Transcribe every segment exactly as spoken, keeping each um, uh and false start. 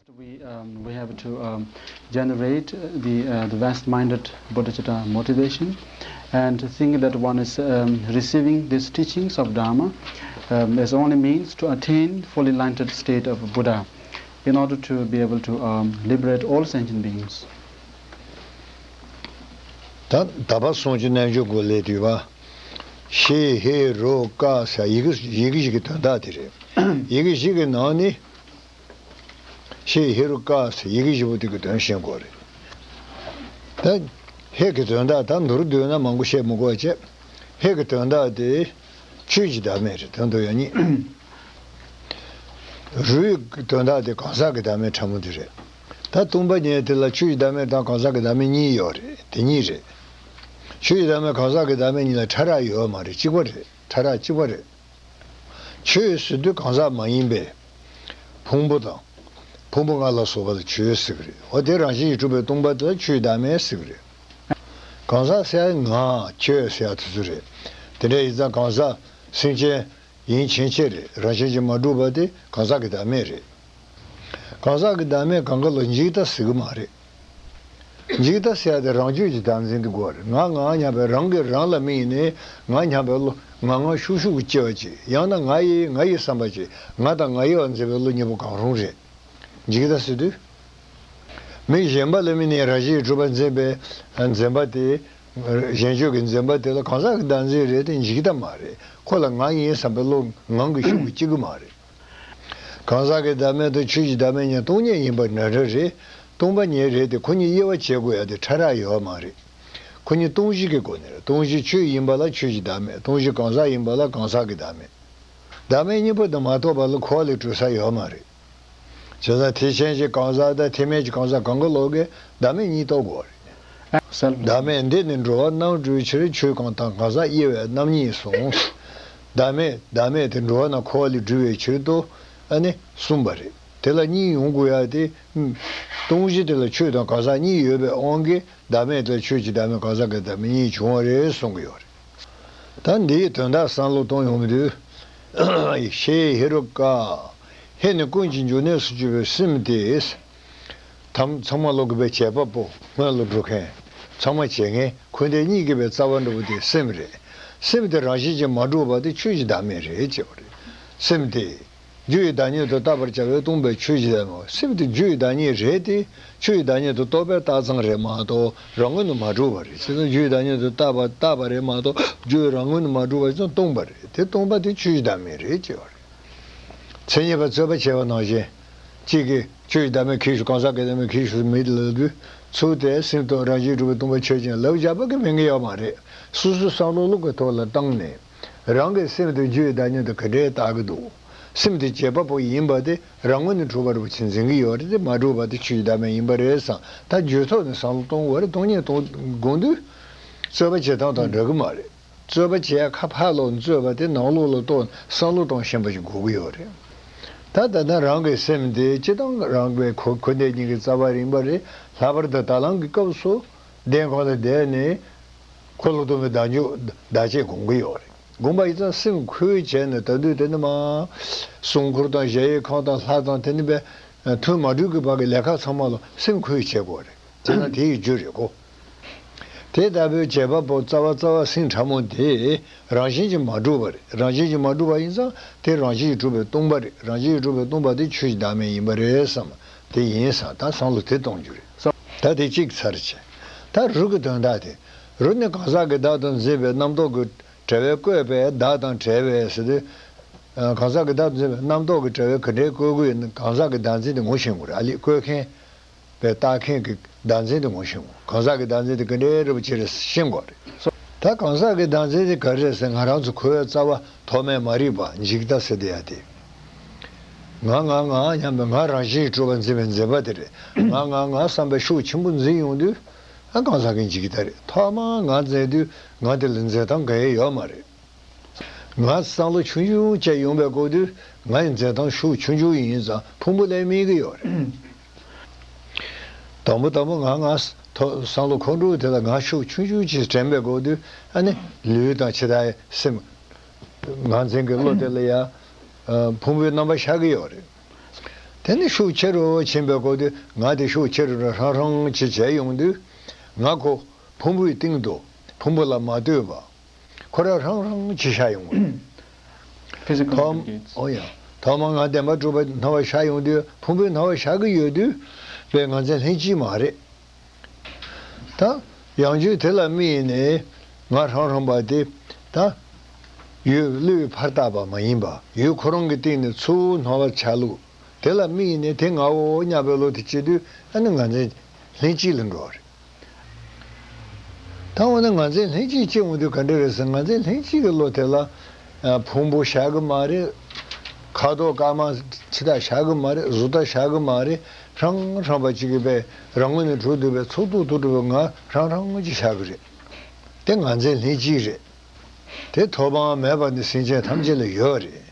We, um, we have to, um, generate the, uh, the vast-minded bodhicitta motivation and think that one is, um, receiving these teachings of Dharma, um, as only means to attain fully enlightened state of Buddha in order to be able to, um, liberate all sentient beings. ད་ད་བར་སོང་ཅི་རྣལ་འབྱོར་གོ་ལས་དུས་བ། ཤེ་ཧེ་རོ་ཀ་ས་ཡི་གེ་ཡི་གེ་ཞིག་གི་དོན་དག་དེ་རེད། ཡི་གེ་ཞིག་གི་ནང་ནས། ཤེ་ཧེ་རུ་ཀ་ཟེར་ཡི་གེ་བཞི་པོ་དེ་གི་དོན་ཤེས་དགོས་རེད། ད་ཧེ་གི་དོན་དག་ད་མདོར་བསྡུས་ན་མང་པོ་བཤད་མི་དགོས་བྱས། ཧེ་གི་དོན་དག་དེ་ཆོས་ཀྱི་བདག་མེད་རེད། དོན་དུ་ཡང་གཉིས། རུའི་གི་དོན་དག་དེ་གང་ཟག་གི་བདག་མེད་ཕྲ་མོ་དེ་རེད། ད་སྟོང་པ་ཉིད་དེ་ལ་ཆོས་ཀྱི་བདག་མེད་དང་གང་ཟག་གི་བདག་མེད་གཉིས་ཡོད་རེད། དེ་གཉིས་རེད། ཆོས་ཀྱི་བདག་མེད་གང་ཟག་གི་བདག་མེད་གཉིས་ལ་ཕྲ་རགས་ཡོད་མ་རེད། གཅིག་པ་རེད། ཕྲ་རགས་གཅིག་པ་རེད། ཆོས་ཟེར་དུས་གང་ཟག་མ་ཡིན་པའི་ཕུང་པོ་དང་། ཕུང་པོ་ལྔ་ལ་སོགས་པ་ལ་ཆོས་ཟེར་གི་རེད། འོ་དེ་རང་བཞིན་གྱིས་གྲུབ་པའི་སྟོང་པ་དེ་ལ་ཆོས་བདག་མེད་ཟེར་གི་རེད། གང་ཟག་ཟེར་ཡ་ང་ཁྱོད་ཟེར་ཡ་དེ་ཚོ་རེད། དེ་འདྲ་ཡིན་ཙང་གང་ཟག་སེམས་ཅན་ཡིན་ཕྱིན་ཆད་རེད། རང་བཞིན་གྱིས་མ་གྲུབ་པ་དེ་གང་ཟག་གི་བདག་མེད་རེད། གང་ཟག་གི་བདག་མེད་གང་ག་ལ་འཇིག་ལྟ་ཟེར་གི་མ་རེད། འཇིག་ལྟ་ཟེར་ཡ་དེ་རང་རྒྱུད་ཀྱི་བདག་འཛིན་དེ་དགོས་རེད། ང་ང་སྙམ་པའི་རང་གིས་རང་ལ་དམིགས་ནས་ང་སྙམ་པའི་བློ་ང་ང་ཤུགས་ཤུགས་ཀྱིས་སྐྱེ་བ་ཅིག་ཡང་ན་ང་ཡི་ང་ཡི་བསམ་པ་ཅིག་ང་དང་ང་ཡི་བ་འཛིན་པའི་བློ་གཉིས་པོ་གང་རུང་རེད། འཇིག་ལྟ་ཟེར་དུས། མི་གཞན་པ་ལ་དམིགས་ནས་རང་བཞིན་གྱིས་གྲུབ་པ་འཛིན་པའི་འཛིན་པ་དེ། གཞན་བརྗོད་ཀྱི་འཛིན་པ་དེ་ལ་གང་ཟག་གི་བདག་འཛིན་རེད་དེ་འཇིག་ལྟ་མ་རེད། ཁོ་ལ་ང་ཡིན་བསམ་པའི་བློ་ངང་གིས་ཤུགས་ཀྱིས་སྐྱེ་གི་མ་རེད། གང་ཟག་གི་བདག་མེད་དང་ཆོས་ཀྱི་བདག་མེད་གཉིས་སྟོང་ཉིད་ཡིན་པ་འདྲ་འདྲ་རེད། སྟོང་པ་ཉིད་རེད་དེ་ཁོ་གཉིས་དབྱེ་བ་འབྱེད་དགོས་ཡ་དེ་ཕྲ་རགས་ཡོད་མ་རེད། ཁོ་གཉིས་སྟོང་གཞི་གི་སྒོ་ནས་རེད། སྟོང་གཞི་ཆོས་ཡིན་པ་ལ་ཆོས་ཀྱི་བདག་མེད། སྟོང་གཞི་གང་ཟག་ཡིན་པ་ལ་གང་ཟག་གི་བདག་མེད། བདག་མེད་གཉིས་པོ་དེ་མ་གཏོགས་པ་ལ་འཁོར་བ་ལས་གྲོལ་ས་ཡོད་མ་རེད། བྱས་ཙང་ཐེག་ཆེན་གྱི་གང་ཟག་དང་ཐེག་དམན་གྱི་གང་ཟག་གང་ག་ལོག་གིས་བདག་མེད་གཉིས་རྟོགས་དགོས་རེད། བདག་མེད་འདི་ནི་འགྲོ་བ་རྣམ་གྲོལ་ཕྱིར། ཆོས་གང་དག་གང་ཟག་དབྱེ་བས་རྣམ་གཉིས་སོ། བདག་མེད་བདག་མེད་དེ་འགྲོ་བ་རྣམས་འཁོར་བ་ལས་སྒྲོལ་བའི་ཕྱིར་དུ་ཨ་ནི་གསུངས་པ་རེད། དེ་ལ་གཉིས་ཡོང་དགོས་ཡ་དེ། སྟོང་གཞི་དེ་ལ་ཆོས་དང་གང་ཟག་གཉིས་ཡོད་པའི་དབང་གིས་བདག་མེད་དེ་ལ་ཆོས་ཀྱི་བདག་མེད་གང་ཟག་གི་བདག་མེད་གཉིས་བྱུང་བ་རེད་གསུང་གི་ཡོད་རེད། ད་འདིའི་དོན་དག་བསམ་བློ་གཏོང་ཡོང་དུས། ཤེ་ཧེ་རུ་ཀ། ཧེ་ནི་ཀུན་གྱི་འབྱུང་གནས་སུ་གྱུར་པའི་སེམས་དེ། དམ་ཚང་མ་ལོ་གི་པའི་བྱེད་པ་པོ་སྔོན་ལ་འགྲོ་མཁན། ཚང་མ་བྱེད་མཁན་འཁོར་འདས་གཉིས་ཀྱི་པའི་རྩ་བ་འགྲོ་བ་དེ་སེམས་རེད། སེམས་དེ་རང་བཞིན་གྱིས་མ་གྲུབ་པ་དེ་ཆོས་ཀྱི་བདག་མེད་རེད་ཅེས་པ་རེད། སེམས་དེ། རྒྱུ་ཡི་བདག་ཉིད་དུ་བཏགས་པར་བྱ་བས་སྟོང་པའི་ཆོས་ཀྱི་བདག་མེད། སེམས་དེ་རྒྱུ་ཡི་བདག་ཉིད་རེད་དེ། ཆོས་ཡི་བདག་ཉིད་དུ་རྟོགས་པའི་རྟགས་ཙམ་རེད་མ་གཏོགས་རང་ངོས་ནས་མ་གྲུབ་པ་རེད། བྱས་ཙང་རྒྱུ་ཡི་བདག་ཉིད་དུ་བཏགས་པ་བཏགས་པ་རེད་མ་གཏོགས་རྒྱུ་ཡི་རང་ངོས་ནས་མ་གྲུབ་པ་ཡིན་ཙང་སྟོང་པ་རེད། དེ་སྟོང་པ་དེ་ཆོས་ཀྱི་བདག་མེད་རེད་ཅེས་པ་རེད། མཚན་ཉིད་པ་རྩོད་པ་བྱས་པ་ནང་བཞིན། གཅིག་གིས་ཆོས་ཀྱི་བདག་མེད་གྱིས་ཤིག་གང་ཟག་གི་བདག་མེད་གྱིས་ཤིག་མེད་ལབ་དུས། ཚུལ་དེ་སེམས་དང་རང་བཞིན་གྲུབ་པའི་སྟོང་པ་ཆོས་ཅན་ལབ་བཞག་པ་གི་མིང་གི་ཡོད་མ་རེད། སོ་སོའི་བསམ་བློ་ལུགས་ཀྱི་ཐོག་ལ་བཏང་ནས། རང་གི་སེམས་དེ་རྒྱུ་ཡི་བདག་ཉིད་དུ་ག་འདྲས་བཏགས་ཀྱི་འདུག་སེམས་དེ་བྱེད་པ་པོ་ཡིན་པ་དེ་རང་ངོས་ནས་གྲུབ་པ་རེད་པ་ཅིག་འཛིན་གྱི་ཡོད་རེད་དེ་མ་གྲུབ་པ་དེ་ཆོས་ཀྱི་བདག་མེད་ཡིན་པ་རེད་བསམ་ད་རྒྱུད་ཐོག་ནས་བསམ་བློ་གཏོང་དགོས་རེད། སྟོང་ཉིད་གཏོང་དགོས་དུས། རྩོད་པ་བྱེད་སྟངས་དང་འདྲ་གི་མ་རེད། རྩོད་པ་བྱེད་ཡ་ཁ་ཕར་ལོག་རྩོད་པ་དེ་ནང་ལོགས་ལ་གཏོང་བསམ་བློ་གཏོང་ཤེས་པ་ཞིག་དགོས་ཀྱི་ཡོད་རེད། ད་ད་ལྟ་རང་གི་སེམས་དེ་སྤྱི་བཏང་རང་གི་འཁོར་འཁོར་འདས་གཉིས་ཀྱི་རྩ་བ་ཡིན་པ་རེད། ལྷག་པར་དུ་ད་ལམ་གྱི་སྐབས་སུ་གདན་ཁོང་ལ་བསྡད་ནས་འཁོར་ལོ་སྟོན་པའི་བདག་འཇུག་བདག་གཅེས་སྒོམ་གྱི་ཡོད་རེད། སྒོམ་པ་ཡིན་ཙང་སེམས་ཁོལ་བྱས་ནས་ད་དུས་དེ་ནི་མ། སྲུང་འཁོར་དང་གཞལ་ཡས་ཁང་དང་ལྷ་དང་དེ་ནི་པའི་ཐུན་མ་གྲོལ་གྱི་བར་གྱི་ལས་ཀ་ཚང་མ་ལ་སེམས་ཁོལ་བྱེད་དགོས་རེད། དེ་ན་དེ་ཡི་རྒྱུ་རེད་གོ། དེ་ལྟ་བུའི་བྱེད་པ་པོ་རྩ་བ་རྩ་བ་སེམས་ཕྲ་མོ་དེ་རང་བཞིན་གྱིས་མ་གྲུབ་པ་རེད། རང་བཞིན་གྱིས་མ་གྲུབ་པ་ཡིན་ཙང་དེ་རང་བཞིན་གྱིས་གྲུབ་པའི་སྟོང་པ་རེད། རང་བཞིན་གྱིས་གྲུབ་པའི་སྟོང་པ་དེ་ཆོས་ཀྱི་བདག་མེད་ཡིན་པ་རེད་བསམ། དེ་ཡིན་བསམ་ད་བསམ་བློ་དེ་གཏོང་རྒྱུ་རེད། ད་དེ་གཅིག་ཚར་བྱས། ད་རུ་གི་དོན་དག་དེ། རུ་ནི་གང་ཟག་གི་བདག་ཏུ་འཛིན་པའི་རྣམ་རྟོག་གི་བྲལ་བའི་བཀོད་པས་བདག་དང་བྲལ་བས་ཟེར་དུས། གང་ཟག་གི་བདག་ཏུ་འཛིན་པའི་རྣམ་རྟོག་གི་བྲལ་བའི་ག་འདྲའི་བཀོད་དགོས་ཡིན་ན་གང་ཟག་གི་བདག་འཛིན་དེ་ངོ་ཤེས་དགོས་རེད། ཨ་ལས་བཀོད་མཁན། པའི་བཏགས་མཁན་གྱི་བདག་འཛིན་དེ་ངོ་ཤེས་དགོས། གང་ཟག་གི་བདག་འཛིན་དེ་ག་འདྲའི་རེད་པ་ཅེས་རེ་ཤེས་དགོས་རེད། ད་གང་ཟག་གི་བདག་འཛིན་དེ་ག་རེ་རེད་ཟེར་ང་རང་ཚོ་ཁོའི་རྩ་བ་ཐོག་མེད་མ་རིག་པ་འཇིག་ལྟ་ཟེར་དེ་ཡ་དེ། ང་ང་ང་སྙམ་པའི་ང་རང་བཞིན་གྱིས་གྲུབ་པ་འཛིན་པའི་འཛིན་པ་དེ་རེད། ང་ང་ང་བསམ་པའི་ཤུགས་ཆེན་པོ་འཛིན་ཡོང་དུས་ཨ་གང་ཟག་གི་འཇིག་ལྟ་རེད། ཐོག་མར་ང་འཛིན་དུས་ང་དེ་ལ་འཛིན་སྟངས་གང་ཡང་ཡོད་མ་རེད། ང་བསམ་བློ་ཆུང་ཆུང་བྱས་ཡོང་པའི་སྐབས་དུས་ང་ཡི་འཛིན་སྟངས་ཤུགས་ཆུང་ཆུང་ཡིན་ཙང་ཕུང་པོ་ལས་དམིགས་ཀྱི་ཡོད་རེད། དང་པོ་དང་པོ་ང་ང་ཐོ་བསམ་བློ་ཁོང་ཁྲོ་དེ་ལ་ང་ཤུགས་ཆུང་ཆུང་ཅིག་དྲན་པའི་སྐབས་དུས་ཨ་ནི་ལུས་དང་ཕྱི་དག་སེམས། ང་འཛིན་གྱི་བློ་དེ་ལ་ཡ། ཕུང་པོའི་རྣམ་པ་ཤར་གྱི་ཡོད་རེད། དེ་ནི་ཤུགས་ཆེ་རུ་ཕྱིན་པའི་སྐོར་དུ་ང་དེ་ཤུགས་ཆེ་རུ་རང་རང་ཅི་བྱས་ཡོང་དུས། ང་ཁོ་ཕུང་པོའི་སྟེང་དུ་ཕུང་པོ་ལ་མ་ལྟོས་པ། ཁོ་རང་རང་རང་ཅི་ཤར་ཡོང་གི་རེད། Physical ཐོག་ཨོ་ཡ། ཐོག་མར་ང་བདེན་པར་གྲུབ་པའི་སྣང་བ་ཤར་ཡོང་དུས་ཕུང་པོའི་སྣང་བ་ཤར་གྱི་ཡོད་དུས། པའི་ངར་འཛིན་ལྷན་སྐྱེས་མ་རེད། ད་ཡང་རྒྱུད་དེ་ལ་དམིགས་ནས་ང་རང་རང་བ་དེ་ད་ཡུལ་བློས་ཕར་བཏགས་པ་མ་ཡིན་པ། ཡུལ་ཁོ་རང་གི་སྟེང་ནས་ཚུར་སྣང་བ་འཆར་ལུགས་དེ་ལ་དམིགས་ནས་དེ་ངའོ་སྙམ་པའི་བློ་དེ་སྐྱེ་དུས། ཨ་ནི་ངར་འཛིན་ལྷན་སྐྱེས་ལ་འགྲོ་བ་རེད། ད་འོ་ན་ངར་འཛིན་ལྷན་སྐྱེས་སྐྱེ་འོང་དུས་ག་འདྲ་རེད་ཟེར། ངར་འཛིན་ལྷན་སྐྱེས་ཀྱི་བློ་དེ་ལ། ཨ། ཕུང་པོ་ཤར་གི་མ་རེད། ཁ་དོག་དཀར་དམར་ཕྱི་དག་ཤར་གི་མ་རེད། གཟུགས་དག་ཤར་གི་མ་རེད། རང་རང་བ་གཅིག་གི་པའི་རང་ངོས་ནས་གྲུབ་འདུག་པའི་ཚོགས་རྟོག་ཏུ་གྲུབ་པའི་ང་རང་རང་ངོས་ཀྱིས་ཤར་གི་རེད། དེ་ངར་འཛིན་ལྷན་སྐྱེས་རེད། དེ་ཐོག་མ་མེད་པ་ནས་སེམས་ཅན་ཐམས་ཅད་ལ་ཡོད་རེད།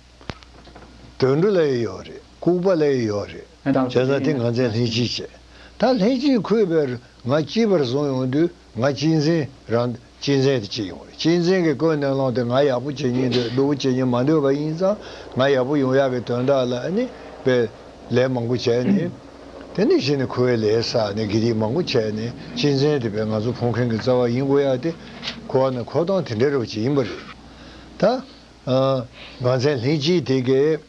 དུད་འགྲོ་ལ་ཡང་ཡོད་རེད། ལྐུགས་པ་ལ་ཡང་ཡོད་རེད། ཨ། དང་བྱས་ཙང་དེ་ངར་འཛིན་ལྷན་སྐྱེས་བྱས། ད་ལྷན་སྐྱེས་འཁོད་པའི་ང་གཅིག་པར་བཟུང་ཡོང་དུས་ང་གཅེས་འཛིན་རང་གཅེས་འཛིན་དེ་སྐྱེ་ཡོང་རེད། གཅེས་འཛིན་གྱི་ཀུན་ནས་བསླངས་ཏེ་ང་ཡག་པོ་བྱེད་སྙིང་འདོད། སྡུག་པོ་བྱེད་སྙིང་མ་འདོད་པ་ཡིན་ཙང་། ང་ཡག་པོ་ཡོང་ཡག་གི་དོན་དག་ལ་ཨ་ནི་པའི་ལས་མང་པོ་བྱས་ནས། དེ་ནས་གཞི་ནས་འཁོར་བའི་ལས་བསགས་ནས་དགེ་སྡིག་མང་པོ་བྱས་ནས་གཅེས་འཛིན་དེ་པའི་ང་ཚོ་ཕོག་མཁན་གྱི་རྩ་བ་ཡིན་དགོས་ཡག་དེ་འཁོར་བ་ནི་འཁོར་སྟངས་དེ་འདྲ་རེད་པ་ཅིག་ཡིན་པ་རེད། ད། ཨ། ངར་འཛིན་ལྷན་སྐྱེས་དེ་གས།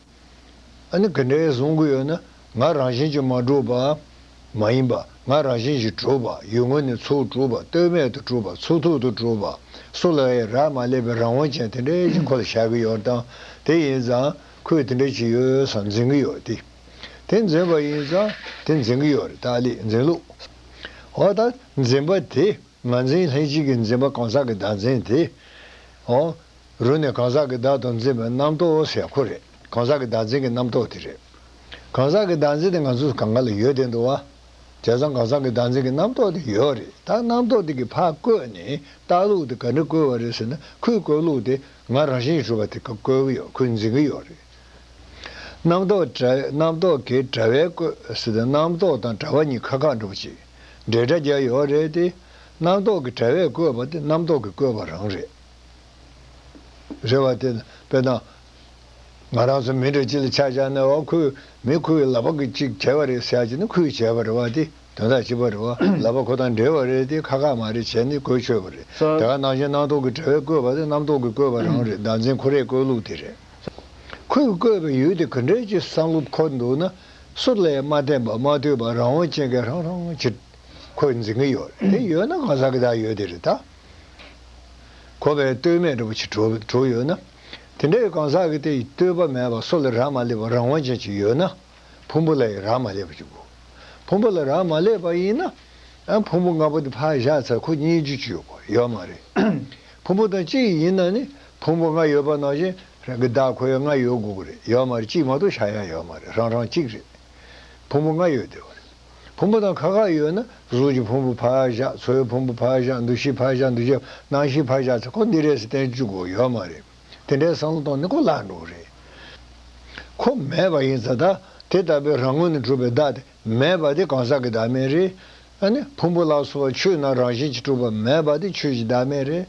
ཨ་ནི་ག་འདྲས་བཟུང་གི་ཡོད་ན། ང་རང་བཞིན་གྱིས་མ་གྲུབ་པ་མ་ཡིན་པ། ང་རང་བཞིན་གྱིས་གྲུབ་པ། ཡུལ་ངོས་ནས་ཚུར་གྲུབ་པ། ལྟོས་མེད་དུ་གྲུབ་པ། ཚུགས་ཐུབ་ཏུ་གྲུབ་པ། སུ་ལ་ཡང་རག་མ་ལས་པའི་རང་དབང་ཅན་དེ་འདྲས་ཀྱི་ཁོ་ལ་ཤར་གི་ཡོད་དང་། དེ་ཡིན་ཙང་ཁོས་དེ་འདྲས་ཅིག་ཡོད་བསམ་འཛིན་གི་ཡོད་དེ། དེ་འཛིན་པ་ཡིན་ཙང་དེ་འཛིན་གི་ཡོད་རེད། ད་ལས་འཛིན་ལུགས། འོ་ད་འཛིན་པ་དེ། ངར་འཛིན་ལྷན་སྐྱེས་ཀྱི་འཛིན་པ་གང་ཟག་གི་བདག་འཛིན་དེ། འོ། རུ་ནས་གང་ཟག་གི་བདག་ཏུ་འཛིན་པའི་རྣམ་རྟོག་ཟེར་ཁོ་རེད། གང་ཟག་གི་བདག་འཛིན་གྱི་རྣམ་རྟོག་དེ་རེད། གང་ཟག་གི་བདག་འཛིན་དེ་ང་ཚོ་གང་ག་ལ་ཡོད་བསྡད་འདུག་བ། བྱས་ཙང་གང་ཟག་གི་བདག་འཛིན་གྱི་རྣམ་རྟོག་དེ་ཡོད་རེད། ད་རྣམ་རྟོག་དེ་གིས་ཕར་བཀོད་ནས་ལྟ་ལུགས་དེ་ག་འདྲ་བཀོད་པ་རེད་ཟེར་ན། ཁོས་བཀོད་ལུགས་དེ་ང་རང་བཞིན་གྱིས་གྲུབ་པ་དེ་གིས་བཀོད་ཀྱི་ཡོད། ཁོས་འཛིན་གྱི་ཡོད་རེད། རྣམ་རྟོག་བྲལ། རྣམ་རྟོག་གིས་བྲལ་བས་བཀོད་ཟེར་ཏེ། རྣམ་རྟོག་དང་བྲལ་བ་གཉིས་ཁ་ཁ་འགྲོ་བ་ཅིག་འབྲེལ་སྒྲ་རྒྱག་ཡོད་རེད་དེ། རྣམ་རྟོག་གིས་བྲལ་བས་བཀོད་པ་དེ་རྣམ་རྟོག་གིས་བཀོད་པ་རང་རེད། རེད་བ། དེ་དཔེར་ན། ང་རང་ཚོ་མི་འདྲ་ཅིག་ལ་ཆ་བཞག་ན། འོ། ཁོས་མི་ཁོའི་ལག་པ་གིས་ཅིག་བྱས་པ་རེད་ཟེར་ཡག་ཅིག་ནི་ཁོས་བྱས་པ་རེད་བ། དེ་དོན་དག་གཅིག་པ་རེད་བ། ལག་པ་ཁོ་དང་འབྲེལ་བ་རེད་དེ། ཁ་ཁ་མ་རེད་བྱས་ནས་གོ་ཆོད་པ་རེད། ད་ག་ནང་བཞིན་རྣམ་རྟོག་གིས་བྲལ་བས་བཀོད་པ་དེ་རྣམ་རྟོག་གིས་བཀོད་པ་རང་རེད། བདག་འཛིན་ཁོ་རས་བཀོད་ལུགས་དེ་རེད། ཁོས་བཀོད་པའི་ཡུལ་དེ་ག་འདྲས་ཀྱི་བསམ་བློ་འཁོར་འདུག་ན། སུ་ལ་ཡང་མ་བརྟེན་པ་མ་ལྟོས་པ་རང་དབང་ཅན་གྱི་རང་རང་གི་ཁོས་འཛིན་གྱི་ཡོད་རེད། དེ་ཡོད་ན་གང་ཟག་གི་བདག་ཡོད་དེ་རེད་ད། ཁོ་བས་ལྟོས་མེད་འདྲ་པོ་ཅིག་གྲུབ་གྲུབ་ཡོད་ན། དེ་འདྲའི་གང་ཟག་གི་དེ་ལྟོས་པ་མེད་པ་སུ་ལ་རག་མ་ལས་པ་རང་དབང་ཅན་ཅིག་ཡོད་ན། ཕུང་པོ་ལ་ཡང་རག་མ་ལས་པ་ཅིག་དགོས། ཕུང་པོ་ལ་རག་མ་ལས་པ་ཡིན་ན། ཨ། ཕུང་པོ་ལྔ་པོ་དེ་ཕར་བཞག་ཚར། ཁོ་རྙེད་རྒྱུ་ཅིག་ཡོད་དགོས་ཡོད་མ་རེད། ཕུང་པོ་དང་གཅིག་ཡིན་ན་ནི། ཕུང་པོ་ལྔ་ཡོད་པ་ནང་བཞིན་རང་གི་བདག་ཁོ་ཡང་ལྔ་ཡོད་དགོས་ཀྱི་རེད། ཡོད་མ་རེད། གཅིག་མ་གཏོགས་ཆགས་ཡག་ཡོད་མ་རེད། རང་རང་གཅིག་རེད། ཕུང་པོ་ལྔ་ཡོད་བསྡད་པ་རེད། ཕུང་པོ་དང་ཁ་ཁ་ཡོད་ན། གཟུགས་ཀྱི་ཕུང་པོ་ཕར་བཞག་ཚོར་བའི་ཕུང་པོ་ཕར་བཞག་འདུ་ཤེས་ཕར་བཞག་འདུ་ཤེས་རྣམ་ཤེས་ཕར་བཞག་ཚེ་ཁོ་འདི་རེད་ཟེར་བསྟན་བཅུག་དགོས་ཡོད་མ་རེད། དེ་འདྲའི་བསམ་བློ་གཏོང་ནས་ཁོ་བརླག་འགྲོ་གི་རེད། ཁོ་མེད་པ་ཡིན་ཙང་། ད་དེ་ལྟ་བུའི་རང་ངོས་ནས་གྲུབ་པའི་བདག་དེ་མེད་པ་དེ་གང་ཟག་གི་བདག་མེད་རེད། ཨ་ནི་ཕུང་པོ་ལ་སོགས་པ་ཆོས་རྣམས་རང་བཞིན་གྱིས་གྲུབ་པ་མེད་པ་དེ་ཆོས་ཀྱི་བདག་མེད་རེད།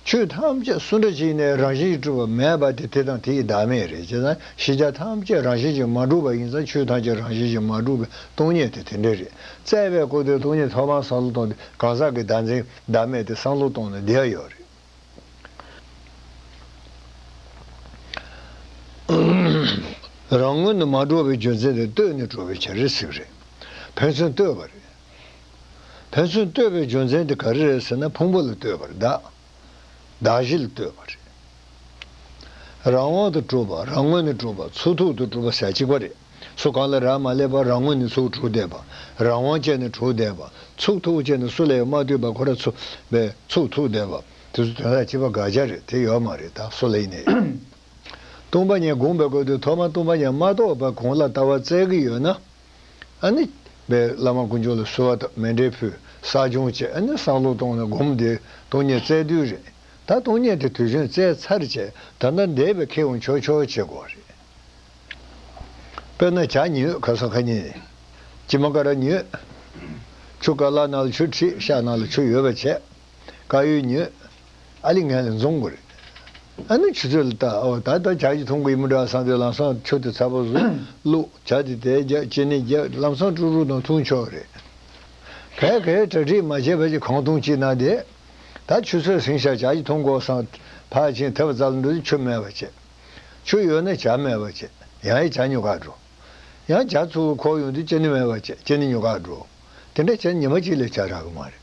ཆོས་ཐམས་ཅད་སུ་འདྲ་ཅིག་ཡིན་ནའི་རང་བཞིན་གྱིས་གྲུབ་པ་མེད་པ་དེ་དེ་དང་དེ་ཡི་བདག་མེད་རེད། བྱས་ཙང་ཤེས་བྱ་ཐམས་ཅད་རང་བཞིན་གྱིས་མ་གྲུབ་པ་ཡིན་ཙང་། ཆོས་ཐམས་ཅད་རང་བཞིན་གྱིས་མ་གྲུབ་པའི་སྟོང་ཉིད་དེ་དེ་འདྲ་རེད། བཙལ་བའི་སྐོར་དུ་སྟོང་ཉིད་ཐོག་མར་བསམ་བློ་གཏོང་དུས་གང་ཟག་གི་བདག་འཛིན་བདག་མེད་དེ་བསམ་བློ་གཏོང་ནས་བསྡད་ཡོད་རེད། རང་ངོས་ནས་མ་གྲུབ་པའི་རྒྱུ་མཚན་དེ་ལྟོས་ནས་གྲུབ་པའི་ཕྱིར་ཟེར་གྱི་རེད། ཕན་ཚུན་ལྟོས་པ་རེད། ཕན་ཚུན་ལྟོས་པའི་རྒྱུ་མཚན་དེ་ག་རེ་རེད་ཟེར་ན། ཕུང་པོ་ལ་ལྟོས་པ་རེད། བདག་བདག་གཞན་ལ་ལྟོས་པ་རེད། རང་དབང་དུ་གྲུབ་པ། རང་ངོས་ནས་གྲུབ་པ། ཚུགས་ཐུབ་ཏུ་གྲུབ་པ་ཟེར་གཅིག་པ་རེད། སུ་གང་ལ་རག་མ་ལས་པ་རང་ངོས་ནས་ཚུར་གྲུབ་བསྡད་པ། རང་དབང་ཅན་ནས་གྲུབ་བསྡད་པ། ཚུགས་ཐུབ་ཅན་ནས་སུ་ལ་ཡང་མ་ལྟོས་པ་ཁོ་རང་ཚུགས་པའི་ཚུགས་ཐུབ་བསྡད་པ། དེ་ཚོ་དོན་དག་གཅིག་པ་དགག་བྱ་རེད། དེ་ཡོད་མ་རེད། ད་སུ་ལ་ཡིན་ནའི། སྟོང་པ་ཉིད་སྒོམ་པའི་སྐབས་དུ་ཐོག་མར་སྟོང་པ་ཉིད་མ་རྟོགས་པ་གོང་ལ་ལྟ་བ་བཙལ་གྱི་ཡོད་ན། ཨ་ནི། པའི་བླ་མ་དཀོན་མཆོག་ལ་གསོལ་བ་དང་མཎྜལ་ཕུལ། བསགས་སྦྱོང་བྱས། ཨ་ནི་བསམ་བློ་གཏོང་ནས་སྒོམ་དེ་སྟོང་ཉིད་བཙལ་དུས་རེད། ད་སྟོང་ཉིད་དེ་དུས་རྒྱུན་བཙལ་ཚར་བྱས། ད་ལྟ་འདས་པའི་ཁེ་དབང་ཆོག་ཆོག་བྱེད་དགོས་རེད། དཔེར་ན་ཇ་ཉོས། ཁ་སང་ཁ་ཉིན། ཅི་མ་ཀ་ར་ཉོས། ཆུ་ཀ་ལ་ནང་ལ་ཆུ་ཁྲིད། ཤ་ནང་ལ་ཆུ་ཡོད་པ་བྱས། དཀར་ཡོལ་ཉོས། ཨ་ལི་ངན་ལ་འཛོམས་དགོས་རེད། ཨ་ནི་ཆུ་ཚོད་ལ་ལྟ། ཨོ་ད་ལྟ་ཇ་ཅིག་འཐུང་དགོས་ཡིན་མི་འདྲ་བསམ་དུས་ལམ་སང་ཆུ་དེ་ཚ་པོ་བཟོས་བླུགས། ཇ་དེ་དེ་རྒྱག་ཅི་ནས་རྒྱག་ལམ་སང་ཀྲུག་ཀྲུག་དང་འཐུང་ཆོག་རེད། གས་གས་གྲ་སྒྲིག་མ་བྱས་བས་ཀྱི་གང་འཐུང་ཅི་ན་དེ། ད་ཆུ་ཚོད་ཟིན་ཤག་ཇ་ཅིག་འཐུང་དགོས་བསམ། ཕར་ཕྱིན་ཐེབས་རྩ་ལ་འགྲོ་དུས་ཆུ་མེད་པ་བྱས། ཆུ་ཡོད་ན་ཇ་མེད་པ་བྱས། ཡང་ཡང་ཇ་ཉོ་ག་འགྲོ། ཡང་ཇ་ཚུར་འཁོར་ཡོང་དུས་ཅི་ནི་མེད་པ་བྱས། ཅི་ནི་ཉོ་ག་འགྲོ། དེ་འདྲ་བྱས་ཉི་མ་གཅིག་ལས་ཇ་རག་གི་མ་རེད།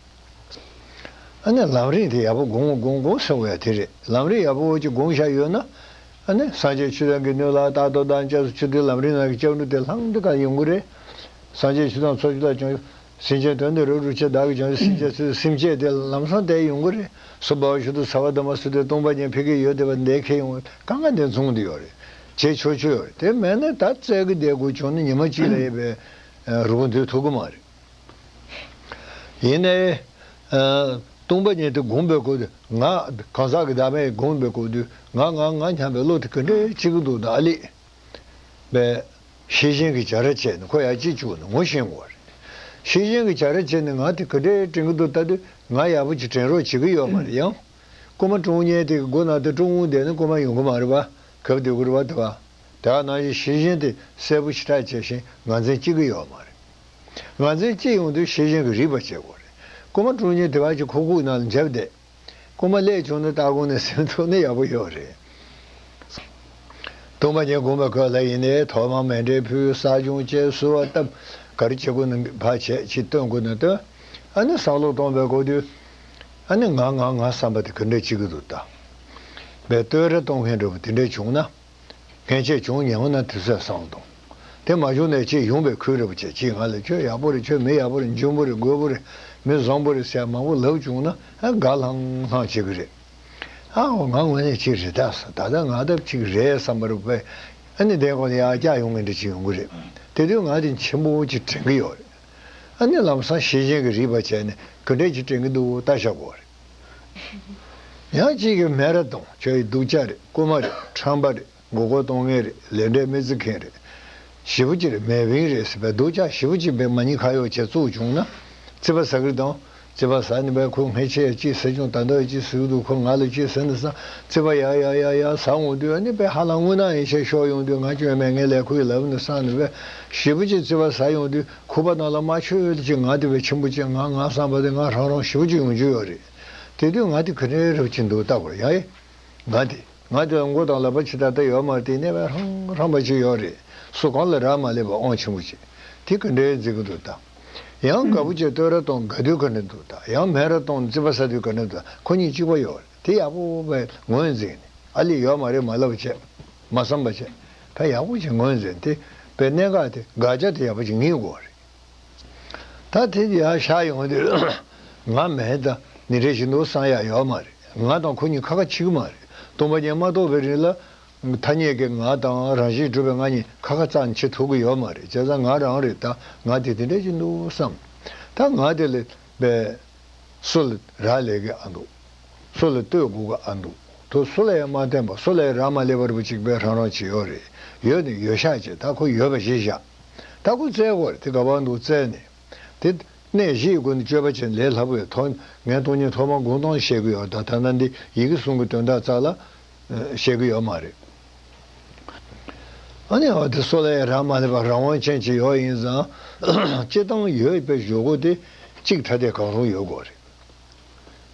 ཨ་ནི་ལམ་རིམ་དེ་ཡག་པོ་དགོངས་དགོངས་དགོངས་ཟེར་བ་ཡ་དེ་རེད། ལམ་རིམ་ཡག་པོ་ཅིག་དགོངས་བཞག་ཡོད་ན། ཨ་ནི་སངས་རྒྱས་ཆོས་དང་དགེ་འདུན་ལ་རྟག་ཏུ་དང་བཅས་སུ་ཆུ་དེ་ལམ་རིམ་ནང་གི་སྐྱབས་འགྲོ་དེ་ལྷང་དུ་ག་ཡོང་གི་རེད། སངས་རྒྱས་ཆོས་དང་ཚོགས་ཆོས་ལ་བྱང་ཆུབ་སེམས་ཅན་དོན་དུ་རབ་བསྒྲུབ་ཕྱིར་བདག་གིས་བྱང་ཆུབ་སེམས་ཅན་ཚུལ་སེམས་བསྐྱེད་དེ་ལམ་སང་དེ་ཡོང་གི་རེད། སུ་འབའ་ཞིག་ཏུ་ཚ་བ་དམ་པ་སུ་དེ་སྟོང་པ་ཉིད་ཕ་གི་ཡོད་དེ་བ་འདས་ཁེ་ཡོང་གང་ག་འདི་མཚུངས་དེ་ཡོད་རེད། བྱེད་ཆོག་ཆོག་ཡོད་རེད། དེ་མེད་ན་ད་བཙལ་གི་བསྡད་དགོས་བྱུང་ན་ཉི་མ་གཅིག་ལ་ཡོད་པའི་རུ་འདུས་ཐུབ་གི་མ་རེད། ཡིན་ནའི། ཨ། སྟོང་པ་ཉིད་དེ་སྒོམ་པའི་སྐབས་དུས་ང་གང་ཟག་གི་བདག་མེད་སྒོམ་པའི་སྐབས་དུས་ང་ང་ང་སྙམ་པའི་བློ་དེ་ག་འདྲས་སྐྱེ་གི་འདུག་ད་ཨ་ལས། པའི་ཤེས་བཞིན་གྱི་བྱ་ར་བྱས་ནས་ཁོ་ཡར་སྐྱེ་བཅུག་ནས་ངོ་ཤེས་དགོས་རེད། ཤེས་བཞིན་གྱི་བྱ་ར་བྱས་ནས་ང་དེ་ག་འདྲས་དྲན་གི་འདུག་ལྟ་དུས་ང་ཡག་པོ་ཅིག་དྲན་རོགས་བྱེད་ཀྱི་ཡོད་མ་རེད་ཡང་། རྐུན་མ་དཀྲུག་མཁན་དེ་གི་སྒོ་ནང་དུ་དཀྲུག་འོང་བསྡད་ན་རྐུན་མ་ཡོང་གི་མ་རེད་པ། གབ་སྡོད་ཀྱི་རེད་པ་དེ་བ། དེ་ག་ནང་བཞིན་ཤེས་བཞིན་དེ་གསལ་པོ་ཞེ་དྲག་བྱས་ཤིང་ངར་འཛིན་སྐྱེ་གི་ཡོད་མ་རེད། ངར་འཛིན་སྐྱེ་ཡོང་དུས་ཤེས་བཞིན་གྱི་རིག་པ་བྱེད་དགོས་རེད། རྐུན་མ་དཀྲུག་མཁན་དེ་བ་ཅིག་ཁོག་ཁུག་ནང་ལ་འཇབ་བསྡད། རྐུན་མ་སླེབས་བྱུང་ན་ལྟ་དགོངས་ནས་སེམས་ཐུབ་ན་ཡག་པོ་ཡོད་རེད། སྟོང་པ་ཉིད་སྒོམ་པའི་སྐབས་ལ་ཡིན་ནའི་ཐོག་མར་མཎྜལ་ཕུལ། བསགས་སྦྱོང་བྱས། གསོལ་བ་བཏབ། ག་རེ་བྱེད་དགོས་ན་ཕར་བྱས་ཅིག་སྟོན་དགོས་ན་སྟོན། ཨ་ནི་བསམ་བློ་གཏོང་བའི་སྐབས་དུས། ཨ་ནི་ང་ང་ང་བསམ་པ་དེ་ག་འདྲ་བྱེད་ཀྱི་འདུག་ད། བའི་བསྟོད་ར་གཏོང་མཁན་འདྲ་པོ་དེ་འདྲ་བྱུང་ན། སྔན་ཆད་བྱུང་མྱོང་ན་དུས་ཚོད་བསམ་བློ་གཏོང་། དེ་མ་བྱུང་ནས་ཅིག་ཡོང་བའི་ཁུལ་རེ་བ་བྱས། ཅིག་ང་ལ་ཁྱོད་ཡག་པོ་རེད། ཁྱོད་མི་ཡག་པོ་རེད། འཇོན་པོ་རེད། རྒོད་པོ་རེད། མི་བཟང་པོ་རེད་ཟེར་མང་པོ་ལབ་བྱུང་ན་ཨ་དགའ་ལྷང་ལྷང་བྱེད་ཀྱི་རེད། ཨ་འོ་ང་ངོས་ནས་ཅིག་རེད་ད་ཟེར། ད་ལྟ་ང་ད་ཅིག་རེད་བསམ་པ་རེ་བ་ཨ་ནི་དེ་གོང་ནས་ཡར་བཀྱག་ཡོང་མཁན་འདྲ་ཅིག་ཡོང་གི་རེད། དེ་དུས་ང་དེ་ཆེན་པོ་ཅིག་དྲན་གྱི་ཡོད་རེད། ཨ་ནི་ལམ་སང་ཤེས་བཞིན་གྱི་རིག་པ་བྱས་ནས་ག་འདྲས་ཅིག་དྲན་གྱི་འདུག་ལྟ་བཞག་དགོས་རེད། ཡང་གཅིག་གིས་མེ་ར་གཏོང་། ཁྱོད་ཀྱི་སྡུག་ཅག་རེད། རྐུན་མ་རེད། ཁྲམ་པ་རེད། མགོ་སྐོར་གཏོང་མཁན་རེད། ལས་འབྲས་མི་བརྩི་མཁན་རེད། ཞེ་པོ་ཅིག་རེད། མེ་བིང་རེད་ཟེར་བའི་སྡུག་ཅག་ཞེ་པོ་ཅིག་བས་མ་ཉེས་ཁ་གཡོགས་བྱས་བཙུགས་བྱུང་ན་རྩིས་པ་ཟ་གི་རེད་དང་། རྩིས་པ་ཟ་ནི་བས་ཁོ་ངས་ཁྱེད་ཡ་ཅིག་ཟེར་བྱུང་། ད་ལྟ་ཡ་ཅིག་ཟེར་གི་འདུག་ཁོ་ང་ལ་ཅིག་ཟེར་ནི་བསམ། རྩིས་པ་ཡ་ཡ་ཡ་ཡ་ཟ་འོང་དུས་ཨ་ནི་བས་ཧ་ལམ་དངོས་གནས་ཡིན་ཤས་ཤོར་ཡོང་དུས་ང་སྐྱོན་མེད། ངས་ལས་ཁུར་ཡི་ལབ་ནི་བསམ་ནི་བས་ཞེ་པོ་ཅིག་རྩིས་པ་ཟ་ཡོང་དུས། ཁུག་པ་ནང་ལ་མ་ཆོད་ཅིག་ང་དེ་བས་ཆེན་པོ་ཅིག་ང་ང་བསམ་པ་དེ་ང་རང་རང་ཞེ་པོ་ཅིག་ཡོང་རྒྱུ་ཡོད་རེད། དེ་དུས་ང་དེ་ག་འདྲའི་རབ་ཅིག་འདུག་ལྟ་དགོས་ཡ་ཡེ། ང་དེ་ང་དེ་ལ་མགོ་དང་ལག་པ་ཅིག་ད་ལྟ་ཡོད་མ་རེད། དེ་གནས་པའི་ཧྲང་ཧྲང་པ་ཅིག་ཡོད་རེད། སུ་གང་ལ་རག་མ་ལས་པ་དབང་ཆེན་པོ་ཅིག་དེ་ག་འདྲའི་འཛིན་གི་འདུག་ད། ཡང་དགའ་པོ་ཅིག་བསྟོད་ར་གཏོང་དགའ་དུས་ག་འདྲ་འདུག་ད། ཡང་མེ་ར་གཏོང་རྩིས་པ་ཟ་དུས་ག་འདྲ་འདུག་ད། ཁོ་གཉིས་གཅིག་པ་ཡོད་རེད། དེ་ཡག་པོ་བས་ངོས་འཛིན་ནས་ཨ་ལས་ཡོད་མ་རེད་མ་ལབ་བྱས། མ་བསམ་པ་བྱས། ད་ཡག་པོ་ཅིག་ངོས་འཛིན་དེ་བས་གནད་འགག་དེ་དགག་བྱ་དེ་ཡག་པོ་ཅིག་ངེས་དགོས་རེད། ད་དེ་ཡར་ཤར་ཡོང་དུས་ང་མེད་ད་ནི་རེ་བཞིན་དུ་བསམ་ཡག་ཡོད་མ་རེད། ང་དང་ཁོ་གཉིས་ཁ་ཁ་ཕྱེ་གི་མ་རེད། སྟོང་པ་ཉིད་མ་རྟོགས་པའི་རིང་ལ་ཐ་སྙད་ཀྱི་ང་དང་རང་བཞིན་གྲུབ་པའི་ང་གཉིས་ཁ་ཁ་རྩ་ནས་ཕྱེ་ཐུབ་ཀྱི་ཡོད་མ་རེད། བྱས་ཙང་ང་རང་རེད། ད་ང་དེ་དེ་འདྲ་བཞིན་དུ་བསམ། ད་ང་དེ་ལས་པའི་སུ་ལ་རག་ལས་ཀྱི་ཨ་འདུག་སུ་ལ་ལྟོས་དགོས་ཀྱི་ཨ་འདུག་དོ་སུ་ལ་ཡང་མ་བསྟན་པ་སུ་ལ་ཡང་རག་མ་ལས་པ་རུ་གཅིག་པའི་རང་རང་ཅིག་ཡོད་རེད། ཡོད་ནི་ཡོད་ཤག་ཅེས་ད་ཁོ་ཡོད་པ་གཞི་བཞག་ད་ཁོ་བཙལ་དགོས་རེད། དེ་ག་བ་འདུག་བཙལ་ནས། དེ་གནས་བཞིའི་སྒོ་ནས་སྤྱོད་པ་བྱེད་ལས་སླ་པོ་ཡོད། ཐོག་ངས་སྟོང་ཉིད་ཐོག་མ་དགུང་སྟོང་བཤད་ཀྱི་ཡོད། ད་ད་ལྟ་འདི་ཡི་གེ་གསུང་གི་དོན་དག་རྩ་ལ་བཤད་ཀྱི་ཡོད་མ་རེད། ཨ་ནི་འོ་དེ་སོ་ལ་ཡང་རག་མ་ལས་པ་རང་དབང་ཅན་ཅིག་ཡོད་ཡིན་ཙང་། སྤྱིར་བཏང་ཡོད་པའི་གཞུག་གུ་དེ་གཅིག་ཐ་དད་གང་རུང་ཡོད་དགོས་རེད།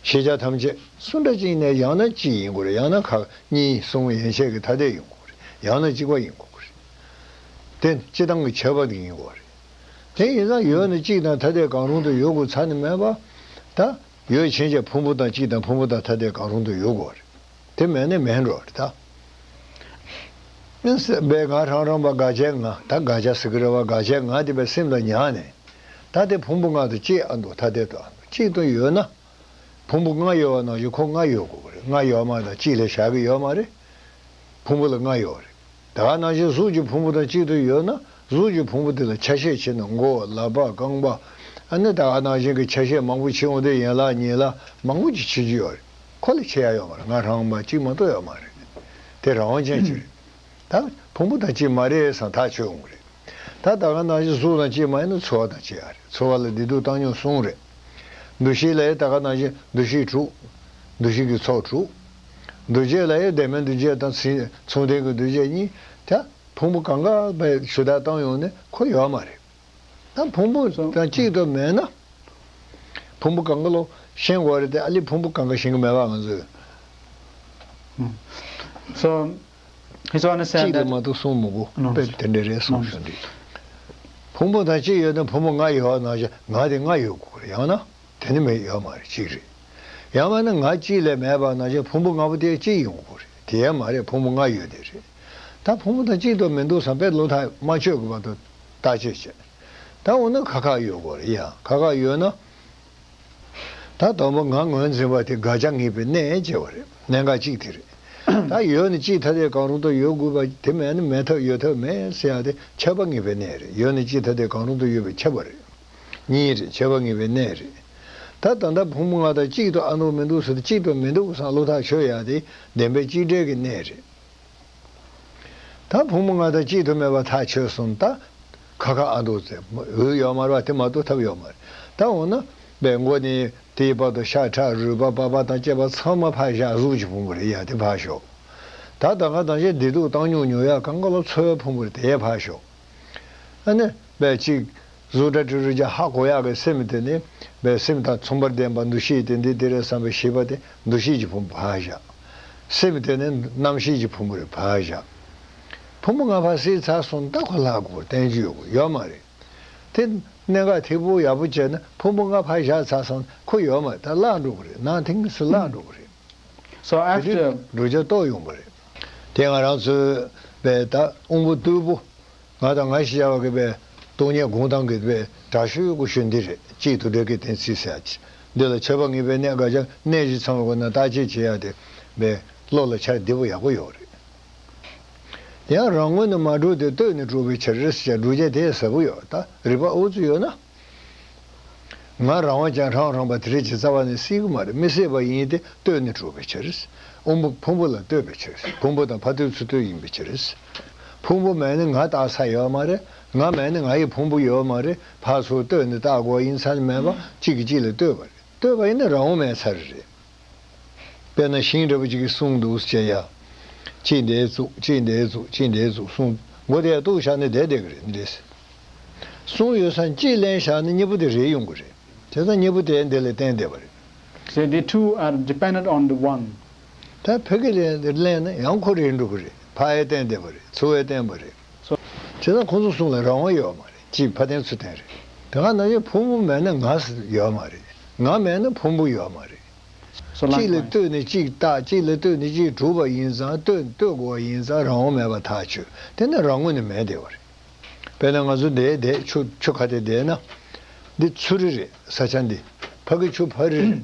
ཤེས་བྱ་ཐམས་ཅད་སུ་འདྲ་ཅིག་ནས་ཡང་ན་གཅིག་ཡིན་དགོས་རེད། ཡང་ན་ཁག་གཉིས་གསུམ་ཡན་ཆད་ཀྱི་ཐ་དད་ཡིན་དགོས་རེད། ཡང་ན་གཅིག་པ་ཡིན་དགོས་རེད། དེ་སྤྱིར་བཏང་གི་ཁྱད་པར་དེ་ཡིན་དགོས་རེད། དེ་ཡིན་ཙང་ཡོད་ན་གཅིག་དང་ཐ་དད་གང་རུང་དུ་ཡོད་དགོས་ཚར་ནི་མེད་པ། ད། ཡོད་ཕྱིན་ཆད་ཕུང་པོ་དང་གཅིག་དང་ཕུང་པོ་དང་ཐ་དད་གང་རུང་དུ་ཡོད་དགོས་རེད། དེ་མེད་ན་མེད་འགྲོ་རེད་ད། ཨིན་སྲིད་པས་ང་རང་རང་པ་དགག་བྱའི་ང་ད་དགག་བྱ་ཟེར་གི་རེད་བ། དགག་བྱའི་ང་དེ་པའི་སེམས་ལ་ཉར་ནས། ད་དེ་ཕུང་པོ་ལྔ་དང་གཅིག་ཨ་འདུག་ཐ་དད་དུ་ཨ་འདུག་གཅིག་ཏུ་ཡོད་ན། ཕུང་པོ་ལྔ་ཡོད་པ་ནང་བཞིན་ཁོ་ལྔ་ཡོད་དགོས་གི་རེད། ལྔ་ཡོད་མ་ད་གཅིག་ལས་བཞག་གི་ཡོད་མ་རེད། ཕུང་པོ་ལ་ལྔ་ཡོད་རེད། ད་ག་ནང་བཞིན་གཟུགས་ཀྱི་ཕུང་པོ་དང་གཅིག་ཏུ་ཡོད་ན་གཟུགས་ཀྱི་ཕུང་པོ་དེ་ལ་ཆ་ཤས་ཕྱེ་ན་མགོ་ལག་པ་རྐང་པ། ཨ་ནི་ད་ག་ནང་བཞིན་གྱི་ཆ་ཤས་མང་པོ་ཕྱེ་འོང་དུས་ཡན་ལག་ཉིང་ལག་མང་པོ་ཅིག་ཕྱེ་རྒྱུ་ཡོད་རེད། ཁོ་ལ་ཕྱེ་ཡ་ཡོད་མ་རེད། ང་རང་མ་གཅིག་མ་གཏོགས་ཡོད་མ་རེད། དེ་རང་དབང་ཅན་ཅིག་རེད། ད་ཕུང་པོ་དང་གཅིག་མ་རེད་བསམ་ཐག་ཆོད་འོང་གི་རེད། ད་ད་ག་ནང་བཞིན་གཟུགས་དང་གཅིག་མ་ཡིན་ན་ཚོར་བ་དང་གཅིག་ཨ་རེད། ཚོར་བ་ལ་བདེ་སྡུག་བཏང་སྙོམས་གསུམ་རེད། འདུ་ཤེས་ལ་ཡང་ད་ག་ནང་བཞིན་འདུ་ཤེས་དྲུག་འདུ་ཤེས་ཀྱི་ཚོགས་དྲུག་འདུ་བྱེད་ལ་ཡང་བདེན་པའི་འདུ་བྱེད་དང་མཚུངས་ལྡན་གྱི་འདུ་བྱེད་གཉིས་ད་ཕུང་པོ་གང་ག་བའི་ཞུ་དག་བཏང་ཡོང་ནས་ཁོ་ཡོད་མ་རེད། ད་ཕུང་པོ་དང་གཅིག་ཏུ་མེད་ན། ཕུང་པོ་གང་ག་ལོ་ཤེས་དགོས་རེད་དེ། ཨ་ལི་ཕུང་པོ་གང་ག་ཤེས་ཀྱི་མེད་པ་ང་ཚོས། So, he so understand གཅིག་ལས་that མ་གཏོགས་གསུངས་མི་དགོས། No. དཔེ་དེ་འདྲ་རེད་གསུངས་No. ཞུ་འདི། ཕུང་པོ་དང་གཅིག་ཡོད་ན་ཕུང་པོ་ལྔ་ཡོད་ན་ང་དེ་ལྔ་ཡོད་དགོས་རེད། ཡང་ན་དེ་ནི་མེད་ཡོད་མ་རེད། གཅིག་རེད། ཡང་མིན་ན་ང་གཅིག་ལས་མེད་པ་ན་ཕུང་པོ་ལྔ་པོ་དེ་གཅིག་ཡོང་དགོས་རེད། དེ་ཡང་མ་རེད། ཕུང་པོ་ལྔ་ཡོད་དེ་རེད། ད་ཕུང་པོ་དང་གཅིག་ཏུ་མི་འདུག་བསམ་པའི་བློ་ཐག་མ་ཆོད་ཀྱི་བར་དུ་བརྟག་དཔྱད་བྱེད། ད་འོ་ན་ཁ་ཁ་ཡོད་དགོས་རེད། ཡང་ཁ་ཁ་ཡོད་ན། ད་དང་པོ་ང་ངོས་འཛིན་པ་དེ་དགག་བྱ་ངེས་པའི་གནས་བྱས་པ་རེད། གནད་འགག་གཅིག་དེ་རེད། ད་ཡོད་ནི་གཅིག་ཐ་དད་གང་རུང་དུ་ཡོད་དགོས་པ་དེ་མེད་ན་མེད་ཐབས་ཡོད་ཐབས་མེད་ཟེར་ཡ་དེ་ཁྱབ་པ་ངེས་པའི་གནས་རེད། ཡོད་ནི་གཅིག་ཐ་དད་གང་རུང་དུ་ཡོད་པའི་ཁྱབ་པ་རེད། གཉིས་རེད། ཁྱབ་པ་ངེས་པའི་གནས་རེད། ད་ད་ལྟ་ཕུང་པོ་ལྔ་དང་གཅིག་ཏུ་ཨ་འདུག་མི་འདུག་ཟེར་ཏེ་གཅིག་ཏུ་མི་འདུག་བསམ་བློ་ཐག་ཆོད་ཡ་དེ་བདེན་པའི་གཅིག་འབྲས་ཀྱི་གནས་རེད། ད་ཕུང་པོ་ལྔ་དང་གཅིག་ཏུ་མེད་པ་ཐག་ཆོད་སོང་། ད་ཁ་ཁ་ཨ་འདུག་ཟེར་འོས་ཡོད་མ་རེད་པ། དེ་མ་གཏོགས་ཐབས་ཡོད་མ་རེད། ད་འོ་ན་པའི་མགོ་ནས་དེའི་བར་དུ་ཤ་ཁྲག་རུས་པ་པགས་པ་དང་བཅས་པ་ཚང་མ་ཕར་བཞག་གཟུགས་ཀྱི་ཕུང་པོ་རེད་ཡ། དེ་ཕར་ཞོག་ད་ད་ག་ད་གཞན་བདེ་སྡུག་བཏང་མྱོང་མྱོང་ཡ་གང་ག་ལ་ཚོར་བའི་ཕུང་པོ་རེད། དེ་ཕར་ཞོག་ཨ་ནི་པའི་གཅིག་གཟུགས་སྒྲ་དྲི་རོ་རེག་བྱ་ཧ་གོ་ཡག་གི་སེམས་དེ་ནི་པའི་སེམས་དང་མཚུངས་པར་ལྡན་པ་འདུ་ཤེས་དེ་འདི་དེ་རེད་བསམ་པའི་ཤེས་པ་དེ་འདུ་ཤེས་ཀྱི་ཕུང་པོ་ཕར་བཞག་སེམས་དེ་ནི་རྣམ་ཤེས་ཀྱི་ཕུང་པོ་རེད། ཕར་བཞག་ཕུང་པོ་ལྔ་ཕར་བསལ་ཚར་སོང་། ད་ཁོ་ལྷག་དགོས་བསྟན་རྒྱུ་ཡོད་དགོས་ཡོད་མ་རེད། དེ་གནད་འགག་ཐེ་བོ་ཡག་པོ་བྱས་ན་ཕུང་པོ་ལྔ་ཕར་བཞག་ཚར་སོང་། ཁོ་ཡོད་མ་རེད། ད་བརླག་འགྲོ་གི་རེད། ནང་དེང་གི་སུ་བརླག་འགྲོ་གི་རེད། So དེ་དུས after བསྒྲུབ་བྱ་རྟོགས་ཡོང་པ་རེད། དེ་ང་རང་ཚོའི་པའི་ད་དབང་པོ་རྟུལ་པོ། ང་དང་ང་ཞེས་བྱ་བ་གི་པའི་སྟོང་ཉིད་སྒོམ་སྟངས་ཀྱི་པའི་དྲག་ཤོས་ཀྱི་ཤོས་འདི་རེད། གཅིག་ཏུ་འབྲེལ་གྱི་གཏན་ཚིགས་ཟེར་ཡ་ཅིག་འདི་ལ་ཁྱབ་པ་ངེས་པའི་གནས། དགག་བྱ་གནས་བཞི་ཚང་བའི་སྒོ་ནས་བརྟག་དཔྱད་བྱེད་ཡ་དེ་པའི་བློ་ལ་འཆར་བདེ་པོ་ཡག་པོ་ཡོད་རེད། དེ་ཡང་རང་ངོས་ནས་མ་གྲུབ་སྟེ་ལྟོས་ནས་གྲུབ་པའི་ཕྱིར་ཟེར་བསྒྲུབ་བྱ་དེ་ཟབ་པོ་ཡོད། ད་རིགས་པ་ཨུ་ཚུགས་ཡོད་ན། ང་རང་བ་ཀྱང་རང་རང་བ་དེ་རེད་ཅེས་རྩ་བ་ནས་སྲིད་ཀྱི་མ་རེད། མི་སྲིད་པ་ཡིན་ཏེ་ལྟོས་ནས་གྲུབ་པའི་ཕྱིར། དབང་པོ་ཕུང་པོ་ལ་ལྟོས་པའི་ཕྱིར། ཕུང་པོ་དང་ཕ་རྟུལ་ཚུར་ལྟོས་ཡིན་པའི་ཕྱིར། ཕུང་པོ་མེད་ན་ང་བཏགས་ས་ཡོད་མ་རེད། ང་མེད་ན་ང་ཡི་ཕུང་པོ་ཡོད་མ་རེད། ཕར་ཚུར་ལྟོས་ནས་བཏགས་དགོས་ཡིན་ས་ནི་མེད་པ། གཅིག་གིས་གཅིག་ལ་ལྟོས་པ་རེད། ལྟོས་པ་ཡིན་ན་རང་དབང་མེད་ཚར་རེད། དཔེར་ན་ཤིང་འདྲ་པོ་ཅིག་གིས་གསུངས་འདུག་ཟེར་ཡ། གཅིག་འདིར་བཙུགས། གཅིག་འདིར་བཙུགས། གཅིག་འདིར་བཙུགས། གསུམ་མགོ་དེར་གཏུགས་བཞག་ནས་བསྡད་བསྡད་ཀྱི་རེད། འདི་རེད། གསུམ་ཡོད་ས་གཅིག་ལེན་བཞག་ན་གཉིས་པོ་དེ་རེད་ཡོང་གི་རེད། བྱས་ཙང་གཉིས་པོ་དེ་འདི་ལ་བརྟེན་བསྡད་པ་རེད། So the two are dependent on the one. ད་ཕ་གི་ལ་ལེན་ན་ཡང་ཁོ་རེད་འགྲོ་གི་རེད། ཕར་ཡང་བརྟེན་བསྡད་པ་རེད། ཚུར་ཡང་བརྟེན་པ་རེད། So བྱས་ཙང་ཁོ་ཚོ་གསུམ་ལ་རང་དབང་ཡོད་མ་རེད། གཅིག་ཕར་བརྟེན་ཚུར་བརྟེན་རེད། དེ་ག་ནང་བཞིན་ཕུང་པོ་མེད་ན་ང་ཡོད་མ་རེད། ང་མེད་ན་ཕུང་པོ་ཡོད་མ་རེད། So གཅིག་ལ་likewise. ལྟོས་ནས་གཅིག་བཏགས། གཅིག་ལ་ལྟོས་ནས་གཅིག་གྲུབ་པ་ཡིན་ཙང་། ལྟོས་ལྟོས་དགོས་པ་ཡིན་ཙང་རང་དབང་མེད་པ་ཐག་ཆོད། དེ་ནི་རང་ངོས་ནས་མེད་བསྡད་པ་རེད། དཔེར་ན་ང་ཚོ་འདིར་བསྡད། ཆུ་ཆུ་ཁ་དེར་བསྡད་ན། འདི་ཚུ་རི་རེད། ས་ཆ་འདི། ཕ་གི་ཆུ་ཕ་རི་རེད།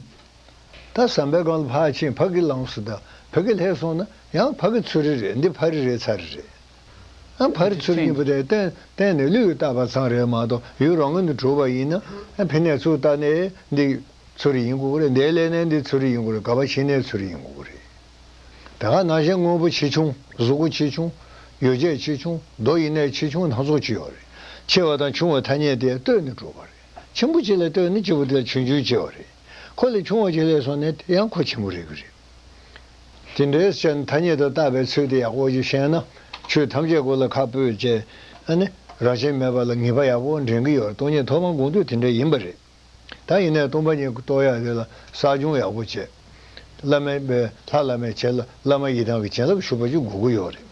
ད་ཟམ་པའི་སྒང་ལ་ཕར་ཕྱིན། ཕ་གི་ལངས་སོང་། ད་ཕ་གི་སླེབས་སོང་ན་ཡང་ཕ་གི་ཚུ་རི་རེད། འདི་ཕ་རི་རེད། ཚ་རི་རེད། ཨ་ཕ་རི་ཚུ་རི་གཉིས་པོ་དེ་བརྟེན་བརྟེན་ནས་བློས་བཏགས་པ་ཙམ་རེད་མ་གཏོགས་ཡུལ་རང་ངོས་ནས་གྲུབ་པ་ཡིན་ན། ཨ་ཕི་ནས་ཚུར་བལྟས་ནས་འདི་ཚུ་རི་ཡིན་དགོས་ཀྱི་རེད། འདིར་སླེབས་ནས་འདི་ཚུ་རི་ཡིན་དགོས་རེད། ག་པར་ཕྱིན་ནས་ཚུ་རི་ཡིན་དགོས་ཀྱི་རེད། དེ་ག་ནང་བཞིན་དངོས་པོ་ཆེ་ཆུང་། གཟུགས་པོ་ཆེ་ཆུང་། ཡོ་བྱད་ཆེ་ཆུང་། རྡོ་ཡིན་ནའི་ཆེ་ཆུང་སྣ་ཚོགས་ཅིག་ཡོད་རེད། ཆེ་བ་དང་ཆུང་བའི་ཐ་སྙད་དེ་ལྟོས་ནས་གྲུབ་པ་རེད། ཆེན་པོ་གཅིག་ལ་ལྟོས་ནས་གཅིག་པོ་དེ་ལ་ཆུང་ཆུང་བྱས་པ་རེད། ཁོ་ལས་ཆུང་བ་ཅིག་སླེབས་སོང་ན་ཡང་ཁོ་ཆེན་པོ་རེད་ཀྱི་རེད། དེ་འདྲའི་ཕྱིར་ཐ་སྙད་དུ་བཏགས་པའི་ཚུལ་དེ་ཡག་པོ་ཅིག་ཤེས་ན། ཆོས་ཐམས་ཅད་མགོ་ལ་ཁ་སྤོས་བྱས། ཨ་ནི་རང་བཞིན་མེད་པ་ལ་ངེས་པ་ཡག་པོ་འདྲེན་གྱི་ཡོད་རེད། སྟོང་ཉིད་ཐོག་མར་སྒོམ་དུས་དེ་འདྲ་ཡིན་པ་རེད། ད་ཡིན་ནའི་སྟོང་པ་ཉིད་རྟོགས་ཡག་དེ་ལ་གསག་སྦྱོང་ཡག་པོ་བྱས། བླ་མའི་པའི་ལྷ་བླ་མའི་བྱིན་རླབས། བླ་མ་ཡི་དམ་གྱི་བྱིན་རླབས་ཞུགས་པ་ཅིག་དགོས་ཀྱི་ཡོད་རེད།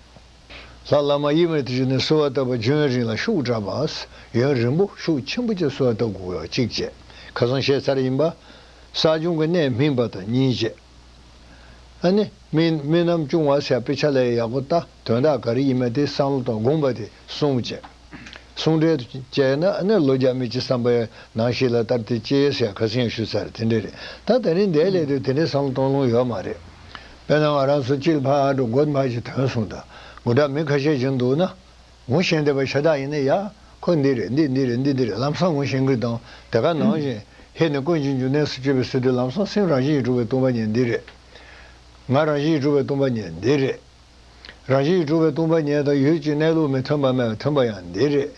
ལྷ་བླ་མ་ཡིད་མི་བདེ་ནས་གསོལ་བ་བཏབ་པ་རྒྱུན་རིང་ལ་ཤུགས་དྲག་པ། ཡུན་རིང་པོ་ཤུགས་ཆེན་པོ་ཅིག་གསོལ་བ་བཏབ་དགོས་ཡོད་གཅིག་བྱས། ཁ་སང་བཤད་ཚར་ཡིན་པ། གསག་སྦྱོང་གི་གནད་སྨིན་པ་དང་གཉིས་བྱས། ཨ་ནི་རྨི་རྨི་ལམ་བྱུང་བ་ཟེར་དཔེ་ཆ་ལ་ཡག་པོ་ལྟ། དོན་དག་ག་རེ་ཡིན་མིན་དེ་བསམ་བློ་གཏོང་། སྒོམ་པ་དེ་གསུམ་བྱས། གསུང་འབྲེལ་དུ་བྱས་ན་ཨ་ནི་ལོ་བརྒྱ་མི་གཅིག་བསམ་པའི་ནང་བཞིན་ལ་ལྟར་དེ་སྐྱེ་ཟེར་ཁ་སང་ཡང་ཞུས་ཚར། དེ་འདྲ་རེད། ད་དེ་རིང་འདིར་སླེབས་དུས་དེ་འདྲའི་བསམ་བློ་གཏོང་ལོང་ཡོད་མ་རེད། དཔེར་ན་ང་རང་ཚོ་སྤྱིར་ཕར་འགྲོ་དགོས་མ་ཞིག་ཐོན་སོང་། ད་ངོ་དག་མི་ཁ་ཤས་ཤིག་འདུག་ན། ངོ་ཤེས་བསྡད་པ་ཤ་སྟག་ཡིན་ན་ཡ། ཁོ་འདི་རེད། འདི་འདི་རེད། འདི་འདི་རེད། ལམ་སང་ངོ་ཤེས་ཀྱི་དང་། དེ་ག་ནང་བཞིན་ཧེ་ནས་ཀུན་གྱི་འབྱུང་གནས་སུ་སྤྱོད་པའི་ཚུལ་དུ་ལམ་སང་སེམས་རང་བཞིན་གྱིས་གྲུབ་པའི་སྟོང་པ་ཉིད་འདི་རེད། ང་རང་བཞིན་གྱིས་གྲུབ་པའི་སྟོང་པ་ཉིད་འདི་རེད། རང་བཞིན་གྱིས་གྲུབ་པའི་སྟོང་པ་ཉིད་དང་ཡུལ་གྱི་གནས་ལུགས་མི་མཐུན་པ་མེད་པ་མཐུན་པ་ཡང་འདི་རེད།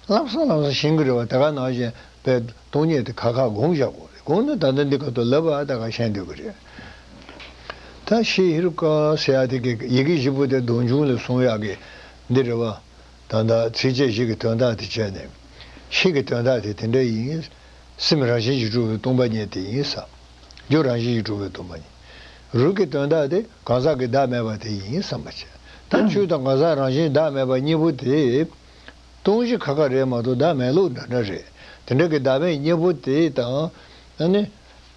ལམ་སང་ལམ་སང་ཤེས་ཀྱི་རེད་པ། དེ་ག་ནང་བཞིན་པའི་སྟོང་ཉིད་དེ་ཁ་ཁ་སྒོམ་བཞག་དགོས་རེད། སྒོམ་ན་ད་ལྟ་འདི་ཁ་ཐུག་ལབ་པ་ད་ག་ཤེས་འདོད་ཀྱི་རེད། ད་ཤེས་ཧེ་རུ་ཀ་ཟེར་ཡ་དེ་གི་ཡི་གེ་བཞི་པོ་དེ་སྡོམ་འབྱུང་ལས་གསུང་ཡག་གི་འདི་རེད་བ། ད་ལྟ་ཚིགས་བཅད་བཞི་གི་དོན་དག་དེ་བྱས་ནས། ཤེས་ཀྱི་དོན་དག་དེ་དེ་འདྲ་ཡིན། སེམས་རང་བཞིན་གྱིས་གྲུབ་པའི་སྟོང་པ་ཉིད་དེ་ཡིན་བསམ། རྒྱུ་རང་བཞིན་གྱིས་གྲུབ་པའི་སྟོང་པ་ཉིད། རུས་ཀྱི་དོན་དག་དེ་གང་ཟག་གི་བདག་མེད་པ་དེ་ཡིན་བསམ་པ་བྱས། ད་ཆོས་དང་གང་ཟག་རང་བཞིན་བདག་མེད་པ་གཉིས་པོ་དེ། སྟོང་གཞི་ཁ་ཁ་རེད་མ་གཏོགས་བདག་མེད་ལུགས་འདྲ་འདྲ་རེད། དེ་འདྲ་གི་བདག་མེད་གཉིས་པོ་དེ་དང་། ཨ་ནི།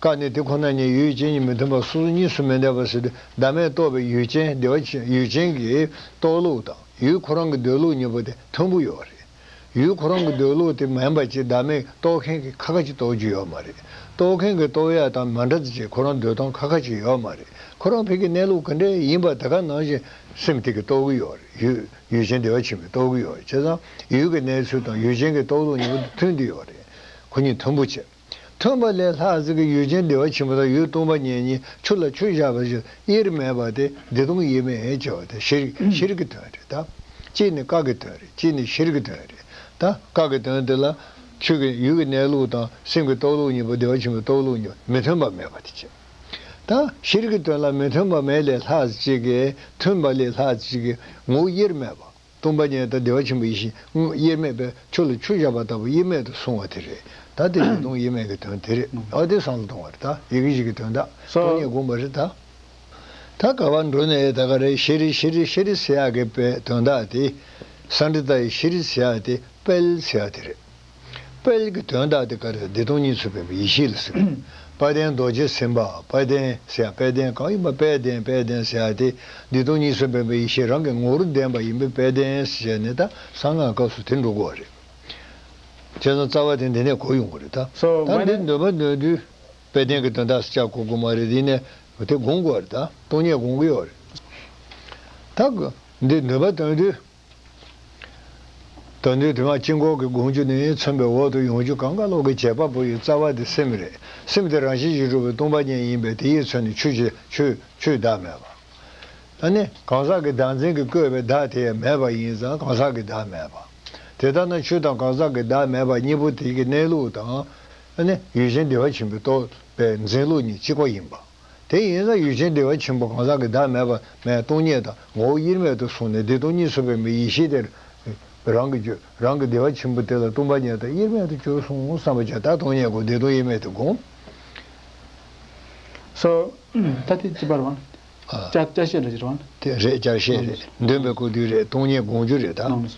ཀ་ནི་དེ་ཁོ་ན་ཉིད་ཡུལ་ཅན་གཉིས་མི་མཐུན་པ་སོ་སོ་གཉིས་སུ་མི་འདོད་པ་ཟེར་དུས་བདག་མེད་རྟོགས་པའི་ཡུལ་ཅན་བདེ་བ་ཆེན་ཡུལ་ཅན་གྱི་རྟོགས་ལུགས་དང་ཡུལ་ཁོ་རང་གི་འདོད་ལུགས་གཉིས་པོ་དེ་མཐུན་པོ་ཡོད་རེད། ཡུལ་ཁོ་རང་གི་འདོད་ལུགས་དེ་མིན་པ་ཅིག་བདག་མེད་རྟོགས་མཁན་གྱི་ཁ་ཁ་ཅིག་རྟོགས་རྒྱུ་ཡོད་མ་རེད། རྟོགས་མཁན་གྱི་རྟོགས་ཡག་དང་མ་འདྲ་ཅིག་ཁོ་རང་འདོད་སྟངས་ཁ་ཁ་ཅིག་ཡོད་མ་རེད། ཁོ་རང་ཕ་གི་གནས་ལུགས་ག་འདྲ་ཡིན་པ་དེ་ག་ནང་བཞིན་སེམས་དེ་གིས་རྟོགས་ཀྱི་ཡོད་རེད། ཡུལ་ཡུལ་ཅན་བདེ་བ་ཆེན་པོས་རྟོགས་ཀྱི་ཡོད་རེད། བྱས་ཙང་ཡུལ་གྱི་གནས་ཚུལ་དང་ཡུལ་ཅན་གྱི་རྟོགས་ལུགས་གཉིས་པོ་དེ་མཐུན་བསྡད་ཡོད་རེད། ཁོ་གཉིས་མཐུན་པོ་བྱས། མཐུན་པ་ལས་ལྷག་ཅིག་གི་ཡུལ་ཅན་བདེ་བ་ཆེན་པོ་དང་ཡུལ་སྟོང་པ་ཉིད་གཉིས་ཆུ་ལ་ཆུ་བཞག་པ་བཞིན་དབྱེར་མེད་པ་དེ་བདེ་སྟོང་དབྱེར་མེད་ཅེས་པ་དེ་ཤེས་ཤེས་རིག་གི་དོན་རེད་ད། གཅིག་ནི་ཀ་གི་དོན་རེད། གཅིག་ནི་ཤེས་རིག་གི་དོན་རེད། ད་ཀ་གི་དོན་དེ་ལ་ཆོས་ཀྱི་ཡུལ་གྱི་གནས་ལུགས་དང་སེམས་ཀྱི་རྟོགས་ལུགས་གཉིས་པོ་བདེ་བ་ཆེན་པོའི་རྟོགས་ལུགས་གཉིས་པོ་མི་མཐུན་པ་མེད་པ་དེ་བྱས། ད་ཤེས་རིག་གི་དོན་ལ་མི་མཐུན་པ་མེད་ལས་ལྷག་ཅིག་གི་མཐུན་པ་ལས་ལྷག་ཅིག་གི་ངོ་བོ་དབྱེར་མེད་པ། སྟོང་པ་ཉིད་དང་བདེ་བ་ཆེན་པོའི་ཡེ་ཤེས་དབྱེར་མེད་པས་ཆུ་ལ་ཆུ་བཞག་པ་ལྟ་བུ་དབྱེར་མེད་དུ་སོང་བ་དེ་རེད། ད་དེ་བདེ་སྟོང་དབྱེར་མེད་ཀྱི་དོན་དེ་རེད། ཨ་དེ་བསམ་བློ་གཏོང་བ་རེད། ད་ཡི་གེ་བཞི་གི་དོན་དག་སྟོང་ཉིད་དགོངས་པ་རེད་ད། ད་ག་བ་འགྲོ་ནས་ད་ག་རེ་ཤེས་རིག་ཤེས་རིག་ཤེས་རིག་ཟེར་ཡག་གི་དཔེ་དོན་དག་དེ། སཾ་སྐྲྀ་ཏ་ཡི་ཤེས་རིག་ཟེར་ཡག་དེ་དཔལ་ཟེར་ཡག་དེ་རེད། དཔལ་གྱི་དོན་དག་དེ་ག་རེ་བདེ་སྟོང་གཉིས་སུ་མེད་པའི་ཡེ་ཤེས་ལ་ཟེར། དཔལ་ལྡན་རྡོ་རྗེ་སེམས་དཔའ་དཔལ་ལྡན་ཟེར་ཡ་དཔལ་ལྡན་གང་ཡིན་པ་དཔལ་ལྡན་དཔལ་ལྡན་ཟེར་ཡ་དེ་བདེ་སྟོང་གཉིས་སུ་མེད་པའི་ཡེ་ཤེས་རང་གི་ངོ་བོར་ལྡན་པ་ཡིན་པས་དཔལ་ལྡན་ཟེར་ནས་ད་གསང་སྔགས་སྐབས་སུ་དེ་འགྲོ་དགོས་རེད། བྱས་ཙང་རྩ་བ་དེ་འདི་ནས་གོ་ཡོང་གི་རེད་ད། སོ་ད་མ་འདི་ནས་འདོན་པ་འདོན་དུས་དཔལ་ལྡན་གྱི་དོན་དག་ཟེར་བྱ་གོ་དགོས་མ་རེད། འདི་ནས་དེ་དགོངས་དགོས་རེད་ད། སྟོང་ཉིད་དགོངས་ཀྱི་ཡོད་རེད། ད་འདི་འདོན་པ་འདོན་དུས། ད་ནི་དེ་མ་དཀྱིལ་འཁོར་གྱི་དགོངས་རྒྱུ་ནི་མཚོན་པའི་འོག་ཏུ་ཡོང་རྒྱུ་གང་ག་ལོག་གི་བྱེད་པ་པོ་ཡི་རྩ་བ་དེ་སེམས་རེད། སེམས་དེ་རང་བཞིན་གྱིས་གྲུབ་པའི་སྟོང་པ་ཉིད་ཡིན་པས་དེ་ཡིས་མཚོན་ནས་ཆོས་ཀྱི་ཆོས་ཆོས་བདག་མེད་པ། ད་ནི་གང་ཟག་གི་བདག་འཛིན་གྱིས་བཀོད་པའི་བདག་དེ་མེད་པ་ཡིན་ཙང་གང་ཟག་གི་བདག་མེད་པ། དེ་ལྟར་ན་ཆོས་དང་གང་ཟག་གི་བདག་མེད་པ་གཉིས་པོ་དེ་གི་གནས་ལུགས་དང་། ད་ནི་ཡུལ་ཅན་བདེ་བ་ཆེན་པོའི་རྟོགས་པའི་འཛིན་ལུགས་གཉིས་གཅིག་པ་ཡིན་པ། དེ་ཡིན་ཙང་ཡུལ་ཅན་བདེ་བ་ཆེན་པོ་གང་ཟག་གི་བདག་མེད་པ་མེད་སྟོང་ཉིད་དང་ངོ་བོ་དབྱེར་མེད་དུ་སོང་ནས་བདེ་སྟོང་གཉིས་སུ་མེད་པའི་ཡེ་ཤེས་དེར་རང་གི་རྒྱུད་རང་གི་བདེ་བ་ཆེན་པོ་དེ་ལ་སྟོང་པ་ཉིད་དང་དབྱེར་མེད་དུ་གྱུར་སོང་བསམ་པ་བྱས། ད་སྟོང་ཉིད་དགོངས་བདེ་སྟོང་དབྱེར་མེད་དུ་དགོངས། སོ། ད་དེ་ཅི་པར་བ། ཨ། ཅ་ཅ་ཤེས་རེད་ཅི་རང་། དེ་རེད་ཅ་ཤེས་རེད། འདོན་པའི་སྐུ་དུས་རེད། སྟོང་ཉིད་དགོངས་རྒྱུ་རེད་ད།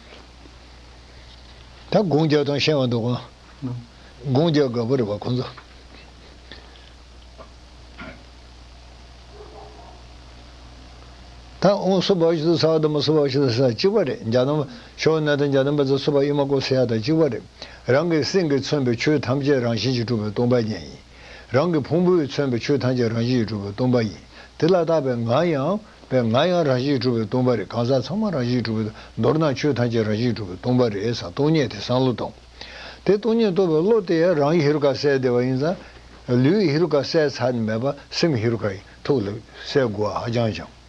ད་དགོངས་རྒྱག་དང་ཤེས་པ་འདུག་ག་དགོངས་རྒྱག་དགའ་པོ་རེད་བ་ཁོང་ཚོ། ད་འོང་སུ་བ་ཤི་ས་དང་མ་སུ་བ་ཤི་ས་གཅིག་པ་རེད། འཇའ་ནམ་ཤོ་ན་དང་འཇའ་ནམ་པ་ཚ་སུ་བ་ཨི་མ་ཀོ་ཟེར་ཡ་དང་གཅིག་པ་རེད། རང་གི་སེམས་ཀྱིས་མཚོན་པའི་ཆོས་ཐམས་ཅད་རང་བཞིན་གྱིས་གྲུབ་པའི་སྟོང་པ་ཉིད་ཡིན། རང་གི་ཕུང་པོས་མཚོན་པའི་ཆོས་ཐམས་ཅད་རང་བཞིན་གྱིས་གྲུབ་པའི་སྟོང་པ་ཡིན། དེ་ལ་བརྟགས་པའི་ང་ཡང་། པས་ང་ཡང་རང་བཞིན་གྱིས་གྲུབ་པའི་སྟོང་པ་རེད། གང་ཟག་ཚང་མ་རང་བཞིན་གྱིས་གྲུབ་པའི། མདོར་ན་ཆོས་ཐམས་ཅད་རང་བཞིན་གྱིས་གྲུབ་པའི་སྟོང་པ་རེད་ཟེར་སྟོང་ཉིད་དེ་བསམ་བློ་གཏོང་། དེ་སྟོང་ཉིད་རྟོགས་པའི་བློ་དེ་ཡང་རང་ཡི་ཧེ་རུ་ཀ་གསལ་བསྡད་པ་ཡིན་ཙང་། ལུས་ཡི་ཧེ་རུ་ཀ་གསལ་ཚར་ནས་མེད་པ་སེམས་ཡི་ཧེ་རུ་ཀ་ཡི་ཐུགས་ལ་གསལ་དགོས་པ་ཧ་ཅང་ཅང་།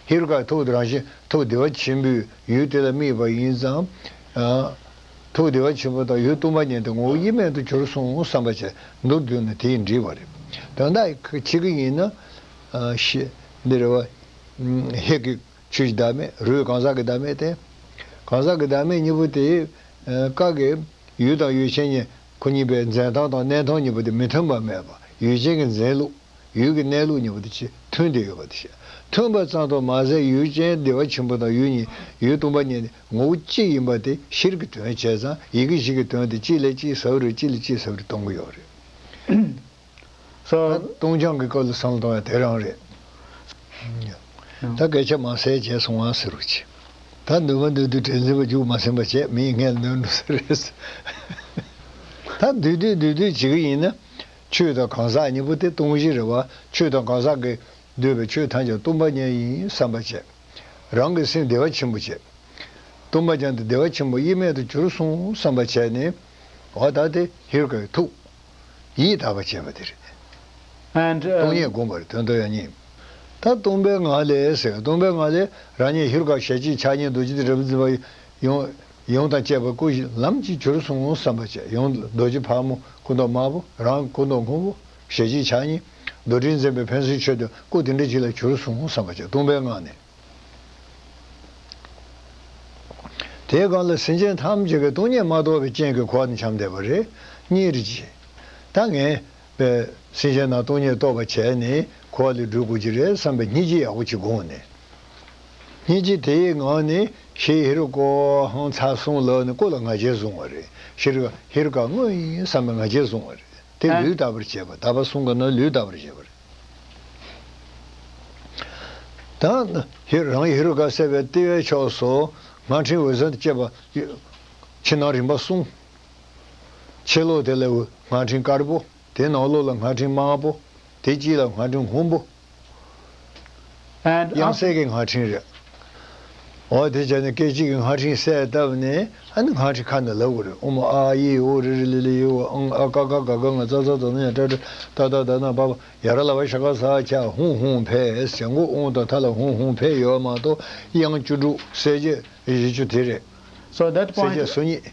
ཧེ་རུ་ཀ་ཐུགས་དེ་རང་བཞིན་ཐུགས་བདེ་བ་ཆེན་པོའི་ཡུལ་དེ་ལ་དམིགས་པ་ཡིན་ཙང་། ཐུགས་བདེ་བ་ཆེན་པོ་དང་ཡུལ་སྟོང་པ་ཉིད་དེ་ངོ་བོ་དབྱེར་མེད་དུ་གྱུར་སོང་བསམ་པ་བྱས་མདོར་བསྡུས་ན་དེས་འགྲིག་པ་རེད། དོན་དག་བྱེད་ཀྱི་ཡིན་ན། ཤེས་འདི་རེད་བ། ཧེ་གི་ཆོས་ཀྱི་བདག་མེད། རུས་གང་ཟག་གི་བདག་མེད་དེ། གང་ཟག་གི་བདག་མེད་གཉིས་པོ་དེ། ཀ་གི་ཡུལ་དང་ཡུལ་ཅན་གཉིས་ཁོ་གཉིས་པའི་འཛིན་སྟངས་དང་གནས་སྟངས་གཉིས་པོ་དེ་མི་མཐུན་པ་མེད་པ། ཡུལ་ཅན་གྱི་འཛིན་ལུགས། ཡུལ་གྱི་གནས་ལུགས་གཉིས་པོ་དེ་ཆེས་མཐུན་ཏེ་ཡོད་པ་དེ་བཤད། མཐུན་པ་ཙམ་དུ་མ་ཟད་ཡུལ་ཅན་བདེ་བ་ཆེན་པོ་དང་ཡུལ་གཉིས་ཡུལ་སྟོང་པ་ཉིད་ནི་ངོ་བོ་གཅིག་ཡིན་པ་དེ་ཤེས་རིག་གི་དོན་བྱས་ཙང་ཡི་གེ་བཞི་གི་དོན་དེ་གཅིག་ལས་གཅིག་ཟབ་རུ་གཅིག་ལས་གཅིག་ཟབ་རུ་གཏོང་གི་ཡོད་རེད། ད་སྟོང་རྐྱང་གི་སྐོར་ལ་བསམ་བློ་གཏོང་ཡ་དེ་རང་རེད། ད་སྐད་ཆ་མང་ཟད་བྱས་སོང་ང་ཟེར་རོགས་གྱིས། ད་འདོན་པ་འདོན་དུས་དྲན་འཛིན་པ་རྒྱུགས་མ་ཟིན་པ་བྱས་མིའི་སྔས་འདོན་འགྲོ་ས་རེད། ད་འདུས་དུས་འདུས་དུས་བྱེད་ཀྱི་ཡིན་ན། ཆོས་དང་གང་ཟག་གཉིས་པོ་དེ་སྟོང་གཞི་རེད་བ། ཆོས་དང་གང་ཟག་གིས་འདོད་པའི་ཆོས་ཐམས་ཅད་སྟོང་པ་ཉིད་ཡིན་བསམ་པ་བྱས། རང་གི་སེམས་བདེ་བ་ཆེན་པོ་བྱས། སྟོང་པ་ཉིད་དུ་བདེ་བ་ཆེན་པོ་དབྱེར་མེད་དུ་གྱུར་སོང་བསམ་པ་བྱས་ནས། འོ་ད་དེ་ཧེ་རུ་ཀའི་ཐུགས། ཡིད་དག་པ་བྱས་པ་དེ་རེད། And, སྟོང་ཉིད་དགོངས་པ་རེད། དོན་དུ་ཡང་ཉིད། ད་སྟོང་པའི་ངང་ལས་ཟེར། སྟོང་པའི་ངང་ལས་རང་ཉིད་ཧེ་རུ་ཀ་ཞལ་གཅིག་ཕྱག་གཉིས་རྡོ་རྗེ་དེ་རབ་ཏུ་འཛིན་པ་ཡོངས་ཡོངས་དང་བཅས་པ་སྐུ་བཞི་ལམ་གྱིས་གྱུར་སོང་བསམ་པ་བྱས། ཡོངས་རྡོ་རྗེ་ཕག་མོ་སྐུ་མདོག་དམར་པོ། རང་སྐུ་མདོག་སྔོན་པོ། ཞལ་གཅིག་ཕྱག་གཉིས། རྡོར་དྲིལ་འཛིན་པའི་ཕན་ཚུན་ཆོད་དུ་སྐུ་དེ་འདྲ་ཅིག་ལ་གྱུར་སོང་བསམ་པ་བྱས་སྟོང་པའི་ངང་ནས། དེའི་སྒང་ལ་སེམས་ཅན་ཐམས་ཅད་ཀྱི་སྟོང་ཉིད་མ་རྟོགས་པའི་རྐྱེན་གྱིས་འཁོར་བ་ནི་འཁྱམས་བསྡད་པ་རེད། སྙིང་རེ་རྗེ། ད་ངས་པའི་སེམས་ཅན་རྣམས་སྟོང་ཉིད་རྟོགས་པར་བྱས་ནས་འཁོར་བ་ལས་སྒྲོལ་དགོས་ཀྱི་རེད་བསམ་པའི་སྙིང་རྗེ་ཡག་པོ་ཅིག་དགོངས་ནས། སྙིང་རྗེ་དེའི་ངང་ནས་ཤྲཱི་ཧེ་རུ་ཀོ་ཧང་ཚར་གསུམ་ལབ་ནས་སྐུ་ལ་ང་རྒྱལ་བཟུང་བ་རེད། ཤྲཱི་ཧེ་རུ་ཀ་དངོས་ཡིན་བསམ་པའི་ང་རྒྱལ་བཟུང་བ་རེད། དེ་ཨ། ལུས་དག་པར་བྱེད་པ། དག་པ་གསུམ་གྱི་ནང་ལུས་དག་པར་བྱེད་པ་རེད། ད་ཧེ་རང་ཧེ་རུ་ཀ་བསད་པའི་ལྟེ་བའི་ཕྱོགས་སུ་སྔགས་ཕྲེང་འོད་ཟེར་དང་བཅས་པ་ཕྱི་ནང་རིམ་པ་གསུམ། ཕྱི་ལོགས་དེ་ལ་སྔགས་ཕྲེང་དཀར་པོ། དེ་ནང་ལོགས་ལ་སྔགས་ཕྲེང་དམར་པོ། དེ་དཀྱིལ་ལ་སྔགས་ཕྲེང་སྔོན་པོ། And དབྱངས་གསལ་གྱི་སྔགས་ཕྲེང་རེད། འོ་དེ་བྱས་ནས་སྐད་ཅིག་གིས་སྔགས་ཕྲེང་གསལ་བཏབ་ནས་ཨ་ནི་སྔགས་ཕྲེང་ཁ་ནས་ལབ་དགོས་རེད། ཨོཾ་ཨཱཿཡེ་ཨོ་རི་རི་ལི་ལི་ཡེ་ཨོ་ཨང་ཨ་ཀ་ཁ་ག་ག་ང་ཙ་ཙ་ཛ་ཛ་ཉ་ཏྲ་ཏྲ་ཏ་ཏ་ད་ན་པ་པ་ཡ་ར་ལ་བ་ཞ་ག་ས་ཁྱ་ཧུང་ཧུང་ཕེ་ཞང་གོ་ཨོང་དང་ཐ་ལ་ཧུང་ཧུང་ཕེ་ཡོད་མ་གཏོགས་དབྱངས་བཅུ་དྲུག་གསལ་བྱེད་བཞི་བཅུ་དེ་རེད། So that སྲས་བཅས་point སོ་གཉིས།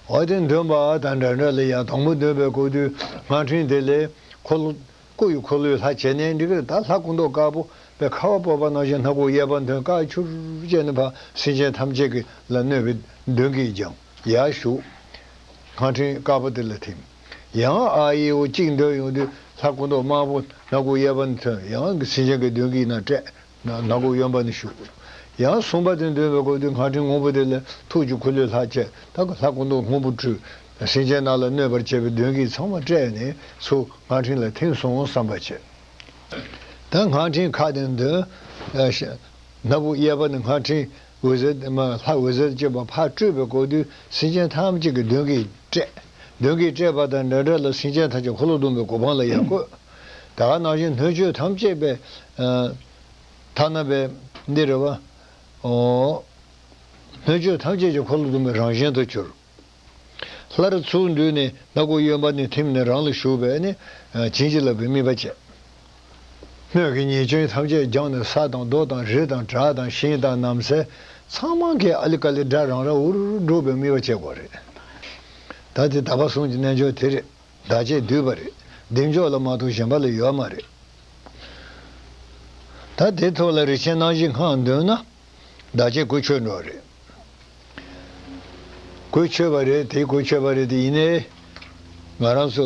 འོ་དེ་འདོན་པ་དང་འདྲ་འདྲ་ལ་ཡང་དང་པོ་འདོན་པའི་སྐབས་དུས་སྔགས་ཕྲེང་དེ་ལས་འཁོར་ལོ་སྐུ་ཡི་འཁོར་ལོའི་ལྷ་བྱས་ནས་འགྲིག་གི་རེད། ད་ལྷ་སྐུ་མདོག་དཀར་པོ་པའི་ཁ་བ་བབས་པ་ནང་བཞིན་སྣ་ཁུག་གཡས་པ་འདོན། དཀར་ཕྱུར་བྱས་ནས་ཕར་སེམས་ཅན་ཐམས་ཅད་ཀྱི་ལ་གནོད་པའི་གདོན་བགེགས་སྦྱངས། ཡར་ཞུགས། སྔགས་ཕྲེང་དཀར་པོ་དེ་ལ་ཐིམ། ཡང་ཨཱཿཡེ་ཨོ་གཅིག་འདོན་ཡོང་དུས་ལྷ་སྐུ་མདོག་དམར་པོ་སྣ་ཁུག་གཡས་པ་ནས་ཐོན། ཡང་སེམས་ཅན་གྱི་གདོན་བགེགས་རྣམས་བསྐྲད། ན་ནག་པོ་གཡོན་པ་ནས་ཞུགས། ཡང་གསུམ་པ་དེ་འདོན་པའི་སྐབས་དུས་སྔགས་ཕྲེང་སྔོན་པོ་དེ་ལས་ཐུགས་ཀྱི་འཁོར་ལོའི་ལྷ་བཅས་ད་ལྷ་སྐུ་མདོག་སྔོན་པོ་སྤྲུལ། སེམས་ཅན་རྣམས་ལ་གནོད་པར་བྱེད་པའི་གདོན་བགེགས་ཚང་མ་བསྐྲད་ནས་ཚུར་སྔགས་ཕྲེང་ལ་ཐིམ་སོང་བསམ་པ་བྱས། ད་སྔགས་ཕྲེང་ཁ་དེ་འདོན། ཨ་ཤ། སྣ་བུག་གཡས་པ་ནས་སྔགས་ཕྲེང་འོད་ཟེར་མ་ལྷ་འོད་ཟེར་བཅས་པ་ཕར་སྤྲོས་པའི་སྐབས་དུས་སེམས་ཅན་ཐམས་ཅད་ཀྱི་གདོན་བགེགས་བསྐྲད། གདོན་བགེགས་བསྐྲད་པ་དང་འདྲ་འདྲ་ལ་སེམས་ཅན་ཐམས་ཅད་འཁོར་ལོ་སྡོམ་པའི་གོ་འཕང་ལ་ཡང་བཀོད། ད་ག་ནང་བཞིན་སྣོད་བཅུད་ཐམས་ཅད་པའི་ཨ། ཐ་ན་པའི་འདི་རེད་བ། ཨོ། སྣོད་བཅུད་ཐམས་ཅད་ཀྱི་འཁོར་ལོ་སྡོམ་པའི་རང་བཞིན་དུ་གྱུར། སླར་ཚུར་འདུས་ནས་སྣ་ཁུག་གཡོན་པ་ནས་ཐིམ་ནས་རང་ལ་ཞུགས་པས་ནི་བྱིན་གྱིས་བརླབས་པའི་དམིགས་པ་བྱས། སྣོད་ཀྱི་ཉེས་སྐྱོན་ཐམས་ཅད་སྦྱངས་ནས་ས་དང་རྡོ་དང་རི་དང་བྲག་དང་ཤིང་དང་ནམ་སེལ་ཚང་མ་གིས་ཨ་ལི་ཀ་ལི་སྒྲ་རང་ར་འུར་འུར་སྒྲོག་པའི་དམིགས་པ་བྱེད་དགོས་རེད། ད་དེ་དག་པ་གསུམ་གྱི་རྣལ་འབྱོར་དེ་རེད། བདག་བསྐྱེད་བསྡུས་པ་རེད། བདེ་མཆོག་ལ་མ་གཏོགས་གཞན་པ་ལ་ཡོད་མ་རེད། ད་དེ་ཐོག་ལ་རིན་ཆེན་སྣང་བཞི་སྔགས་འདོན་ན། བདག་བསྐྱེད་གོས་ཆོད་འགྲོ་རེད། གོས་ཆོད་པ་རེད། དེ་གོས་ཆོད་པ་རེད། དེ་ཡིན་ནའི། ང་རང་ཚོ་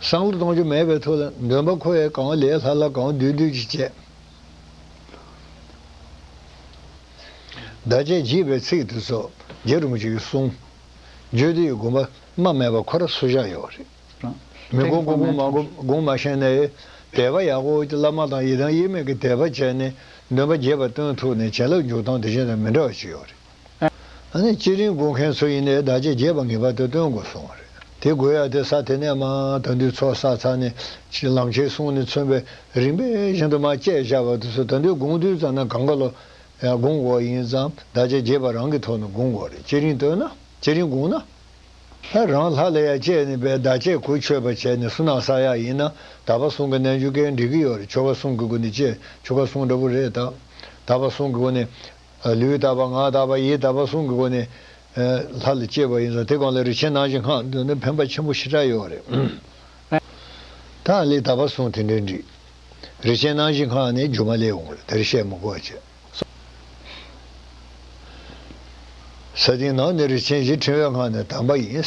བསམ་བློ་གཏོང་རྒྱུ་མེད་པའི་ཐོག་ལ་འདོན་པ་ཁོ་ཡས་གང་ལས་ལྷ་ལྷ་གང་བསྡུས་བསྡུས་ཀྱིས་བྱས། བདག་བསྐྱེད་བགྱིས་པའི་ཚིག་དེ་ཚོ་རྗེ་རིན་པོ་ཆེ་གིས་གསུངས། རྗེ་འདི་ཡི་དགོངས་པ་སྨྲ་མེད་པ་ཁོ་ར་སུ་བཞག་ཡོད་རེད། མི་དགོངས་དགོངས་དགོངས་མ་དགོངས་དགོངས་མ་ཤེས་ནའི་དད་པ་ཡག་པོ་བླ་མ་དང་ཡི་དམ་དབྱེར་མེད་ཀྱི་དད་པ་བྱས་ནས་འདོན་པ་རྒྱས་པ་སྟོན་ཐུབ་ནས་བྱིན་རླབས་འཇུག་སྟངས་དེ་བཞིན་དང་མི་འདྲ་བ་ཞིག་ཡོད་རེད། ཨ་ནི་བསྐྱེད་རིམ་སྒོམ་མཁན་ཚོ་ཡིན་ནའི་བདག་བསྐྱེད་རྒྱས་པ་ངེས་པར་དུ་སྟོན་དགོས་གསུངས་པ་རེད། དེ་དགོས་ཡ་དེ་ས་དེ་ནས་མར་ད་དུང་ཚོགས་བསགས་ཚར་ནས་ལམ་ཁྱེར་གསུངས་ནས་མཚོན་པའི་རིམ་པས་བཞིན་དུ་མར་བཅད་བཞག་པ་དེ་ཚོ་ད་དུང་དགོངས་དུས་ཙམ་ན་གང་ག་ལོ་སྒོམ་དགོས་ཡིན་ཙང་བདག་བསྐྱེད་རྒྱས་པ་རང་གི་ཐོག་ནས་སྒོམ་དགོས་རེད། བསྐྱེད་རིམ་བཏོན་ན་བསྐྱེད་རིམ་སྒོམ་ན། ད་རང་ལྷ་ལ་ཡ་བཅས་ནས་པའི་བདག་བསྐྱེད་གོས་ཆོད་པ་བྱས་ནས་གསུང་ནག་བསགས་ཡ་ཡིན་ན་དག་པ་གསུམ་གྱི་རྣལ་འབྱོར་མཁན་འགྲིག་གི་ཡོད་རེད། ཆོ་ག་གསུམ་གྱི་སྒོ་ནས་བཅས། ཆོ་ག་གསུམ་འདྲ་པོ་རེད་ད། དག་པ་གསུམ་གྱི་སྒོ་ནས། ལུས་དག་པ་ངག་དག་པ་ཡིད་དག་པ་གསུམ་གྱི་སྒོ་ནས་ལྷ་ལ་བསྐྱེད་པ་ཡིན་ཙང་དེ་སྒང་ལ་རིན་ཆེན་སྣང་བཞི་སྔགས་འདོན་ན་ཕན་པ་ཆེན་པོ་ཞེ་དྲག་ཡོད་རེད། ད་ལས་དག་པ་གསུམ་དེ་འདྲའི་འགྲིག་རིན་ཆེན་སྣང་བཞི་སྔགས་ནི་རྒྱུ་མ་ལས་འོང་རེད། དེར་བཤད་མི་དགོས་བྱས། ས་སྟེང་ནང་ནས་རིན་ཆེན་བཞི་ཕྲེང་བའི་སྔགས་ནི་དམ་པ་ཡིན།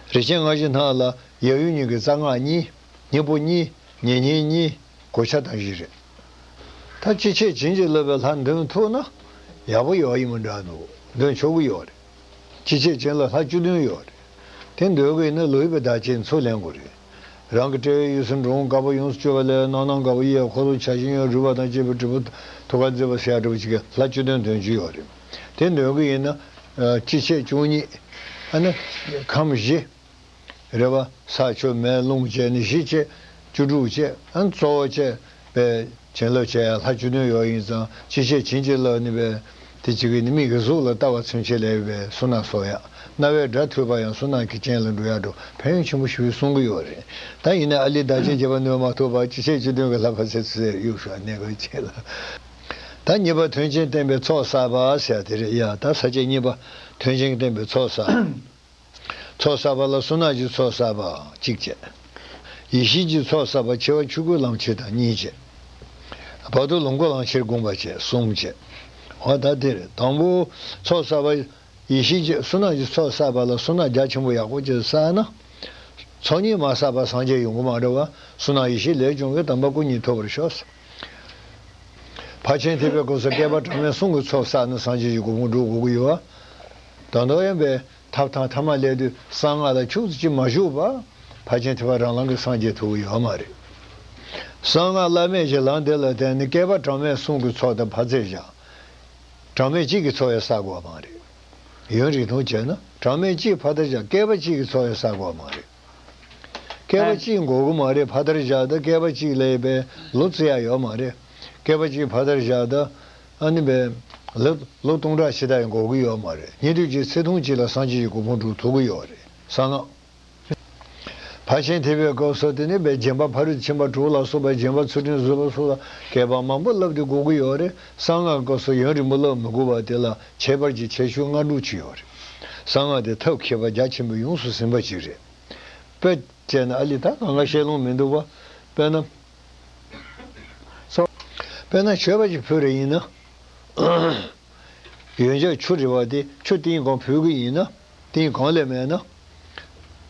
རིན་ཆེན་སྔགས་བཞི་སྔགས་ལ་ཡབ་ཡུམ་གཉིས་ཀྱི་རྩ་སྔགས་གཉིས། སྙིང་པོ་གཉིས། ཉེ་སྙིང་གཉིས། གོ་ཆ་དང་བཞི་རེད། ད་ཅི་བྱེད་བྱིན་གྱིས་བརླབས་པའི་ལྷ་འདོན་ཐུབ་ན་ཡག་པོ་ཡོད་ཡིན་མི་འདྲ་འདུག་འདོན་ཆོག་གི་ཡོད་རེད། ཅི་བྱེད་བྱིན་ལ་ལྷ་བཅུ་བདུན་ཡོད་རེད། དེ་འདོན་གྱི་ཡིན་ན་ལོ་ཡི་པའི་བདག་བསྐྱེད་ཚུར་ལེན་དགོས་རེད། རང་གི་དཔྲལ་བའི་དབུས་སུ་འབྲོང་དཀར་པོ་ཡོངས་སུ་གཅོད་པ་ལས་རྣམ་སྣང་དཀར་པོ་གཡས་འཁོར་ལོ་བྱ་ཞིང་ཡང་རུས་པ་དང་བཅས་པའི་དྲིལ་བུ་ཐུགས་ཀར་མཛེས་པ་ཟེར་ཡ་འདྲ་པོ་ཅིག་གི་ལྷ་བཅུ་བདུན་འདོན་རྒྱུ་ཡོད་རེད། དེ་འདོན་གྱི་ཡིན་ན་ཅི་བྱེད་བཅུ་གཉིས། ཨ་ནི་ཁམས་བཞི། རེད་བ། ས་ཆུ་མེ་རླུང་བཅས་ནི་བཞི་བཅས་བཅུ་དྲུག་བཅས་ཨ་ནི་གཙོ་བོ་བཅས་པའི་བྱིན་རླབས་བྱེད་ཡ་ལྷ་བཅུ་བདུན་ཡོད་ཡིན་ཙང་ཅི་བྱེད་བྱིན་གྱིས་བརླབས་ནི་བས་དེ་གཅིག་གིས་ནི་མིག་གི་གཟུགས་ལ་ལྟ་བ་ཚུན་ཆད་ལས་པའི་གསུང་ན་སོགས་ཡ་རྣ་བའི་སྒྲ་ཐོས་པ་ཡང་གསུང་ནག་གི་རྐྱེན་ལ་འགྲོ་ཡ་འགྲོ་ཕན་ཡོན་ཆེན་པོ་ཞིག་གསུང་གི་ཡོད་རེད། ད་ཡིན་ན་ཨ་ལི་བདག་བསྐྱེད་རྒྱས་པ་ནོན་མ་ཐུབ་པ་ཅི་བྱེད་བཅུ་བདུན་གྱི་ལྷ་ཕ་ཚེ་ཚེ་གཡུག་ཤོག་གནས་ག་བྱེད་ལ། ད་གཉིས་པ་མཐུན་རྐྱེན་བསྟེན་པའི་ཚོགས་བསགས་པ་ཟེར་དེ་རེད་ཡ། ད་ས་བཅད་གཉིས་པ་མཐུན་རྐྱེན་བསྟེན་པའི་ཚོགས་བསགས། ཚོགས་བསགས་པ་ལ་གསུང་ནག་གི་ཚོགས་བསགས་པ་གཅིག་བྱས། ཡེ་ཤེས་ཀྱི་ཚོགས་བསགས་པ་ཆེ་བ་ཆོས་སྐུ་ལམ་ཁྱེར་དང་གཉིས་བྱས། བར་དུ་ལོངས་སྐུ་ལམ་ཁྱེར་བསྒོམ་པ་བྱས་གསུམ་བྱས། འོ་ད་དེ་རེད། དང་པོ་ཚོགས་བསགས་པ་ཡེ་ཤེས་ཀྱི་བསོད་ནམས་ཀྱི་ཚོགས་བསགས་པ་ལ་བསོད་ནམས་རྒྱ་ཆེན་པོ་ཡག་པོ་ཅིག་བསགས་ན། ཚོགས་གཉིས་མ་བསགས་པ་སངས་རྒྱས་ཡོང་གི་མ་རེད་བ། བསོད་ནམས་ཡེ་ཤེས་ལས་བྱུང་བའི་དམ་པ་སྐུ་གཉིས་ཐོབ་པར་ཤོག། ཕར་ཕྱིན་ཐེག་པའི་སྐབས་སུ་བསྐལ་པ་གྲངས་མེད་གསུམ་གྱི་ཚོགས་བསགས་ནས་སངས་རྒྱས་ཀྱི་གོ་འཕང་སྒྲུབ་དགོས་ཀྱི་ཡོད་བ། ད་དུང་ཡང་པའི་ཐབས་དང་ཐ་མ་སླད་དུས་གསང་སྔགས་ལ་ཁྱུག་ཙམ་ཅིག་མ་ཞུགས་པར་ཕར་ཕྱིན་ཐེག་པ་རང་ལམ་གྱི་སངས་རྒྱས་ཐུབ་ཀྱི་ཡོད་མ་རེད། གསང་སྔགས་བླ་མེད་ཀྱི་ལམ་དེ་ལ་བརྟེན་ནས་བསྐལ་པ་གྲངས་མེད་གསུམ་གྱི་ཚོགས་དང་ཕར་ཚད་བཞག། གྲངས་མེད་གཅིག་གི་ཚོགས་ཡང་བསགས་དགོས་པ་མ་རེད། ཡུན་རིང་ཐུང་བྱས་ན་གྲངས་མེད་གཅིག་ཕར་ཚད་བཞག། བསྐལ་པ་གཅིག་གི་ཚོགས་ཡང་བསགས་དགོས་པ་མ་རེད། བསྐལ་པ་གཅིག་འགོར་གི་མ་རེད། ཕར་ཚད་བཞག་ད་བསྐལ་པ་གཅིག་ལ་ཡོད་པའི་ལོ་བརྩི་ཡ་ཡོད་མ་རེད། བསྐལ་པ་གཅིག་ཕར་ཚད་བཞག་ད་ཨ་ནི་པའི་ལོ་ལོ་སྟོང་ཕྲག་ཕྱེད་དག་ཡང་འགོར་གི་ཡོད་མ་རེད། ཉན་ཐོས་ཀྱི་ཚེ་ཐུང་གཅིག་ལ་སངས་རྒྱས་ཀྱི་གོ་འཕང་སྒྲུབ་ཐུབ་ཀྱི་ཡོད་རེད། གསང་སྔགས། ཕར་ཕྱིན་ཐེག་པའི་སྐབས་སུ་དེ་ནི་པའི་སྦྱིན་པ་ཕ་རོལ་ཏུ་ཕྱིན་པ་དྲུག་ལ་སོགས་པའི་སྦྱིན་པ་ཚུལ་ཁྲིམས་བཟོད་པ་སོགས་ལ་བསྐལ་པ་མང་པོ་བསླབ་སྟེ་འགོར་གྱི་ཡོད་རེད། གསང་སྔགས་སྐབས་སུ་ཡུན་རིང་པོ་བསླབ་མི་དགོས་པ་དེ་ལ་ཁྱད་པར་གྱི་ཁྱད་ཆོས་ལྔ་དྲུག་ཅིག་ཡོད་རེད། གསང་སྔགས་དེ་ཐབས་མཁས་པ་རྒྱ་ཆེན་པོས་ཡོངས་སུ་ཟིན་པ་ཅིག་རེད། དཔེ་བྱས་ན་ཨ་ལི་ད་གང་ག་བཤད་ལོང་མི་འདུག་བ། དཔེར་ན། དཔེར་ན་མཆོད་པ་ཅིག་ཕུལ་རེ་ཡིན་ན། ཡོན་ཆབ་ཆུ་རེ་བ་དེ་ཆུ་ཏིང་གང་ཕུལ་གི་ཡིན་ན། ཏིང་གང་ལས་མེད་ན།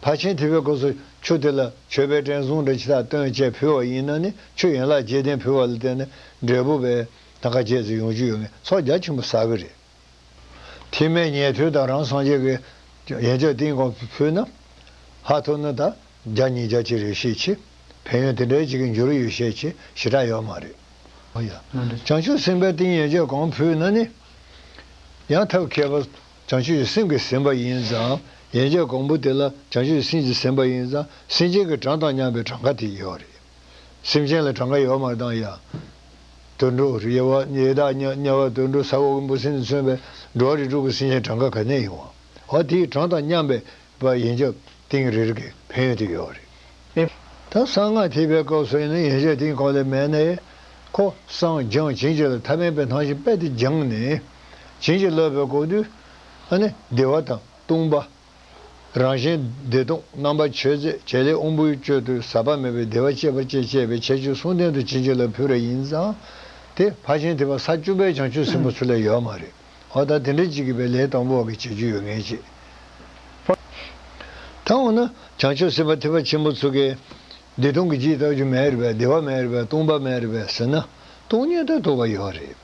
ཕར་ཕྱིན་ཐེག་པའི་སྐབས་སུ་ཆུ་དེ་ལ་མཆོད་པའི་སྤྲིན་ཟུང་འདྲ་ཅིག་ཐག་བཏོན་བྱས་ཕུལ་བ་ཡིན་ན་ནི་ཆུ་ཡན་ལག་བརྒྱད་ལྡན་ཕུལ་བ་ལ་བརྟེན་ནས་འབྲས་བུ་བས་ད་ག་བརྒྱད་ཙམ་ཡོང་རྒྱུ་ཡོད་ངེས། ཚོགས་རྒྱ་ཆེན་པོ་བསགས་གི་རེད། ཐེག་དམན་ཉན་ཐོས་དང་རང་སངས་རྒྱས་ཀྱི་ཡན་ཆད་ཏིང་གང་ཕུལ་ན། ཧ་ཐོབ་ན་ད་བརྒྱ་ཉིས་བརྒྱ་ཅིག་རེ་ཤེས་ཆེ། ཕན་ཡོན་དེ་འདྲའི་ཅིག་གི་འགྱུར་ཡོད་ཤེས་ཆེ་ཞེ་དྲག་ཡོད་མ་རེད། ཨོ་ཡ། བྱང་ཆུབ་སེམས་དཔའི་ཏིང་ཡན་ཆད་གང་ཕུལ་ན་ནི། ཡང་ཐབས་མཁས་པ་བྱང་ཆུབ་ཀྱི་སེམས་ཀྱིས་ཟིན་པ་ཡིན་ཙང་ཡན་ཆད་གང་པོ་དེ་ལ་བྱང་ཆུབ་ཀྱི་སེམས་ཀྱིས་ཟིན་པ་ཡིན་ཙང་སེམས་ཅན་གྱི་གྲངས་དང་མཉམ་པའི་གྲངས་ཀ་དེ་ཡོད་རེད། སེམས་ཅན་ལ་གྲངས་ཀ་ཡོད་མ་རེད་དང་ཡ། དུད་འགྲོ་ཡེ་བ་ཡི་དྭགས་དམྱལ་བ་དུད་འགྲོ་ས་འོག་གི་འབུ་སྲིན་ནས་མཚོན་པའི་འགྲོ་བ་རིགས་དྲུག་གི་སེམས་ཅན་གྲངས་ཀ་ག་ནས་ཡོང་བ། འོ་དེའི་གྲངས་དང་མཉམ་པའི་པ་ཡན་ཆད་ཏིང་རེ་རེ་གི་ཕན་ཡོན་དེ་ཡོད་རེད། ད་གསང་སྔགས་ཐེག་པའི་སྐབས་སུ་ཡིན་ན་ཡན་ཆད་ཏིང་གང་ལས་མེད་ནའི། ཁོ་བསང་སྦྱང་བྱིན་གྱིས་བརླབས། ཐ་མལ་པའི་ཐང་ཆེན་རྦད་དེ་སྦྱངས་ནས་བྱིན་གྱིས་བརླབས་པའི་སྐབས་དུས་ཨ་ནི་བདེ་བ་དང་སྟོང་པ། རང་གཞན་བདེ་སྟོང་རྣམ་པར་ཆོས་མཛད། བྱེད་ལས་དབང་པོའི་སྤྱོད་དུ་ཟད་པ་མེད་པའི་བདེ་བ་སྐྱེད་པར་བྱེད་ཅེས་པའི་ཁྱད་ཆོས་གསུམ་ལྡན་དུ་བྱིན་གྱིས་བརླབས་ཕུལ་བ་ཡིན་ཙང་། དེ་ཕར་ཕྱིན་ཐེག་པ་ས་བཅུ་པའི་བྱང་ཆུབ་སེམས་དཔའ་ཚོ་ལས་ཡོད་མ་རེད། འོ་ད་དེ་འདྲ་ཅིག་གིས་པའི་ལས་དང་པོ་བ་གི་བྱེད་རྒྱུ་ཡོད་ངེས་ཅིག་ད་འོ་ན་བྱང་ཆུབ་སེམས་དཔའ་ཐེག་པ་ཆེན་པོ་ཚོ་གིས་བདེ་སྟོང་གི་རྒྱུད་ལྟ་རྒྱུ་མེད་རེད་པས། བདེ་བ་མེད་རེད་པས། སྟོང་པ་མེད་རེད་པས་ཟེར་ན། སྟོང་ཉིད་དང་ལྡོག་པ་ཡོད་རེད།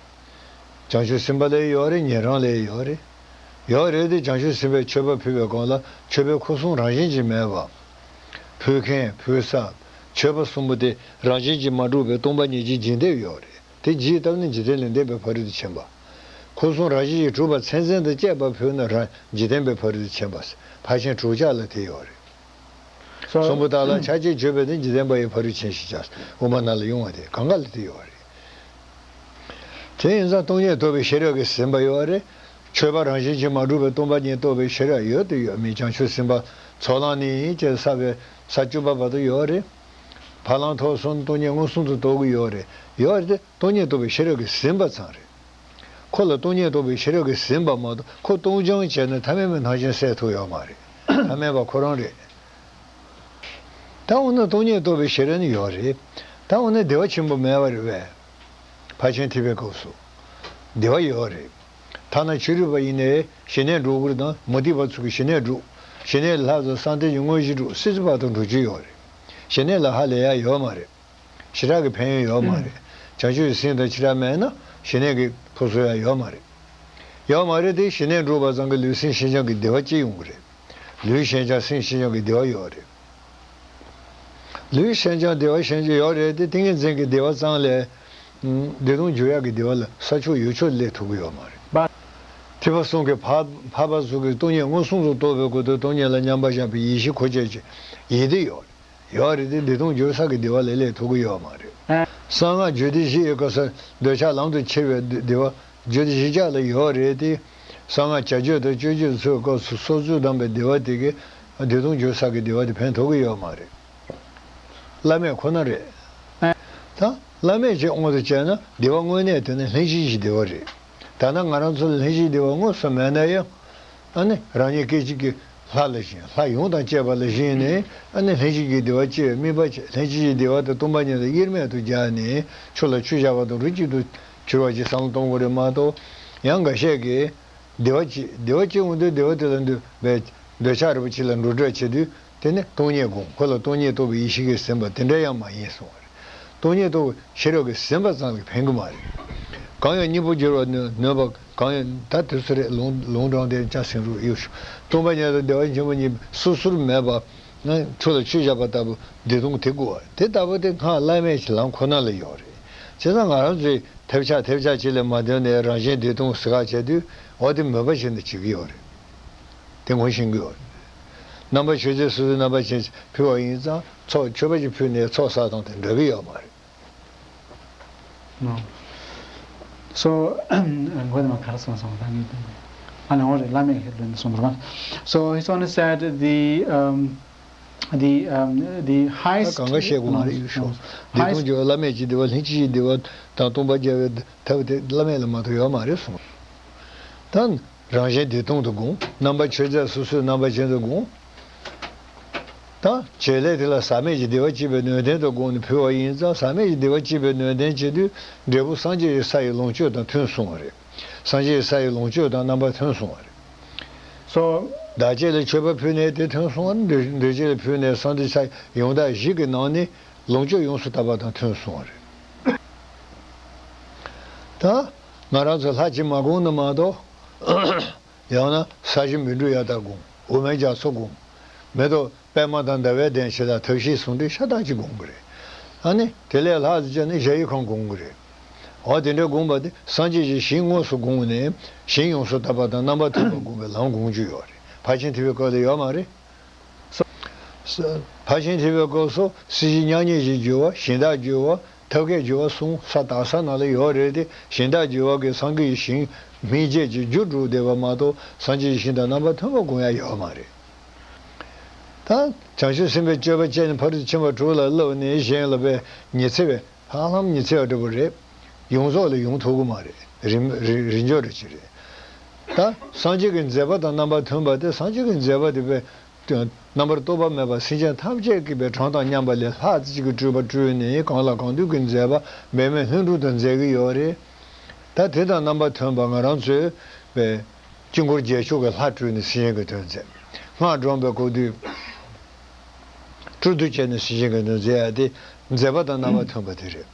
བྱང་ཆུབ་སེམས་དཔའ་ལ་ཡོད་རེད། ཉན་རང་ལ་ཡོད་རེད། ཡོད་རེད་དེ་བྱང་ཆུབ་སེམས་དཔའི་མཆོད་པ་ཕུལ་བའི་སྒང་ལ་མཆོད་པའི་ཁུར་སྲུང་རང་བཞིན་གྱིས་མེད་པ། ཕུལ་མཁན་ཕུལ་ས། མཆོད་པ་གསུམ་པོ་དེ་རང་བཞིན་གྱིས་མ་གྲུབ་པའི་སྟོང་པ་ཉིད་ཀྱི་འཇིག་རྟེན་ཡོད་རེད། དེ་རྒྱས་བཏབ་ན་འཇིག་རྟེན་ལས་འདས་པའི་ཕ་རོལ་ཏུ་ཕྱིན་པ། ཁུར་སྲུང་རང་བཞིན་གྱིས་གྲུབ་པ་མཚན་མཚན་དང་བཅས་པ་ཕུལ་ན་རང་འཇིག་རྟེན་པའི་ཕ་རོལ་ཏུ་ཕྱིན་པ། ཕར་ཕྱིན་དྲུག་ཆ་ལ་དེ་ཡོད་རེད། གསུམ་པོ་དག་ལ་ཆ་བྱད་བརྗོད་པས་ནི་འཇིག་རྟེན་པ་ཡི་ཕ་རོལ་ཕྱིན་ཞེས་བྱ། དབུ་མ་ནང་ལ་ཡོང་བ་དེ་གང་ག་ལ་དེ་ཡོད་རེད། དེ་ཡིན་ཙང་སྟོང་ཉིད་རྟོགས་པའི་ཤེས་རབ་ཀྱིས་ཟིན་པ་ཡོད་རེད། མཆོད་པ་རང་བཞིན་གྱིས་མ་གྲུབ་པའི་སྟོང་པ་ཉིད་རྟོགས་པའི་ཤེས་རབ་ཡོད་དུ་ཡོད་མེད་བྱང་ཆུབ་སེམས་དཔའ་ཚོགས་ལམ་ནས་ཅེས་བསགས་པའི་ས་བཅུ་པ་བར་དུ་ཡོད་རེད། ཕ་ལམ་ཐོབ་སོང་ན་སྟོང་ཉིད་མངོན་སུམ་དུ་རྟོགས་ཀྱི་ཡོད་རེད། ཡོད་རེད་དེ་སྟོང་ཉིད་རྟོགས་པའི་ཤེས་རབ་ཀྱིས་ཟིན་པ་ཙམ་རེད། ཁོ་ལ་སྟོང་ཉིད་རྟོགས་པའི་ཤེས་རབ་ཀྱིས་ཟིན་པ་མ་གཏོགས་ཁོ་སྟོང་སྦྱང་བྱས་ནས་ཐ་མལ་པའི་ཐང་ཆེན་བསལ་ཐུབ་ཡོད་མ་རེད། ཐ་མལ་པ་ཁོ་རང་རེད། ད་འོ་ན་སྟོང་ཉིད་རྟོགས་པའི་ཤེས་རབ་ནི་ཡོད་རེད། ད་འོ་ན་བདེ་བ་ཆེན་པོ་མེད་པ་རེད་པས། ཕར་ཕྱིན་ཐེག་པའི་སྐབས་སུ་བདེ་བ་ཡོད་རེད། ཐ་ན་ཕྱི་རོལ་པ་ཡིན་ནའི་ཞི་གནས་འགྲོ་གི་རེད་དང་མུ་སྟེགས་པ་ཚོ་གིས་ཞི་གནས་འགྲོ། ཞི་གནས་ལ་ལྷག་ཙམ་གསང་བསྟོད་ཀྱི་དངོས་གཞི་འགྲོ་སྲིད་རྩེ་བར་དུ་འགྲོ་རྒྱུ་ཡོད་རེད། ཞི་གནས་ལ་ཧ་ལས་ཡ་ཡོད་མ་རེད། ཞེ་དྲག་གི་ཕན་ཡོན་ཡོད་མ་རེད། བྱང་ཆུབ་ཀྱི་སེམས་དང་ཞེ་དྲག་མེད་ན་ཞི་གནས་ཀྱི་ཕུགས་སུ་ཡང་ཡོད་མ་རེད། ཡོད་མ་རེད་དེ་ཞི་གནས་འགྲུབ་པ་ཙམ་གྱིས་ལུས་སེམས་ཤིན་སྦྱངས་ཀྱི་བདེ་བ་ཅིག་ཡོང་གི་རེད། ལུས་ཤིན་སྦྱངས་སེམས་ཤིན་སྦྱངས་ཀྱི་བདེ་བ་ཡོད་རེད། ལུས་ཤིན་སྦྱངས་བདེ་བ་ཤིན་སྦྱངས་ཡོད་རེད་དེ་ཏིང་ངེ་འཛིན་གྱི་བདེ་བ་ཙམ་ལས། བདེ་སྟོང་འགྱུར་ཡག་གི་བདེ་བ་ལ་ས་ཕྱོགས་ཡུལ་ཕྱོགས་སླེབས་ཐུབ་ཀྱི་ཡོད་མ་རེད། ཐེག་པ་གསུམ་གྱི་འཕགས་པ་ཚོ་གིས་སྟོང་ཉིད་མངོན་སུམ་དུ་རྟོགས་པའི་སྐབས་དུ་སྟོང་ཉིད་ལ་མཉམ་པར་བཞག་པའི་ཡེ་ཤེས་ཁོ་ཅག་གི་ཡིད་བདེ་ཡོད་རེད། ཡོད་རེད་དེ་བདེ་སྟོང་འགྱུར་ས་གི་བདེ་བ་ལ་སླེབས་ཐུབ་ཀྱི་ཡོད་མ་རེད། གསང་སྔགས་རྒྱུད་སྡེ་བཞི་ཡི་སྐབས་སུ་འདོད་ཆགས་ལམ་དུ་ཁྱེར་བའི་བདེ་བ་རྒྱུད་སྡེ་བཞི་ཆ་ལ་ཡོད་རེད་དེ། གསང་སྔགས་བྱ་སྤྱོད་དང་སྤྱོད་བྱེད་ཚོའི་སྐབས་སུ་སྲོག་རྩོལ་དང་པའི་བདེ་བ་དེ་གིས་བདེ་སྟོང་འགྱུར་ས་གི་བདེ་བ་དེ་ཕན་ཐོགས་ཀྱི་ཡོད་མ་རེད། བླ་མེད་ཁོ་ན་རེད། ད་བླ་མེད་ཅིག་དངོས་སུ་བྱས་ན་བདེ་བ་དངོས་གནས་དེ་ནི་ལྷན་ཅིག་གི་བདེ་བ་རེད། ད་ནི་ང་རང་ཚོ་ལ་ལྷན་ཅིག་བདེ་བ་དངོས་སུ་མེད་ན་ཡང་། ཨ་ནི་རང་ཉིད་སྐད་ཅིག་གིས་ ལྷ་ལ་བཞེངས། ལྷ་ཡོངས་དང་བཅས་པ་ལ་བཞེངས་ནས། ཨ་ནི་ལྷན་ཅིག་སྐྱེས་བདེ་བར་གཤེགས་པའི་དམིགས་པ་བྱས། ལྷན་ཅིག་སྐྱེས་བདེ་བ་དེ་སྟོང་པ་ཉིད་ལ་དབྱེར་མེད་དུ་སྦྱར་ནས། ཆོས་ལ་ཆོས་བཞག་པ་དང་རིགས་གཅིག་ཏུ་གྱུར་པ་ཞིག་བསམ་བློ་གཏོང་དགོས་རེད་མ་གཏོགས། ཡང་འགའ་ཤས་ཀྱིས་བདེ་བ་སྐྱེ། བདེ་བ་སྐྱེ་འོང་དུས་བདེ་བ་དེ་ལ་འདོད་པའི་འདོད་ཆགས་རིག་པ་ཅིག་ལ་འགྲོ་བྲོད་བྱེད་དུས། དེ་ནི་སྟོང་ཉིད་སྒོམ། ཁོ་ལ་སྟོང་ཉིད་རྟོགས་པའི་ཡེ་ཤེས་ཀྱིས་ཟིན་པ་དེ་འདྲ་ཡང་མ་ཡིན་གསུངས་པ་རེད། སྟོང་ཉིད་རྟོགས་པའི་ཤེས་རབ་ཀྱིས་ཟིན་པ་ཙམ་ལ་ཕན་གྱི་མ་རེད། གང་ཡང་སྙིང་པོར་གྱུར་པར་ནུས་པ། གང་ཡང་ད་དུས་སུ་རེད། ལུང་ལུང་དྲངས་ཏེ་ཅང་ཟིན་རུ་གཡུག་ཞུ། སྟོང་པ་ཉིད་དང་བདེ་བ་ཆེན་པོ་གཉིས་སོ་སོར་མེད་པ། ཆོས་ལ་ཆོས་བཞག་པ་ལྟ་བུ་བདེ་སྟོང་དེ་དགོས་པ་རེད། དེ་ལྟ་བུ་དེ་སྔགས་བླ་མེད་ཀྱི་ལམ་ཁོ་ན་ལ་ཡོད་རེད། བྱས་ཙང་ང་རང་ཚོས་ཐེབས་ཆག་ཐེབས་ཆག་ཅིག་ལས་མ་འདོན་ནས་རང་གཞན་བདེ་སྟོང་ཟེར་ཁ་བྱས་དུས། འོ་དེ་མོས་པ་བྱས་ནས་བྱེད་ཀྱི་ཡོད་རེད། དེ་ངོ་ཤེས་ཀྱི་ཡོད་རེད། རྣམ་པར་མཆོད་རྫས་སོ་སོའི་རྣམ་པ་ཅན་ཕུལ་བ་ཡིན་ཙང་། ཚོགས་མཆོད་པ་ཅིག་ཕུལ་ནས་ཚོགས་བསགས་སྟངས་དེ་འདྲ་གི་ཡོད་མ་རེད། No. So, མགོ་དེ་མ་ག་རེ་སོང་སོང་ད་ངས་དེ། ཨ་ནི་འོ་རེད། བླ་མས་ཧེ་ལོན་སོང་བར་མ། So he's only said the, um, the, um, the ད highest གང་ག་བཤད་དགོས་མ་རེད། ཡུལ་ཤོག་བདེ་སྟོང་གི་བླ་མེད་ཀྱི་བདེ་བ། ལྷན་ཅིག་གི་བདེ་བ་དང་སྟོང་པ་རྒྱལ་བའི་ཐབས་དེ་བླ་མེད་ལ་མ་གཏོགས་ཡོད་མ་རེད་གསུངས། ད་རང་གཞན་བདེ་སྟོང་དུ་བསྒོམ། རྣམ་པར་མཆོད་རྫས་སོ་སོའི་རྣམ་པ་ཅན་དུ་བསྒོམ། ད་བྱེད་ལས་དེ་ལ་ཟག་མེད་ཀྱི་བདེ་བ་སྐྱེད་པའི་ནུས་ལྡན་དུ་བསྒོམས་ནས་ཕུལ་བ་ཡིན་ཙང་། ཟག་མེད་ཀྱི་བདེ་བ་སྐྱེད་པའི་ནུས་ལྡན་བྱེད་དུས། འབྲས་བུ་སངས་རྒྱས་ཀྱི་ས་ཡི་ལོངས་སྤྱོད་དང་མཐུན་གསུངས་པ་རེད། སངས་རྒྱས་ཀྱི་ས་ཡི་ལོངས་སྤྱོད་དང་རྣམ་པ་མཐུན་གསུངས་པ་རེད། So བདག་བསྐྱེད་ལ་མཆོད་པ་ཕུལ་ནས་དེ་མཐུན་གསུངས་པ་རེད། འདོད་འདོད་བསྐྱེད་ལ་ཕུལ་ནས་གསང་འདུས་ས་ཡི་ཡོངས་དག་བཞི་གི་ནང་ནས་ལོངས་སྤྱོད་ཡོངས་སུ་དག་པ་དང་མཐུན་གསུངས་པ་རེད། ད་ང་རང་ཚོ་ལྷ་གཅིག་མ་བསྒོམས་ན་མ་གཏོགས། ཡང་ན་ས་གཞི་བཻ་ཌཱུརྱ་དག་བསྒོམ། འོ་མའི་རྒྱ་མཚོ་བསྒོམ། མེ་ཏོག་པདྨ་དང་ཟླ་བའི་གདན་བྱེ་བྲག་ཐབས་ཤེས་ཟུང་འབྲེལ་ཤ་སྟག་ཅིག་བསྒོམ་གྱི་རེད། ཨ་ནི་དེ་ལས་ལྷག་ཙམ་བྱས་ན་གཞལ་ཡས་ཁང་བསྒོམ་གྱི་རེད། འོ་དེ་འདྲ་བསྒོམ་པ་དེ་སངས་རྒྱས་ཀྱི་ཞིང་དངོས་སུ་བསྒོམས་ནས་ཞིང་ཡོངས་སུ་དག་པ་དང་རྣམ་པར་མཐུན་པར་བསྒོམ་པའི་ལམ་སྒོམ་རྒྱུ་ཡོད་རེད། ཕར་ཕྱིན་ཐེག་པའི་སྐབས་ལ་ཡོད་མ་རེད། ཕར་ཕྱིན་ཐེག་པའི་སྐབས་སུ་སྲིད་ཞི་མྱ་ངན་གྱི་སྦྱོར་བ། གཞན་དག་སྦྱོར་བ། ཐབས་མཁས་སྦྱོར་བ་གསུམ་ས་དག་ས་ནང་ལ་ཡོད་རེད་དེ། གཞན་དག་སྦྱོར་བ་གིས་སངས་རྒྱས་ཀྱི་ཞིང་སྨིན་བྱེད་ཀྱི་རྒྱུར་གྲུབ་བསྡད་པ་མ་གཏོགས། སངས་རྒྱས་ཀྱི་ཞིང་དང་རྣམ་པར་མཐུན་པར་བསྒོམ་ཡ་ཡོད་མ་རེད། ད་བྱང་ཆུབ་སེམས་དཔའི་སྤྱོད་པ་སྤྱད་ནས་ཕ་རོལ་ཏུ་ཕྱིན་པ་དྲུག་ལ་བསླབས་ནས་གཞན་ལ་དཔེ་ཉི་ཚེ་བའི་ཧ་ལམ་ཉི་ཚེ་བ་འདྲ་པོ་རེད། ཡོངས་རྫོགས་ལ་ཡོང་ཐུབ་ཀྱི་མ་རེད། རིམ་རིམ་རིམ་འཇོག་རེ་བྱེད་རེད། ད་སངས་རྒྱས་ཀྱི་མཛད་པ་དང་རྣམ་པར་མཐུན་པ་དེ། སངས་རྒྱས་ཀྱི་མཛད་པ་དེ་དཔེ་རྣམ་པར་རྟོག་པ་མེད་པ་སེམས་ཅན་ཐམས་ཅད་ཀྱི་དཔེ་གྲངས་དང་མཉམ་པ་ལས་ལྷག་ཙམ་ཅིག་གི་སྤྲུལ་པ་སྤྲུལ་ནས་གང་ལ་གང་འདུལ་གྱི་མཛད་པ་འབད་མེད་ལྷུན་གྲུབ་ཏུ་མཛད་ཀྱི་ཡོད་རེད། ད་དེ་དང་རྣམ་པར་མཐུན་པ་ང་རང་ཚོས་དཔེ་དཀྱིལ་འཁོར་རྒྱལ་མཆོག་གི་ལྷ་སྤྲུལ་ནས་སེམས་ཅན་གྱི་དོན་མཛད། སྔགས་བགྲངས་པའི་སྐབས་དུས་སྤྲུལ་དུ་བྱས་ནས་སེམས་ཅན་གྱི་དོན་མཛད་ཡ་དེ་མཛད་པ་དང་རྣམ་པར་མཐུན་པ་དེ་རེད།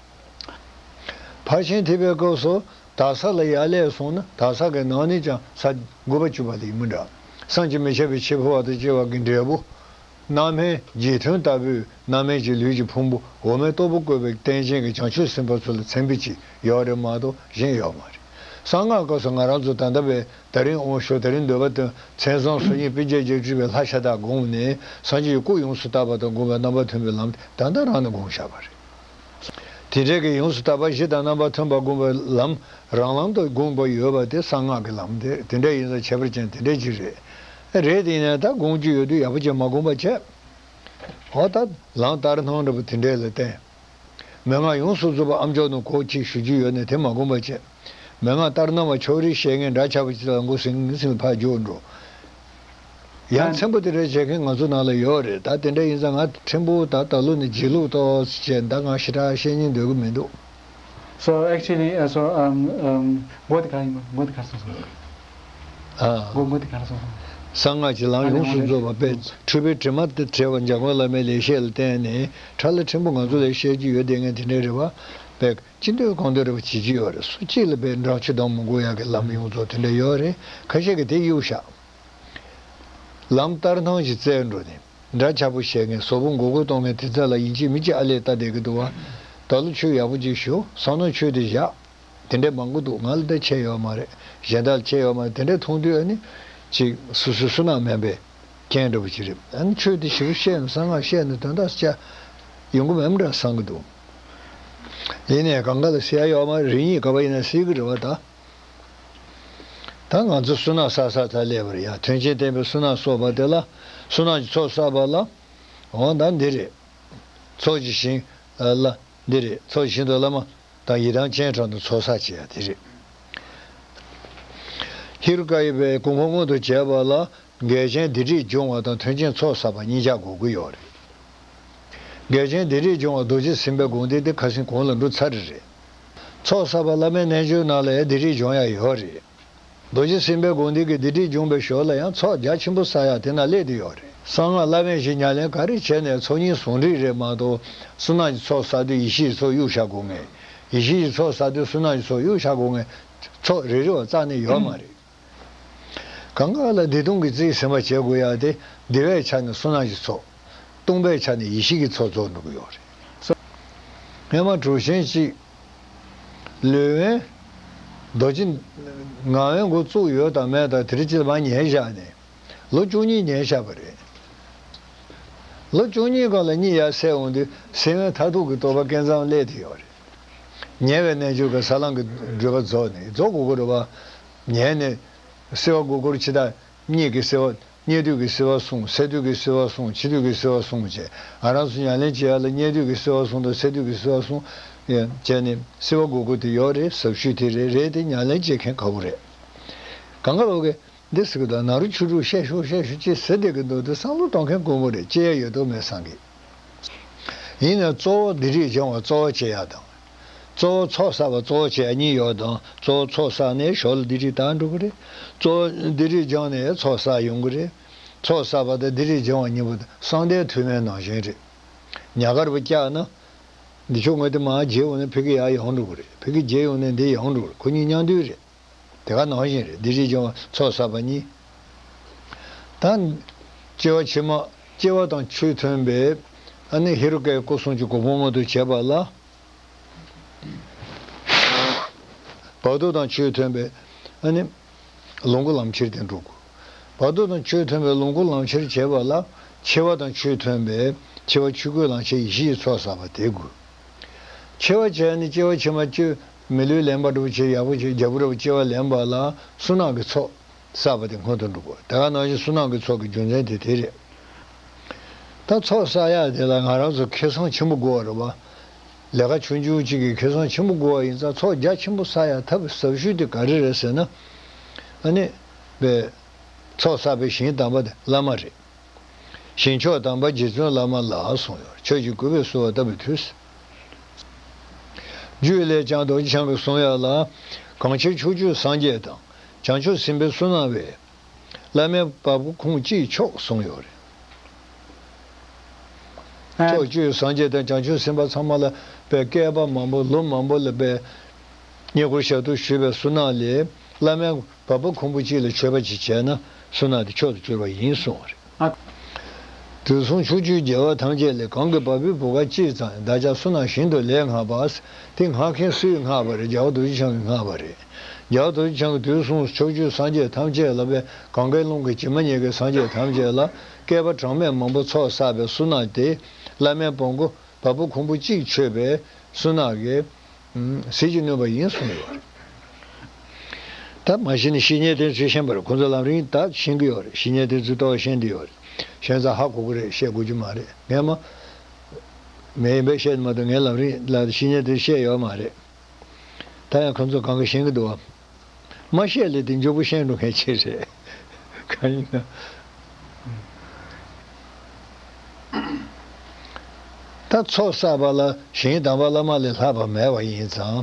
ཕར་ཕྱིན་ཐེག་པའི་སྐབས་སུ་དག་ས་ལ་ཡར་ལས་སོང་ན། དག་ས་གི་ནང་ནས་ཀྱང་ས་དགུ་པ་བཅུ་པ་ལ་ཡིན་མི་འདྲ། བསམ་གྱིས་མི་ཁྱབ་པའི་ཆེ་འཕོ་བ་དང་བཅས་པ་གི་འབྲས་བུ། སྣང་མེད་རྗེས་མཐུན་ལྟ་བུའི་སྣང་མེད་ཀྱི་ལུས་ཀྱི་ཕུང་པོ་འོ་མའི་ཏོག་པོ་བཀོད་པའི་རྟེན་ཅན་གྱི་བྱང་ཆུབ་སེམས་དཔའ་ཚོ་ལ་མཚན་དཔེ་ཅིག་ཡོད་རེད་མ་གཏོགས་གཞན་ཡོད་མ་རེད། གསང་སྔགས་སྐབས་སུ་ང་རང་ཚོ་ད་ལྟ་བས་ད་རིང་དབང་ཞུ། ད་རིང་འདོན་པ་དང་མཚན་བཟང་སོ་གཉིས་པཎ་ཆེན་བརྒྱད་ཅུ་སྤྲུལ་པའི་ལྷ་ཤ་སྟག་བསྒོམས་ནས་སངས་རྒྱས་ཀྱི་སྐུ་ཡོངས་སུ་དག་པ་དང་བསྒོམ་པའི་རྣམ་པར་མཐུན་པའི་ལམ་དེ་ད་ལྟ་རང་ནས་བསྒོམས་བཞག་པ་རེད། དེ་འདྲའི་གི་ཡོངས་སུ་དག་པ་བཞི་དང་རྣམ་པར་མཐུན་པར་བསྒོམ་པའི་ལམ་རང་ལམ་དུ་དགོངས་པ་ཡོད་པ་དེ་གསང་སྔགས་ཀྱི་ལམ་དེ་དེ་འདྲ་ཡིན་ཙང་ཁྱད་པར་ཅན་དེ་འདྲ་ཅིག་རེད། རེད་དེ་ཡིན་ན་ད་དགོངས་རྒྱུ་ཡོད་དུས་ཡག་པོ་ཅིག་མ་བསྒོམ་པ་བྱས། འོ་ད་ལམ་ལྟར་སྣང་འདྲ་པོ་དེ་འདྲས་ལ་བརྟེན། མན་ངག་ཡོངས་སུ་རྫོགས་པ་ཨ་མཆོག་ནི་གོ་གཅིག་ཞུ་རྒྱུ་ཡོད་ནས་དེ་མ་བསྒོམ་པ་བྱས། མན་ངག་ལྟར་སྣང་བ་ཕྱོགས་རིས་བཤད་མཁན་འདྲ་ཆགས་པ་ཅིག་ལ་མགོ་ཟིང་ཟིང་ཕར་རྒྱུག་འགྲོ། ཡང་ཨ་ཕྲན་བུ་དེ་འདྲ་བྱེད་མཁན་ང་ཚོ་ནང་ལ་ཡོད་རེད། ད་དེ་འདྲ་ཡིན་ཙང་ང་ཕྲན་བུ་ད་ད་ལོ་ནས་བརྗེད་ལུགས་ཏོག་ཙམ་བྱས། ད་ང་ཞེ་དྲག་བཤད་སྙིང་འདོད་ཀྱི་མི་འདུག། So actually, uh, so, um, um, མགོ་དེ་ག་ཡིན་པ། མགོ་དེ་ག་རེ་སོང་སོང་། ཨ། མགོ་མགོ་དེ་ག་རེ་སོང་སོང་། གསང་སྔགས་ཀྱི་ལམ་ཡོངས་སུ་རྫོགས་པ་དཔེ་འཁྲུལ་པའི་དྲི་མ་དེ་བྲལ་བ་འཇམ་མགོན་བླ་མའི་ལེགས་བཤད་ལ་བརྟེན་ནས་ཁྲ་ལ་ཕྲན་བུ་ང་ཚོ་ལ་བཤད་རྒྱུ་ཡོད་དེ་ངས་དེ་འདྲའི་རེ་བ་དཔེ་ཅི་འདོད་གང་འདོད་རེ་བ་བྱེད་ཀྱི་ཡོད་རེད། སུ་གཅིག་ལ་དཔེ་འགྲེལ་བརྗོད་གཏོང་མི་དགོས་ཡག་གི་ལམ་ཡོངས་རྫོགས་དེ་འདྲ་ཡོད་རེད། ཁ་ཤས་ཀྱིས་དེ་གཡུག་བཞག། ལམ་ལྟར་སྣང་ཞིག་བཙལ་འགྲོ་ནས་འདྲ་ཆགས་པོ་བཤད་མཁན་ཟོག་པོ་མགོ་སྐོར་གཏོང་མཁན་དེ་ཚོ་ལ་ཡིན་གཅིག་མིན་གཅིག་ཨ་ལས་ལྟ་བསྡད་ཀྱི་འདུག་བ། ད་ལོ་ཆོས་ཡག་པོ་ཅིག་ཞུ། བསམ་མནོ་ཆོས་དེ་བཞག། དེ་འདྲས་མང་པོ་འདུག། ང་ལ་ད་ཆེ་ཡོད་མ་རེད། གཞན་དག་ལ་ཆེ་ཡོད་མ་རེད། དེ་འདྲས་མཐོང་དུས་ཨ་ནི་ཅིག་སོ་སོའི་བསོད་ནམས་དམན་པའི་རྐྱེན་འདྲ་པོ་ཅིག་རེད། ཨ་ནི་ཆོས་དེ་ཞིབ་བཤད་ན་གསང་སྔགས་བཤད་ན་དོན་དག་ཅིག་ཡོང་གི་མེད་འདྲ་བསམ་གྱི་འདུག། ཡིན་ནའི་གང་ག་ལ་ཟེར་ཡ་ཡོད་མ་རེད། རེ་གཉིས་ག་པར་ཡིན་ན་ཟེར་གྱི་རེད་བ་ད། ད་ང་ཚོ་བསོད་ནམས་བསགས་བསགས་ད་སླེབས་པ་རེད་ཡ། དོན་ཆེན་བསྟན་པའི་བསོད་ནམས་གསོག་པ་དེ་ལ་བསོད་ནམས་ཀྱི་ཚོགས་བསགས་པ་ལ། འོ་ད་འདི་རེད། ཚོགས་ཀྱི་ཞིང་ལ་འདི་རེད། ཚོགས་ཀྱི་ཞིང་དུ་བླ་མ་དང་ཡི་དམ་སྤྱན་དྲངས་ཏེ་ཚོགས་བསགས་བྱེད་ཡ་དེ་རེད། ཧེ་རུ་ཀ་ཡི་པའི་གོ་འཕང་མངོན་དུ་བྱས་པ་ལ། འགལ་རྐྱེན་སྡིག་སྒྲིབ་སྦྱོང་བ་དང་མཐུན་རྐྱེན་ཚོགས་བསགས་པ་གཉིས་ཆར་དགོས་ཀྱི་ཡོད་རེད། འགལ་རྐྱེན་སྡིག་སྒྲིབ་སྦྱོང་བ་རྡོ་རྗེ་སེམས་དཔའི་དགོངས་གཏེར་དེ་ཁ་སང་གོང་ལ་འགྲོ་ཚར་རེད། ཚོགས་བསགས་པ་བླ་མའི་རྣལ་འབྱོར་ནང་ལ་ཡང་སྡིག་སྒྲིབ་སྦྱོང་ཡ་ཡོད་རེད། རྡོ་རྗེ་སེམས་དཔའི་དགོངས་གཏེར་གྱི་སྡིག་སྒྲིབ་སྦྱོང་བའི་ཞོར་ལ་ཡང་ཚོགས་རྒྱ་ཆེན་པོ་བསགས་ཡ་དེ་ན་སླེབས་བསྡད་ཡོད་རེད། གསང་སྔགས་བླ་མེད་བཞི་ཉམས་ལེན་ག་རེ་བྱས་ནས་ཚོགས་གཉིས་ཟུང་འབྲེལ་རེད་མ་གཏོགས། བསོད་ནམས་ཀྱི་ཚོགས་བསགས་དུས་ཡེ་ཤེས་ཀྱི་ཚོགས་གཡུག་བཞག་དགོས་ངེས། ཡེ་ཤེས་ཀྱི་ཚོགས་བསགས་དུས་བསོད་ནམས་ཀྱི་ཚོགས་གཡུག་བཞག་དགོས་ངེས། ཚོགས་རེ་རེ་བ་རྩ་ནས་ཡོད་མ་རེད། གང་ག་ལ་སྡིག་ལྟུང་གི་རྩིས་ཟིན་པ་བྱེད་དགོས་ཡ་དེ། བདེ་བའི་ཆ་ནས་བསོད་ནམས་ཀྱི་ཚོགས། སྟོང་པའི་ཆ་ནས་ཡེ་ཤེས་ཀྱི་ཚོགས་རྫོགས་འགྲོ་གི་ཡོད་རེད། སྔས་མ་གྲུབ་ཆེན་གཅིག་ལུས་དབེན་རྡོ་རྗེ་ངག་དབེན་འགོ་བཙུགས་ཡོད་དང་མེད་དང་། དེ་རིང་ཅིག་ལ་མར་ཉལ་བཞག་ནས་ལོ་བཅུ་གཉིས་ཉལ་བཞག་པ་རེད། ལོ་བཅུ་གཉིས་སྒང་ལ་གཉིད་ཡར་སད་འོང་དུས་སེམས་དབེན་མཐར་ཐུག་གི་རྟོགས་པ་སྐལ་མཚམས་སླེབས་བསྡད་ཡོད་རེད། ཉལ་བའི་རྣལ་འབྱོར་གྱི་ས་ལམ་གྱི་བགྲོད་པ་རྫོགས་ནས་རྫོགས་དགོས་ཀྱི་རེད་བ། ཉལ་ནས་སེལ་བ་དགུ་སྐོར་ཕྱི་དྲོ་གཉིད་ཀྱི་སེལ་བ། གཉིད་དུས་ཀྱི་སེལ་བ་གསུམ། སད་དུས་ཀྱི་སེལ་བ་གསུམ། འཆི་དུས་ཀྱི་སེལ་བ་གསུམ་བྱས། ང་རང་ཚོ་ཉམས་ལེན་བྱེད་ཡ་ལ་གཉིད་དུས་ཀྱི་སེལ་བ་གསུམ་དང་སད་དུས་ཀྱི་སེལ་བ་གསུམ་བྱས་ནས་སེལ་བ་དགུ་སྐོར་དེ་ཡོད་རེད། ཟབ་ཤོས་དེ་རེད། རེད་དེ་ཉམས་ལེན་བྱེད་མཁན་དཀའ་པོ་རེད། གང་ག་ལོག་གི་འདི་ཟེར་གི་འདུག་ན་རོ་ཆུ་དྲུག་བཤད་ཤོག་བཤད་ཤོག་ཅེས་ཟེར་བསྡད་ཀྱི་འདུག་དེ་བསམ་བློ་གཏོང་མཁན་དཀོན་པོ་རེད། སྐྱེ་ཡ་ཡོད་དོ་མེད་བསམ་གི། ཡིན་ནའང་གཙོ་བོ་སྡིག་སྒྲིབ་སྦྱང་བ་གཙོ་བོ་བྱེད་ཡ་དང་། གཙོ་བོ་ཚོགས་བསགས་པ་གཙོ་བོ་བྱེད་ཡ་གཉིས་ཡོད་དང་། གཙོ་བོ་ཚོགས་བསགས་ནས་ཞོར་ལ་སྡིག་སྒྲིབ་དག་འགྲོ་གི་རེད། གཙོ་བོ་སྡིག་སྒྲིབ་སྦྱངས་ནས་ཚོགས་བསགས་ཡོང་གི་རེད། ཚོགས་བསགས་པ་དང་སྡིག་སྒྲིབ་སྦྱང་བ་གཉིས་པོ་དེ་གསང་བདེའི་ཐུར་མའི་ནང་བཞིན་རེད། ཉག་ག་རུ་བཀྱགས་ན། འདི་ཕྱོགས་ངོས་དེ་མར་བརྗེ་འོང་ན་ཕ་གི་ཡར་ཡོང་འགྲོ་གི་རེད། ཕ་གི་བརྗེ་ཡོང་ན་འདི་ཡོང་འགྲོ་གི་རེད། ཁོ་གཉིས་མཉམ་འདུས་རེད། དེ་ག་ནང་བཞིན་རེད། སྡིག་སྒྲིབ་སྦྱང་བ་ཚོགས་བསགས་པ་གཉིས། ད་སྐྱེ་བ་ཕྱི་མ། སྐྱེ་བ་དང་ཆོས་མཐུན་པའི་ཨ་ནི་ཧེ་རུ་ཀའི་སྐུ་གསུམ་གྱི་གོ་འཕང་མངོན་དུ་བྱེད་པ་ལ། བར་དོ་དང་ཆོས་མཐུན་པའི་ཨ་ནི་ལོངས་སྐུ་ལམ་ཁྱེར་དེ་འགྲོ་དགོས། བར་དོ་དང་ཆོས་མཐུན་པའི་ལོངས་སྐུ་ལམ་ཁྱེར་བྱེད་པ་ལ། འཆི་བ་དང་ཆོས་མཐུན་པའི་འཆི་བ་ཆོས་སྐུའི་ལམ་ཁྱེར་ཡེ་ཤེས་ཀྱི་ཚོགས་བསགས་པ་དེ་དགོས། འཆི་བ་བྱས་ནས་སྐྱེ་བ་ཕྱི་མ་སྐྱེ། མི་ལུས་ལེན་པ་འདྲ་བོ་བྱས། ཡག་པོ་བྱས། རྒྱལ་པོ་འདྲ་བོ་སྐྱེ་བ་ལེན་པ་ལ་བསོད་ནམས་ཀྱི་ཚོགས་བསགས་པ་དེ་སྔོན་དུ་འགྲོ་དགོས། དེ་ག་ནང་བཞིན་བསོད་ནམས་ཀྱི་ཚོགས་ཀྱི་རྒྱུ་མཚན་དེ་དེ་རེད། ད་ཚོགས་བསགས་ཡ་དེ་ལ་ང་རང་ཚོ་ཁེ་བཟང་ཆེན་པོ་དགོས་པ་རེད་བ། ལས་ཀ་ཆུང་ཆུང་གཅིག་གིས་ཁེ་བཟང་ཆེན་པོ་དགོས་པ་ཡིན་ཙང་། ཚོགས་རྒྱ་ཆེན་པོ་བསགས་ཡ་ཐབས་ཟབ་ཤོས་དེ་ག་རེ་རེད་ཟེར་ན། ཨ་ནི། པའི། ཚོགས་བསགས་པའི་ཞིང་དམ་པ་དེ་བླ་མ་རེད། ཞིང་མཆོག་དམ་པ་རྗེ་བཙུན་བླ་མ་ལ་གསུངས་ཡོད། ཆོས་ཀྱི་སྐུད་པས་བསུ་བ་ལྟ་བུའི་མཐུས། རྒྱུད་ལས་ཀྱང་རྡོ་རྗེ་འཆང་གིས་གསུངས་ཡ་ལ། གང་ཕྱིར་ཕྱོགས་བཅུའི་སངས་རྒྱས་དང་། བྱང་ཆུབ་སེམས་དཔའི་བསོད་ནམས་བས། བླ་མའི་བ་སྤུ་ཁུང་གཅིག་ཆོག་གསུངས་ཡོད་རེད། ཕྱོགས་བཅུའི་སངས་རྒྱས་དང་བྱང་ཆུབ་སེམས་དཔའ་ཚང་མ་ལ་པའི་བསྐལ་པ་མང་པོ་ལོ་མང་པོ་ལ་པའི་བསྙེན་བཀུར་ཞབས་ཏོག་ཞུས་པའི་བསོད་ནམས་ལས། བླ་མའི་བ་སྤུ་ཁུང་བུ་གཅིག་ལ་མཆོད་པ་ཅིག་བྱས་ན་བསོད་ནམས་དེ་མཆོག་ཏུ་གྱུར་པ་ཡིན་གསུངས་པ་རེད། དུས་གསུམ་ཕྱོགས་བཅུའི་རྒྱལ་བ་ཐམས་ཅད་ལས། གང་གི་བ་སྤུའི་བུ་ག་གཅིག་ཙམ། བདག་ཅག་བསོད་ནམས་ཞིང་དུ་ལེགས་བསྔགས་པ། དེ་བསྔགས་མཁན་སུས་བསྔགས་པ་རེད། རྒྱལ་བ་རྡོ་རྗེ་འཆང་གིས་བསྔགས་པ་རེད། རྒྱལ་བ་རྡོ་རྗེ་འཆང་གིས་དུས་གསུམ་ཕྱོགས་བཅུའི་སངས་རྒྱས་ཐམས་ཅད་ལ་པའི་གང་གཱའི་ཀླུང་གི་བྱེ་མ་སྙེད་ཀྱི་སངས་རྒྱས་ཐམས་ཅད་ལ་བསྐལ་པ་གྲངས་མེད་མང་པོ་ཚོགས་བསགས་པའི་བསོད་ནམས་དེ་བླ་མའི་བ་སྤུ་བ་སྤུ་ཁུང་བུ་གཅིག་མཆོད་པའི་བསོད་ནམས་ཀྱི་ཟིལ་གྱིས་གནོན་པ་ཡིན་གསུངས་ཡོད་རེད། ད་མ་གཞི་ནས་བཤེས་གཉེན་དེ་ཚོས་ཤེས་པ་རེད། ཁོང་ཚོ་ལམ་རིམ་ད་ཤེས་ཀྱི་ཡོད་རེད། བཤེས་གཉེན་དེ་ཚོས་ཏོག་ཤེས་འདི་ཡོད་རེད། ཤེས་ཙང་ཧ་གོ་གི་རེད། བཤད་དགོས་རྒྱུ་མ་རེད། ངས་མ་མེད་ཡིན་པས་བཤད་མ་གཏོགས། ངས་ལམ་རིམ་ལ་བཤེས་གཉེན་དེ་བཤད་ཡོད་མ་རེད། ད་ཡང་ཁོང་ཚོ་གང་ག་ཤེས་ཀྱི་འདུག་བ། མ་བཤད་ལས་དེ་མགྱོགས་པོ་ཤེས་འགྲོ་མཁན་ཅིག་རེད། གང་ཡིན་ན། ད་ཚོགས་བསགས་པ་ལ་ཞིང་དམ་པ་བླ་མ་ལས་ལྷག་པ་མེད་པ་ཡིན་ཙང་།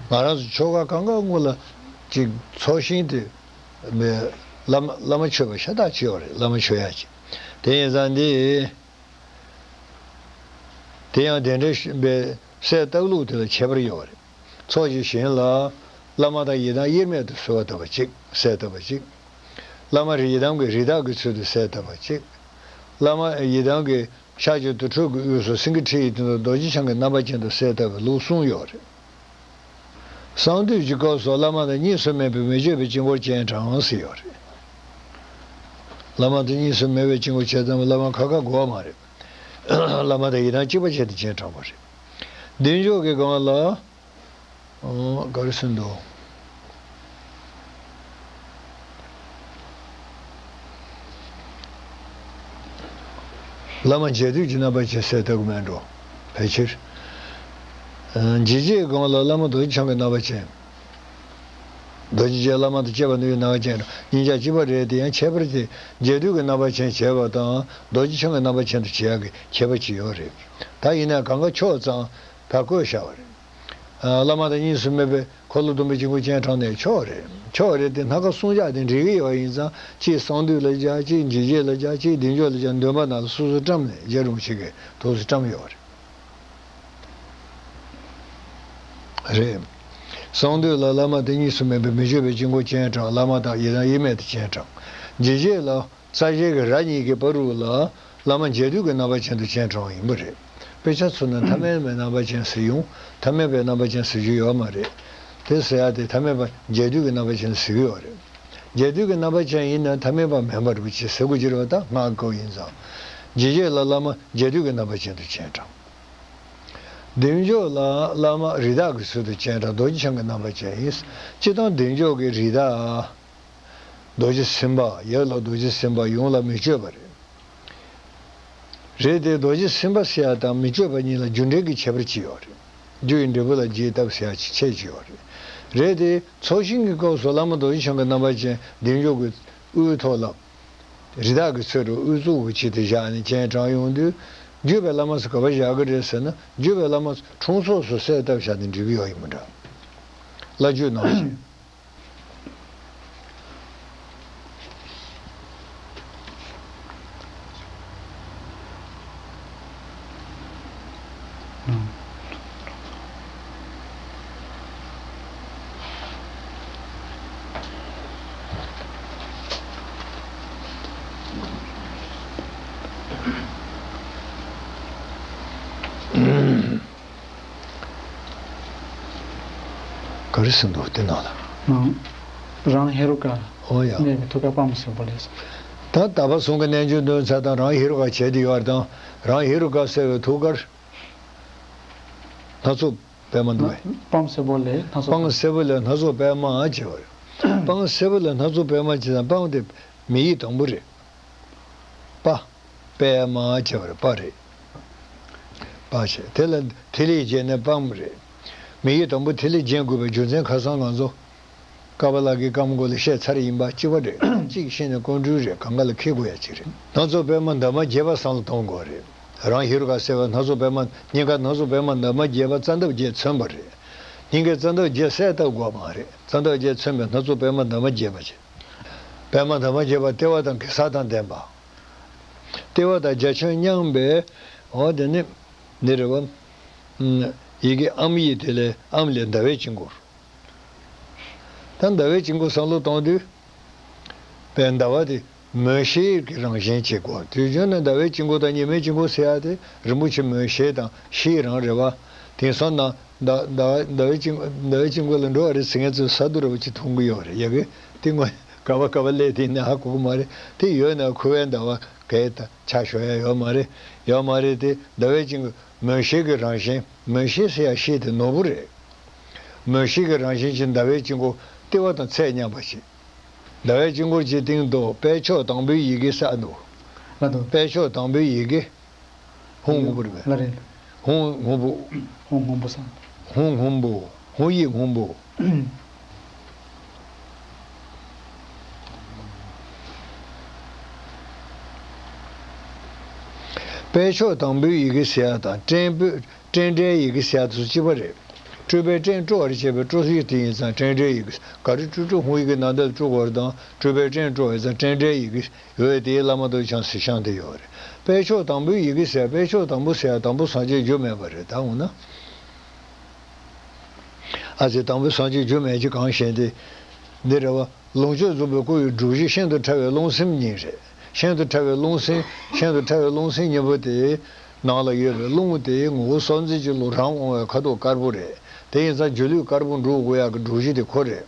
ང་རང་ཚོ་ཆོ་ག་གང་ག་སྔོན་ལ་ཅིག་ཚོགས་ཞིང་དེ་བླ་མ་བླ་མ་མཆོད་པ་ཤ་སྟག་ཅིག་ཡོད་རེད། བླ་མ་མཆོད་ཡ་ཅིག་དེ་ཡིན་ཙང་འདི། དེ་ཡང་གདན་འདྲེན་པའི་སའི་བཏབ་ལུགས་དེ་ལ་ཁྱད་པར་ཡོད་རེད། ཚོགས་ཀྱི་ཞིང་ལ་བླ་མ་དང་ཡི་དམ་དབྱེར་མེད་དུ་གསོལ་བ་བཏབ་པ་གཅིག་སའི་བཏབ་པ་གཅིག་བླ་མ་ཡི་དམ་གྱི་རིགས་བདག་གི་ཚུལ་དུ་སའི་བཏབ་པ་གཅིག་བླ་མ་ཡི་དམ་གྱི་ཕྱག་རྒྱ་དུར་ཁྲོད་ཀྱི་དབུས་སུ་སེང་གེ་ཁྲི་ཡི་སྟེང་དུ་རྡོ་རྗེ་འཆང་གི་རྣམ་པ་ཅན་དུ་སའི་བཏབ་པའི་ལུགས་གསུམ་ཡོད་རེད། གསང་འདུས་ཀྱི་སྐབས་སུ་བླ་མ་དང་གཉིས་སུ་མེད་པའི་མི་བསྐྱོད་པའི་དཀྱིལ་འཁོར་སྤྱན་དྲངས་ཟེར་ཡོད་རེད། བླ་མ་དང་གཉིས་སུ་མེད་པའི་དཀྱིལ་འཁོར་བྱས་ཙང་བླ་མ་ཁ་ཁ་དགོས་པ་མ་རེད། བླ་མ་དང་ཡི་དམ་གཅིག་པ་བྱས་ཏེ་སྤྱན་དྲངས་པ་རེད། བདེ་མཆོག་གི་སྒང་ལ། ཨོ། ག་རེ་ཟེར་འདུག་བླ་མ་མཇལ་དུས་ཀྱི་རྣམ་པ་ཅན་སའི་བཏབ་ཀྱི་མེད་འགྲོ། ཕལ་ཆེར། ཨ། འཇིགས་བྱེད་སྒང་ལ་བླ་མ་རྡོ་རྗེ་འཆང་གི་རྣམ་པ་ཅན། རྡོ་རྗེ་རྗེ་བླ་མ་དང་བཅས་པ་ནི་ཡོད་ན་ཅན་གཉིས་ཆ་གཅིག་པ་རེད་དེ། ཡང་ཁྱད་པར་དེ་རྗེ་བདུད་ཀྱི་རྣམ་པ་ཅན་བྱས་པ་དང་རྡོ་རྗེ་འཆང་གི་རྣམ་པ་ཅན་དུ་བྱེད་ཡག་གི་ཁྱད་པར་ཅིག་ཡོད་རེད། ད་ཡིན་ན་གང་ག་ཕྱོགས་ཙམ་ད་བཀོད་བཞག་པ་རེད། ཨ། བླ་མ་དང་གཉིས་སུ་མེད་པའི་འཁོར་ལོ་སྡོམ་པའི་དཀྱིལ་འཁོར་སྤྱན་དྲངས་ནས་ཆོག་རེད། ཆོག་རེད་དེ། སྣ་ཁ་གསུམ་ཆ་དེ་འགྲིག་གི་ཡོད་ཡིན་ཙང་། གཅིག་གསང་འདུས་ལ་སྦྱར། གཅིག་འཇིགས་བྱེད་ལ་སྦྱར། གཅིག་བདེ་མཆོག་ལ་སྦྱར། འདོན་པ་ནང་ལ་སོ་སོ་བཀྲམ་ནས་རྗེ་རིན་པོ་ཆེ་གིས་ཐུགས་སུ་བཀྲམ་ཡོད་རེད། རེད། གསང་འདུས་ལ་བླ་མ་དང་གཉིས་སུ་མེད་པའི་མི་བསྐྱོད་པའི་དཀྱིལ་འཁོར་སྤྱན་དྲངས། བླ་མ་དང་ཡི་དམ་དབྱེར་མེད་དུ་སྤྱན་དྲངས། འཇིགས་བྱེད་ལ་རྩ་ཞལ་གྱི་རྭ་གཉིས་ཀྱི་བར་དུ་ལ་བླ་མ་རྗེ་བདུད་ཀྱི་རྣམ་པ་ཅན་དུ་སྤྱན་དྲངས་པ་ཡིན་པ་རེད། དཔེ་ཆ་ཚུར་ན་ཐ་མལ་པའི་རྣམ་པ་ཅན་ཟེར་ཡོང་། ཐ་མལ་པའི་རྣམ་པ་ཅན་ཟེར་རྒྱུ་ཡོད་མ་རེད། དེ་ཟེར་ཡ་དེ་ཐ་མལ་པ་རྗེ་བདུད་ཀྱི་རྣམ་པ་ཅན་ཟེར་གྱི་ཡོད་རེད། རྗེ་བདུད་ཀྱི་རྣམ་པ་ཅན་ཡིན་ན་ཐ་མལ་པ་མིན་པ་རེད་པ། ཅི་ཟེར་དགོས་ཀྱི་རེད་པ། ད་སྔགས་སྐབས་ཡིན་ཙང་། འཇིགས་བྱེད་ལ་བླ་མ་རྗེ་བདུད་ཀྱི་རྣམ་པ་ཅན་དུ་སྤྱན་དྲངས། བདེ་མཆོག་ལ་བླ་མ་རི་དྭགས་ཀྱི་ཚུལ་དུ་སྤྱན་དྲངས། རྡོ་རྗེ་འཆང་གི་རྣམ་པ་ཅན་ཡིན། སྤྱིར་བཏང་བདེ་མཆོག་གི་རི་དྭགས། རྡོ་རྗེ་སེམས་དཔའ། ཡབ་ལ་རྡོ་རྗེ་སེམས་དཔའ། ཡུམ་ལ་མི་བསྐྱོད་པ་རེད། རེད་དེ། རྡོ་རྗེ་སེམས་དཔའ་ཟེར་ཡ་དང་མི་བསྐྱོད་པ་གཉིས་ལ་རྒྱུ་འབྲས་ཀྱི་ཁྱད་པར་ཅིག་ཡོད་རེད། རྒྱུ་ཡི་འབྲས་བུ་ལ་རྒྱས་བཏབ་ཟེར་ཡ་ཅིག་ཁྱད་ཅིག་ཡོད་རེད། རེད་དེ། ཚོགས་ཞིང་གི་སྐབས་སུ་བླ་མ་རྡོ་རྗེ་འཆང་གི་རྣམ་པ་ཅན་བདེ་མཆོག་གི་དབུའི་ཐོག་ལ་རི་དྭགས་ཀྱི་ཚུལ་དུ་དབུ་གཙུག་གི་ཆེད་དུ་བཞག་ནས་སྤྱན་དྲངས་ཡོང་དུས། བརྒྱུད་པའི་བླ་མ་ཚོ་ག་པར་བཞག་གི་རེད་ཟེར་ན། བརྒྱུད་པའི་བླ་མ་ཚོ་དྲུང་འཚོ་སུ་གསལ་བཏབ་བཞག་ནས་འགྲིག་གི་ཡོད་ཡིན་མི་འདྲ། བླ་བརྒྱུད་ནང་བཞིན། ག་རེ་ཟེར་འདུག་དེ་ནང་ལ། ནང་། རང་ཧེ་རུ་ཀ་ཨོ་ཡ། གནས་པའི་ཐུགས་ཀར་དཔའ་མོ་སེར་པོ་ལས། ད་དག་པ་གསུམ་གྱི་རྣལ་འབྱོར་འདོན་ཚར་དང་། རང་ཧེ་རུ་ཀ་བྱས་ཏེ་ཡོད་དང་། རང་ཧེ་རུ་ཀ་གསལ་བའི་ཐུགས་ཀར་སྣ་ཚོགས་པད་མ་འདུག་པས། དཔའ་མོ་སེར་པོ་ལས་སྣ་ཚོགས། དཔའ་མོ་སེར་པོ་ལས་སྣ་ཚོགས་པད་མ་བྱས་པ་རེད། དཔའ་མོ་སེར་པོ་ལས་སྣ་ཚོགས་པད་མ་བྱས་ཙང་། དཔའ་མོ་དེ་མིང་ཡིག་དང་པོ་རེད། པ། པད་མ་བྱས་པ་རེད། པ་རེད། པ་བྱས། དེ་ལ་ཐིག་ལེ་བརྒྱན་ནས་དཔའ་མོ་རེད། མིང་ཡིག་དང་པོ་ཐིག་ལེ་བརྒྱན་དགོས་པའི་རྒྱུ་མཚན་ཁ་སང་ང་ཚོ་ཀ་པ་ལ་གི་ཀམ་མགོ་ལ་བཤད་ཚར་ཡིན་པ། གཅིག་པ་རེད། གཅིག་ཤེས་ནས་ཀོང་སྤྲུལ་རེད། གང་ག་ལ་འཁེལ་དགོས་ཡ་གཅིག་རེད། སྣ་ཚོགས་པད་མ་འདབ་མ་བརྒྱད་པ་བསམ་བློ་གཏོང་དགོས་རེད། རང་ཧེ་རུ་ཀ་གསལ་བའི་སྣ་ཚོགས་པད་མ། སྙིང་ག་སྣ་ཚོགས་པད་མ་འདབ་མ་བརྒྱད་པ་རྩ་འདབ་བརྒྱད་མཚོན་པ་རེད། སྙིང་གའི་རྩ་འདབ་བརྒྱད་གསལ་བཏབ་དགོས་མ་རེད། རྩ་འདབ་བརྒྱད་མཚོན་པའི་སྣ་ཚོགས་པད་མ་འདབ་མ་བརྒྱད་པ་བྱས། པད་མ་འདབ་མ་བརྒྱད་པ་ལྟེ་བ་དང་གེ་སར་དང་ལྡན་པ། ལྟེ་བ་དང་རྒྱ་ཁྱོན་མཉམ་པའི། འོ་དེ་ནི་འདི་རེད་པ། ཡི་གེ་ཨམ་ཡིག་དེ་ལས་ཨམ་ལས་ཟླ་བའི་དཀྱིལ་འཁོར། ད་ཟླ་བའི་དཀྱིལ་འཁོར་བསམ་བློ་གཏོང་དུས། པའི་ཟླ་བ་དེ་མོ་ཤེལ་གྱི་རང་བཞིན་བྱེད་དགོས། དུས་རྒྱུན་ནས་ཟླ་བའི་དཀྱིལ་འཁོར་དང་ཉི་མའི་དཀྱིལ་འཁོར་ཟེར་ཡ་དེ་རིན་པོ་ཆེ་མོ་ཤེལ་དང་ཤེལ་རང་རེད་པ། དེང་སང་ན་ཟླ་ཟླ་ཟླ་བའི་དཀྱིལ་ཟླ་བའི་དཀྱིལ་འཁོར་ལ་འགྲོ་བ་རེད་ཟེར་མཁན་ཚོས་ས་རྡོ་ར་བ་ཅིག་མཐོང་གི་ཡོད་རེད། ཡ་གི་དེ་ངོ་ག་བ་ག་བ་སླེབས་དེ་ནས་ཧ་གོ་གི་མ་རེད། དེ་ཡོད་ན་ཁུ་བའི་ཟླ་བ་གས་ད་ཆ་ཞོ་ཡ་ཡོད་མ་རེད། ཡོད་མ་རེད་དེ། ཟླ་བའི་དཀྱིལ་འཁོར་མོ་ཤེལ་གྱི་རང་བཞིན། མོ་ཤེལ་ཟེར་ཡ་ཤེལ་དེ་ནོར་བུ་རེད། མོ་ཤེལ་གྱི་རང་བཞིན་གྱི་ཟླ་བའི་དཀྱིལ་འཁོར་ལྟེ་བ་དང་ཚད་མཉམ་པ་ཞིག་ཟླ་བའི་དཀྱིལ་འཁོར་གྱི་སྟེང་དུ་དཔལ་མཆོག་དང་པོའི་ཡི་གེ་གསལ་འདུག་ལ་དུ། དཔལ་མཆོག་དང་པོའི་ཡི་གེ། ཧཱུྃ་སྔོན་པོ་རེད་པས། ལ་རེད། ཧཱུྃ་སྔོན་པོ། ཧཱུྃ་སྔོན་པོ་ས། ཧཱུྃ་སྔོན་པོ། ཧཱུྃ་ཡིག་སྔོན་པོ། དཔལ་མཆོག་དང་པོའི་ཡི་གེ་ཟེར་ཡ་དང་སྤྲིན་པོ། སྤྲིན་བྲལ་ཡི་གེ་ཟེར་ཡ་དེ་ཚོ་གཅིག་པ་རེད། སྤྲུལ་པའི་སྤྲིན་སྤྲོ་བར་བྱེད་པའི་སྤྲོ་ཡིག་དེ་ཡིན་ཙང་སྤྲིན་བྲལ་ཡི་གེ། ག་རེ་སྤྲུལ། སྤྲུལ་ཧཱུྃ་ཡིག་གི་ནང་དུ་སྤྲོ་བར་དང་སྤྲུལ་པའི་སྤྲིན་སྤྲོ་བ་ཡིན་ཙང་སྤྲིན་བྲལ་ཡི་གེ་ཡོད་དེ། བླ་མ་རྡོ་རྗེ་འཆང་ཟེར་ཤང་དེ་ཡོད་རེད། དཔལ་མཆོག་དང་པོའི་ཡི་གེ་ཟེར། དཔལ་མཆོག་དང་པོ་ཟེར་ཡ་དང་པོ་སངས་རྒྱས་རྒྱུ་མེད་པ་རེད། ད་འོ་ན། ཨ་ཙི། དང་པོ་སངས་རྒྱས་རྒྱུ་མེད་ཀྱི་གང་ཞེས་ཏེ། འདི་རེད་བ། ལོངས་སྤྱོད་རྫོགས་པའི་སྐུ་ཡི་སྒྲུབ་གཞི་ཤིན་ཏུ་ཕྲ་བའི་རླུང་སེམས་གཉིས་རེད། ཤིན་ཏུ་ཕྲ་བའི་རླུང་སེམས། ཤིན་ཏུ་ཕྲ་བའི་རླུང་སེམས་གཉིས་པོ་དེའི་ནང་ལ་ཡོད་པའི་རླུང་དེ་ངོ་བོ་སྲོག་འཛིན་གྱི་རླུང་རང་དབང་བའི་ཁ་དོག་དཀར་པོ་རེད། དེ་ཡིན་ཙང་སྒྱུ་ལུས་དཀར་པོ་འགྲུབ་དགོས་ཡག་གི་སྒྲུབ་གཞི་དེ་ཁོ་རེད།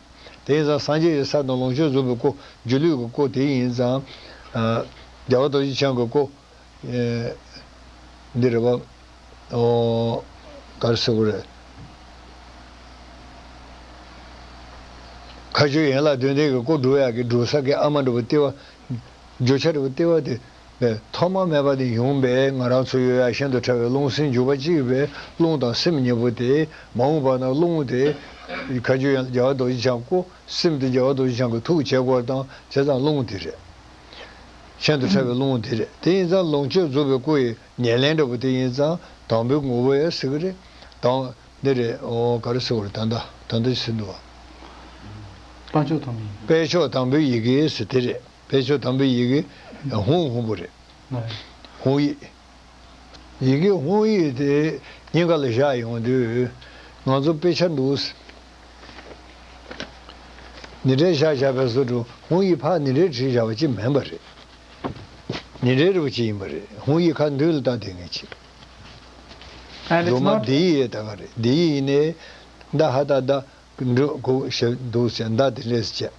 དེ་ཡིན་ཙང་སངས་རྒྱས་ཀྱི་ས་དང་ལོངས་སྤྱོད་རྫོགས་པའི་སྐུ། སྒྱུ་ལུས་ཀྱི་སྐུ་དེ་ཡིན་ཙང་། ཨ། རྒྱལ་བ་རྡོ་རྗེ་འཆང་གི་སྐུ། ཨེ། འདི་རེད་བ། ཨོ། ག་རེ་ཟེར་དགོས་རེད། མཁའ་སྤྱོད་ཡན་ལག་བདུན་ལྡན་གྱི་སྐུ་སྒྲུབ་ཡག་གི་སྒྲུབ་ས་གི་ཨ་མ་འདྲ་བོ་ལྟེ་བ། རྒྱུ་ཆ་འདྲ་བོ་ལྟེ་བ་དེ། ཨེ། ཐོག་མ་མེད་པ་ནས་ཡོང་པའི་ང་རང་ཚོ་ཡོད་ཡག་ཤིན་ཏུ་ཕྲ་བའི་རླུང་སེམས་འཇུག་པ་གཅིག་ཡོད་པའི་རླུང་དང་སེམས་གཉིས་པོ་དེ། མ་འོངས་པ་ན་རླུང་དེ་ ཁ་ཆུ་ཡང་རྒྱལ་བ་རྡོ་རྗེ་འཆང་སྐུ། སེམས་དེ་རྒྱལ་བ་རྡོ་རྗེ་འཆང་གི་ཐུགས་བྱེད་དགོས་དང་བྱས་ཙང་རླུང་དེ་རེད། ཤིན་ཏུ་ཕྲ་བའི་རླུང་དེ་རེད། དེ་ཡིན་ཙང་ལོངས་སྤྱོད་རྫོགས་པའི་སྐུ་ཡི་ཉེར་ལེན་འདྲ་པོ་དེ་ཡིན་ཙང་དང་པོའི་ངོ་བོ་ཡང་ཟེར་གི་རེད། དང་འདི་རེད། འོ་ག་རེ་ཟེར་བ་རེད། ད་ལྟ་ད་ལྟ་ཟེར་འདུག་བ། དཔལ་མཆོག་དང་པོའི་ཡི་གེ། དཔལ་མཆོག་དང་པོའི་ཡི་གེ་ཟེར་དེ་རེད། དཔལ་མཆོག་དང་པོའི་ཡི་གེ་ཧཱུྃ་ཧཱུྃ་པོ་རེད། ཧཱུྃ་ཡིག་ཡི་གེ་ཧཱུྃ་ཡིག་དེ་སྙིང་ག་ལ་བཞག་ཡོང་དུས་ང་ཚོ་དཔེ་ཆ་འདུག་ནི་འདྲའི་བཞག་བཞག་པའི་བཟོ་འདྲ། ཧཱུྃ་ཡིག་ཕར་ནི་འདྲའི་བྲིས་བཞག་པ་ཅིག་མིན་པ་རེད། ནི་འདྲའི་རུ་ཅིག་ཡིན་པ་རེད། ཧཱུྃ་ཡིག་ཁ་མདུན་ལ་བལྟ་བསྡད་མཁན་ཅིག And it's སྒྲོལ་མ not འདི་ཡི་ཡས་ད་ག་རེད། འདི་ཡི་ཡིན་ནའི་ད་ཧ་ད་ད་འགྲོ་གོ་ཞབས་འདུག་ཟེར་མདའ་དེ་འདྲས་བྱས།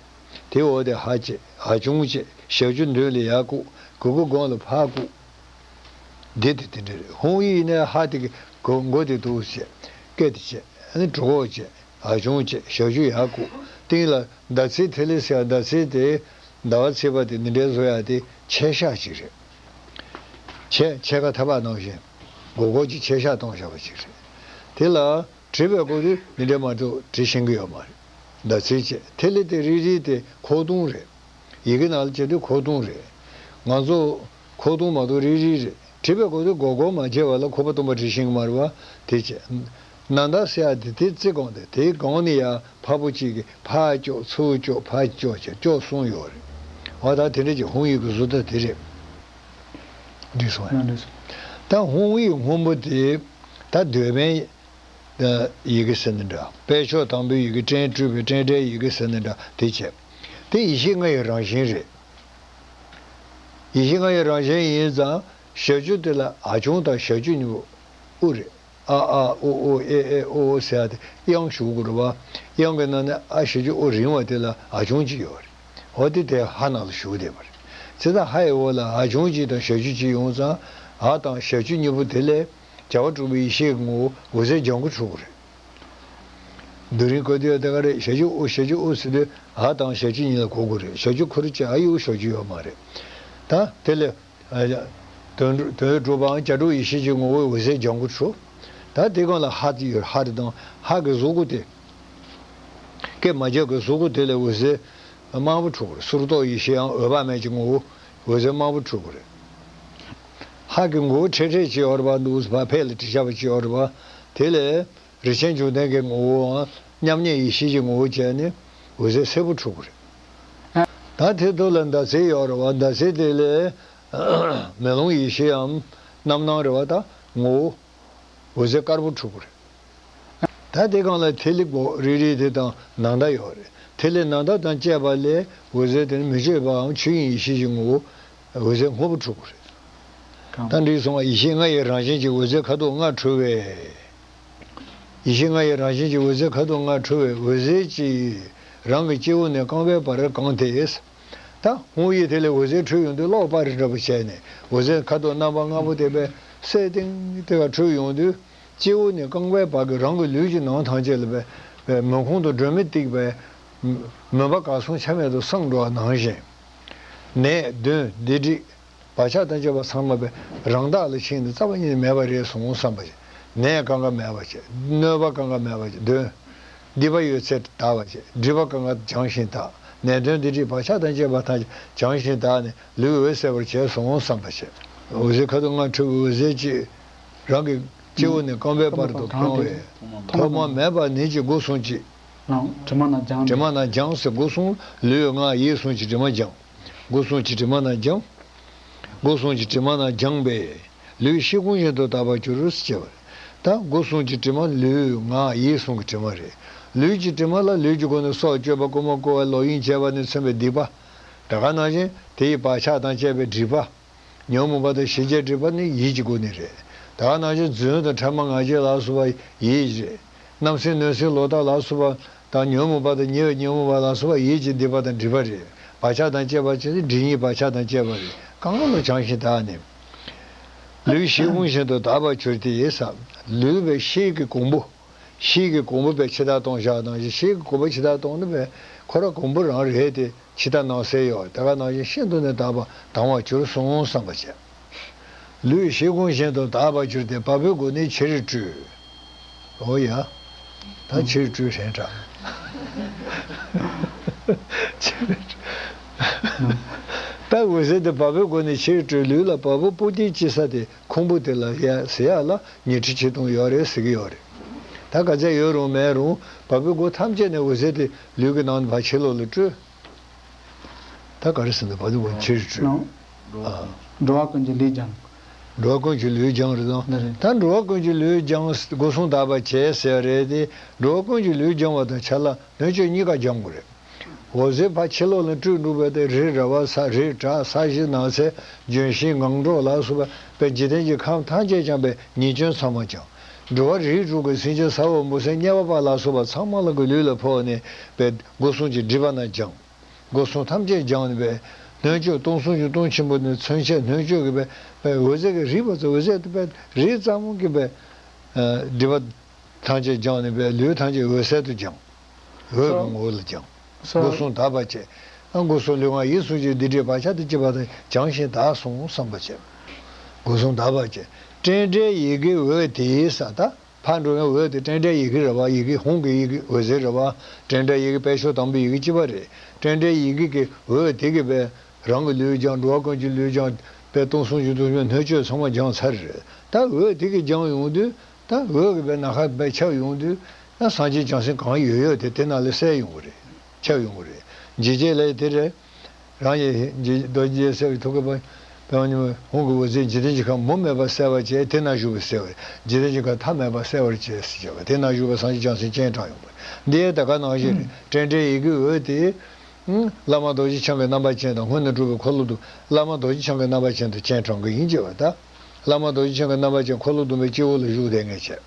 དེ་འོག་དེ་ཧ་བྱས། ཧ་ཆུང་བྱས། ཞབས་ཀྱུ་མདུན་ལ་ཡར་བཀུག་གུ་གུ་སྒང་ལ་ཕར་བཀུག་འདི་དེ་དེ་འདྲས་རེད། ཧཱུྃ་ཡིག་ནས་ཧ་དེ་གི་གོ་མགོ་དེ་འདུག་བྱས། སྐད་དེ་བྱས། ཨ་ནི་གྲོད་ཁོག་བྱས། ཧ་ཆུང་བྱས། ཞབས་ཀྱུ་ཡར་བཀུག་སྟེང་ལ་ཟླ་ཚེས་ཐིག་ལེ་ཟེར་ཡ། ཟླ་ཚེས་དེ་ཟླ་བ་ཚེས་པ་དེ་འདི་འདྲའི་བཟོ་ཡ་དེ་ཕྱེད་ཞག་ཅིག་རེད། ཕྱེད་ཕྱེད་ཀ་ཐབ་པ་ནང་བཞིན་མགོ་སྐོར་གྱི་ཕྱེད་ཞག་གཏོང་བཞག་པ་ཅིག་རེད། དེ་ལ་བྲིས་པའི་སྐོར་དུ་འདི་འདྲའི་མ་གཏོགས་བྲིས་ཤེས་ཀྱི་ཡོད་མ་རེད། ཟླ་ཚེས་བྱས། ཐིག་ལེ་དེ་རིལ་རིལ་དེ་ཁོག་སྟོང་རེད། ཡི་གེ་ནང་ལ་བྱས་དུས་ཁོག་སྟོང་རེད། ང་ཚོ་ཁོག་སྟོང་མ་གཏོགས་རིལ་རིལ་རེད། བྲིས་པའི་སྐོར་དུ་མགོ་སྐོར་མ་བྱས་པ་ལ་ཁོག་པ་སྟོང་པ་བྲིས་ཤེས་ཀྱི་མ་རེད་བ། དེ་བྱས། ན་ད་ཟེར་ཡ་དེ་དེ་རྩེ་གོང་དེ། དེའི་གོང་ནས་ཡར་ཕར་པོ་གཅིག་གིས་ཕར་ཀྱོག་ཚུར་ཀྱོག་ཕར་ཀྱོག་བྱས་ཀྱོག་གསུམ་ཡོད་རེད། འོ་ད་དེ་འདྲ་ཅིག་ཧཱུྃ་ཡིག་གི་བཟོ་ལྟ་དེ་རེད། འགྲིག་སོང་ཨ། ཨ་འགྲིག་སོང་། ད་ཧཱུྃ་ཡིག་སྔོན་པོ་དེ་ད་གདོད་མའི་ཡི་གེ་ཟེར་ནི་འདྲ། དཔལ་མཆོག་དང་པོའི་ཡི་གེ། སྤྲིན་སྤྲོས་པའི་སྤྲིན་བྲལ་ཡི་གེ་ཟེར་ནི་འདྲ། དེ་བྱས། དེ་ཡེ་ཤེས་ལྔ་ཡི་རང་བཞིན་རེད། ཡེ་ཤེས་ལྔ་ཡི་རང་བཞིན་ཡིན་ཙང་ཞབས་ཀྱུ་དེ་ལ་ཨ་ཆུང་དང་ཞབས་ཀྱུ་གཉིས་པོ་དབུ་རེད། ཨ་ཨ་ཨོ་ཨོ་ཨེ་ཨེ་ཨོ་ཨོ་ཟེར་ཡ་དེ་དབྱངས་ཞུགས་དགོས་རེད་བ། དབྱངས་ཀྱི་ནང་ནས་ཨ་ཞབས་ཀྱུ་ཨོ་རིང་བ་དེ་ལ་ཨ་ཆུང་གཅིག་ཡོད་རེད། འོ་དེ་དེ་ཧ་ནང་ལ་ཞུགས་བསྡད་པ་རེད། བྱས་ཙང་ཧ་ཡི་འོག་ལ་ཨ་ཆུང་གཅིག་དང་ཞབས་ཀྱུ་གཅིག་ཡོང་ཙང་། ཨ་དང་ཞབས་ཀྱུ་གཉིས་པོ་དེ་ལས་བྱ་བ་གྲུབ་པའི་ཡེ་ཤེས་ཀྱི་ངོ་བོ་འོད་ཟེར་ལྗང་གུ་འཕྲོ་གི་རེད། རྡོ་རིང་བཀོད་དུས་དེ་ག་རེད། ཞབས་ཀྱུ་ཨོ་ཞབས་ཀྱུ་ཨོ་ཟེར་དུས་ཨ་དང་ཞབས་ཀྱུ་གཉིས་ལ་གོ་དགོས་རེད། ཞབས་ཀྱུ་ཁུ་རུ་བྱས། ཨ་ཡུ་ཞབས་ཀྱུ་ཡོད་མ་རེད། ད་དེ་ལས་དོན་དོན་གྲུབ་པའམ་བྱ་གྲུབ་ཡེ་ཤེས་ཀྱི་ངོ་བོའི་འོད་ཟེར་ལྗང་གུ་འཕྲོ། ད་དེ་སྒང་ལ་ཧ་དེ་ཡོད། ཧ་རེད་དང་ཧ་གི་གཟུགས་སྐུ་དེ། སྐད་མ་རྒྱག་གི་གཟུགས་སྐུ་དེ་ལས་འོད་ཟེར་དམར་པོ་འཕྲོ་གི་རེད། གསུར་རྡོག་ཡེ་ཤེས་ཡང་འོད་དཔག་མེད་ཀྱི་ངོ་བོ་འོད་ཟེར་དམར་པོ་འཕྲོ་གི་རེད། ཧ་གི་མགོ་བོ་ཁྲེ་ཁྲེ་ཅིག་ཡོད་རེད་པ། འདུག་སེ་ཕར་ཕར་ལ་བྲིས་བཞག་པ་ཅིག་ཡོད་རེད་པ། དེ་ལས་རིགས་ཆེན་འབྱུང་ལྡན་གྱི་ངོ་བོའམ་མཉམ་ཉིད་ཡེ་ཤེས་ཀྱི་ངོ་བོ་བྱས་ནས་འོད་ཟེར་སེར་པོ་འཕྲོ་གི་རེད། ད་དེ་ཐོག་ལ་ཟླ་ཚེས་ཡོད་རེད་པ། ཟླ་ཚེས་དེ་ལས་མེ་ལོང་ཡེ་ཤེས་ཡང་རྣམ་སྣང་རེད་པ། ད་ངོ་བོ་འོད་ཟེར་དཀར་པོ་འཕྲོ་གི་རེད། ད་དེ་སྒང་ལ་ཐིག་ལེ་སྒོ་རིལ་རིལ་དེ་དང་ནམ་ཟླ་ཡོད་རེད། ཐིག་ལེ་ནམ་ཟླ་དང་བཅས་པ་ལས་འོད་ཟེར་དེ་ནི་མི་བསྐྱོད་པའམ་ཆོས་དབྱིངས་ཡེ་ཤེས་ཀྱི་ངོ་བོ་འོད་ཟེར་སྔོ་པོ་འཕྲོ་གི་རེད། ད་འགྲིག་སོང་བ། ཡེ་ཤེས་ལྔ་ཡི་རང་བཞིན་གྱི་འོད་ཟེར་ཁ་དོག་ལྔ་འཕྲོ་བས། ཡེ་ཤེས་ལྔ་ཡི་རང་བཞིན་གྱི་འོད་ཟེར་ཁ་དོག་ལྔ་འཕྲོ་བས་འོད་ཟེར་གྱིས་རང་གི་སྤྱི་བོ་ནས་རྐང་པའི་བར་གང་སྟེ། ད་ཧཱུྃ་ཡིག་དེ་ལས་འོད་ཟེར་འཕྲོས་ཡོང་དུས་གློག་སྤར་རེ་འདྲ་པོ་བྱས་ནས་འོད་ཟེར་ཁ་དོག་རྣམ་པ་ལྔ་པོ་དེ་བས་སེར་ཏིང་ཏིང་ག་འཕྲོས་ཡོང་དུས་སྤྱི་བོ་ནས་རྐང་པའི་བར་གྱི་རང་གི་ལུས་ཀྱི་ནང་ཐམས་ཅད་ལ་བས་བས་མུན་ཁུང་དུ་སྒྲོན་མེ་གཏིགས་པས་མུན་པ་གང་སོང་ཆ་མེད་དུ་སངས་འགྲོ་བ་ནང་བཞིན། ནད་གདོན་སྡིག་སྒྲིབ་བག་ཆགས་དང་བཅས་པ་ཚང་མ་བས་རང་དག་ལ་ཕྱིན་ནས་རྩ་བ་ཉིད་ནས་མེད་པ་རེད་གསུངས་བསམ་པ་བྱས། ནད་གང་ག་མེད་པ་བྱས། གནོད་པ་གང་ག་མེད་པ་བྱས། གདོན་སྡིག་པ་ཡོད་ཚད་དག་པ་བྱས། སྒྲིབ་པ་གང་ག་བྱང་ཞིང་དག་ནད་གདོན་སྡིག་སྒྲིབ་བག་ཆགས་དང་བཅས་པ་ཐམས་ཅད་བྱང་ཞིང་དག་ནས་ལུས་འོད་གསལ་བར་བྱས་གསུངས་བསམ་པ་བྱས། འོད་ཟེར་ཁ་དོག་ལྔ་འཕྲོས་པའི་འོད་ཟེར་གྱིས་རང་གི་སྤྱི་བོ་ནས་རྐང་པའི་བར་དུ་གང་བས་ཐོག་མ་མེད་པ་ཉིད་ཀྱི་སྒོ་གསུམ་གྱི་རང་དྲི་མ་རྣམས་སྦྱངས་ནས། དྲི་མ་རྣམས་སྦྱངས་ཟེར། སྒོ་གསུམ་ལུས་ངག་ཡིད་གསུམ་གྱི་དྲི་མ་སྦྱངས། སྒོ་གསུམ་གྱི་དྲི་མ་རྣམས་སྦྱངས། སྒོ་གསུམ་གྱི་དྲི་མ་རྣམས་སྦྱངས་པས་ལུས་ཤེལ་སྒོང་བཞིན་དུ་དག་པར་གྱུར་ཟེར་བྱས་པ་རེད། ད་སྒོ་གསུམ་གྱི་དྲི་མ་ལུས་ངག་ཡིད་གསུམ་གྱི་དྲི་མ་རེད། ལུས་ཀྱི་དྲི་མ་ལ་ལུས་ཀྱི་སྒོ་ནས་སྲོག་གཅོད་པ། རྐུན་མ་རྐུ་བ། ལོག་གཡེམ་བྱས་པ་ནས་མཚོན་པའི་སྡིག་པ། ད་ག་ནང་བཞིན་དེ་ཡི་བག་ཆགས་དང་བཅས་པའི་སྒྲིབ་པ། ཉོན་མོངས་པ་དང་ཞེན་བྱའི་སྒྲིབ་པ་ནི་ཡིད་ཀྱི་སྒོ་ནས་རེད། ད་ག་ནང་བཞིན་རྫུན་དང་ཕྲ་མ་ང་རྒྱལ་ལ་སོགས་པ་ཡིད་ཀྱི་རེད། རྣམ་སེམས་གནོད་སེམས་ལོག་ལྟ་ལ་སོགས་པ་དང་ཉོན་མོངས་པ་དང་ཉེ་བའི་ཉོན་མོངས་པ་ལ་སོགས་པ་ཡིད་ཀྱི་སྡིག་པ་དང་སྒྲིབ་པ་རེད། བག་ཆགས་དང་བཅས་པ་ཅི་སྟེ་སྒྲིབ་གཉིས་བག་ཆགས་དང་བཅས་པ་རེད། གང་ག་ལ་བྱང་ཞིང་དག་ནས། ལུས་ཤེལ་སྒོང་བཞིན་དུ་དག་པར་གྱུར་ཏེ་ཟེར། ལུས་པའི་ཤེལ་གྱི་གོང་བུ། ཤེལ་གྱི་གོང་བུ་བས་ཕྱི་ཐག་གཏོང་བཞག་ནང་བཞིན། ཤེལ་གྱི་གོང་བུ་ཕྱི་ཐག་གཏོང་ནི་བས་ཁོ་རང་གོང་བུ་རང་རེད་དེ། ཕྱི་ཐག་ནང་གསལ་ཡོད། ད་ག་ནང་བཞིན་ཤིན་ཏུ་ནས་དག་པ་དང་བར་གྱུར་གསུངས་བསམ་པ་བྱས། ལུས་ཤེལ་སྒོང་བཞིན་དུ་དག་པར་གྱུར་ཏེ་བ་སྤུའི་སྒོ་ནས་ཕྱི་རུ་བཀྲུས། འོ་ཡ། ད་ཕྱིར་སྤྲོད་རན་དྲག་ད་འོད་ཟེར་དེ་བ་སྤུའི་སྒོ་ནས་ཕྱིར་སྤྲོད། ལུས་ལ་བ་སྤུ་སྤུ་སྐྱེས་སྐྱེ་ས་དེ་ཁུང་བུ་དེ་ལ་ཡ་ཟེར་ཡག་ལ་ཉི་ཁྲི་ཆིག་སྟོང་ཡོད་རེད་ཟེར་གྱི་ཡོད་རེད། ད་ག་ཚད་ཡོད་རུང་མེད་རུང་བ་སྤུའི་སྒོ་ཐམས་ཅད་ནས་འོད་ཟེར་དེ་ལུས་ཀྱི་ནང་ནས་ཕར་ཕྱི་ལོགས་ལ་སྤྲོད། ད་ག་རེ་ཟེར་ན་བ་སྤུའི་སྒོ་ནས་ཕྱིར་སྤྲོད། ཨ། འགྲོ་བ་ཀུན་གྱི་ལུས་སྦྱངས། འགྲོ་བ་ཀུན་གྱི་ལུས་སྦྱངས་རེད་དང་། འདི་རེད། ད་འགྲོ་བ་ཀུན་གྱི་ལུས་སྦྱངས། སྒོ་གསུམ་དག་པ་བྱས་ཟེར་བ་རེད་དེ། འགྲོ་བ་ཀུན་གྱི་ལུས་སྦྱངས་པ་དང་ཆ་ལ་སྣོད་བཅུད་གཉིས་ཀ་སྦྱང་དགོས་རེད། འོད་ཟེར་ཕར་ཕྱི་ལོགས་ལ་སྤྲོད་འགྲོ་བ་དེ་རི་ར་བ་ས། རི་བྲག་ས་གཞི་ནགས་ཚལ་ལྗོན་ཤིང་ངང་སྒྲོག་ལ་སོགས་པ་པའི་འཇིག་རྟེན་གྱི་ཁམས་ཐམས་ཅད་སྦྱངས་པའི་ཉེས་སྐྱོན་ཚང་མ་སྦྱངས། འགྲོ་བ་རིགས་དྲུག་གི་སེམས་ཅན་ས་འོག་མུན་སེལ་དམྱལ་བ་པ་ལ་སོགས་པ་ཚང་མ་ལ་གི་ལུས་ལ་ཕོག་ནས་པའི་སྒོ་གསུམ་གྱི་སྒྲིབ་པ་རྣམས་སྦྱངས། སྒོ་གསུམ་ཐམས་ཅད་སྦྱངས་ནས་པའི་སྣོད་བཅུད་སྟོང་གསུམ་གྱི་སྟོང་ཆེན་པོ་ནས་མཚོན་བྱེད་སྣོད་བཅུད་ཀྱི་པའི་པའི་འོད་ཟེར་གྱི་རིག་པ་ཚོ། འོད་ཟེར་དེ་པའི་རིག་ཙམ་གྱི་པའི་སྒྲིབ་པ་ཐམས་ཅད་སྦྱངས་ནས་པའི་ལུས་ཐམས་ཅད་འོད་གསལ་དུ་སྦྱངས། འོད་ཀྱི་ངོ་བོ་ལ་སྦྱངས། སྒོ་གསུམ་དག་པ་བྱས། ཨ། སྒོ་གསུམ་ལུས་ངག་ཡིད་གསུམ་གྱི་སྡིག་སྒྲིབ་བག་ཆགས་དང་བཅས་པ་དག་སྦྱངས་ཤིང་དག་སོང་བསམ་པ་བྱས། སྒོ་གསུམ་དག་པ་བྱས། སྤྲོས་བྲལ་ཡི་གེ་འོད་དེས་ས། ད་ཕར་འགྲོ་ཡང་འོད་དེ་སྤྲོས་བྲལ་ཡི་གེ་རེད་བ། ཡི་གེ་ཧཱུྃ་གི་ཡི་གེ་འོད་ཟེར་རེད་བ། སྤྲོས་བྲལ་ཡི་གེ་དཔེ་ཤོག་དང་པོའི་ཡི་གེ་གཅིག་པ་རེད། སྤྲོས་བྲལ་ཡི་གེ་གི་འོད་དེ་གིས་པའི་རང་གི་ལུས་སྦྱངས། འགྲོ་བ་ཀུན་གྱི་ལུས་སྦྱངས། པའི་སྟོང་གསུམ་གྱི་སྟོང་ཆེན་སྣོད་བཅུད་ཚང་མ་སྦྱངས་ཚར་རེད། ད་འོད་དེ་གིས་སྦྱངས་ཡོང་དུས། ད་འོད་ཀྱིས་པའི་ནམ་མཁའ་པའི་ཁྱབ་ཡོང་དུས། ད་སངས་རྒྱས་བྱང་སེམས་གང་ཡོད་ཡོད་དེ་དེ་ནང་ལ་གསལ་ཡོང་གི་རེད། ཁྱབ་ཡོང་གི་རེད། འཇིགས་བྱེད་ལས་དེ་རེད། རང་ཡི་རྗེ་རྡོ་རྗེ་རྒྱལ་སྲས་ཀྱི་ཐུགས་ཀའི་པདྨོ་ནས་ཧཱུྃ་གི་འོད་ཟེར་འཇིག་རྟེན་གྱི་ཁམས་མུ་མེད་པར་གསལ་བར་བྱས། དེ་ན་བཞུགས་པས་གསལ་བར། འཇིག་རྟེན་གྱི་ཁམས་མཐའ་མེད་པར་གསལ་བར་བྱས་ཟེར་བྱས་པ། དེ་ན་བཞུགས་པའི་སངས་རྒྱས་བྱང་སེམས་སྤྱན་དྲངས་ཡོང་བ། འདི་ཡང་ད་ག་ནང་བཞིན་རེད། སྤྲོས་བྲལ་ཡི་གེ་འོད་དེ། བླ་མ་རྡོ་རྗེ་འཆང་གི་རྣམ་པ་ཅན་དང་། སྔོན་ནས་གྲུབ་པའི་འཁོར་ལོ་སྡོམ། བླ་མ་རྡོ་རྗེ་འཆང་གི་རྣམ་པ་ཅན་དུ་སྤྱན་དྲངས་ཀྱི་ཡིན་ཅེས་པ་ད། བླ་མ་རྡོ་རྗེ་འཆང་གི་རྣམ་པ་ཅན་འཁོར་ལོ་སྡོམ་པའི་སྤྱི་བོ་ལ་བཞུགས་བསྡད་མཁན་བྱས།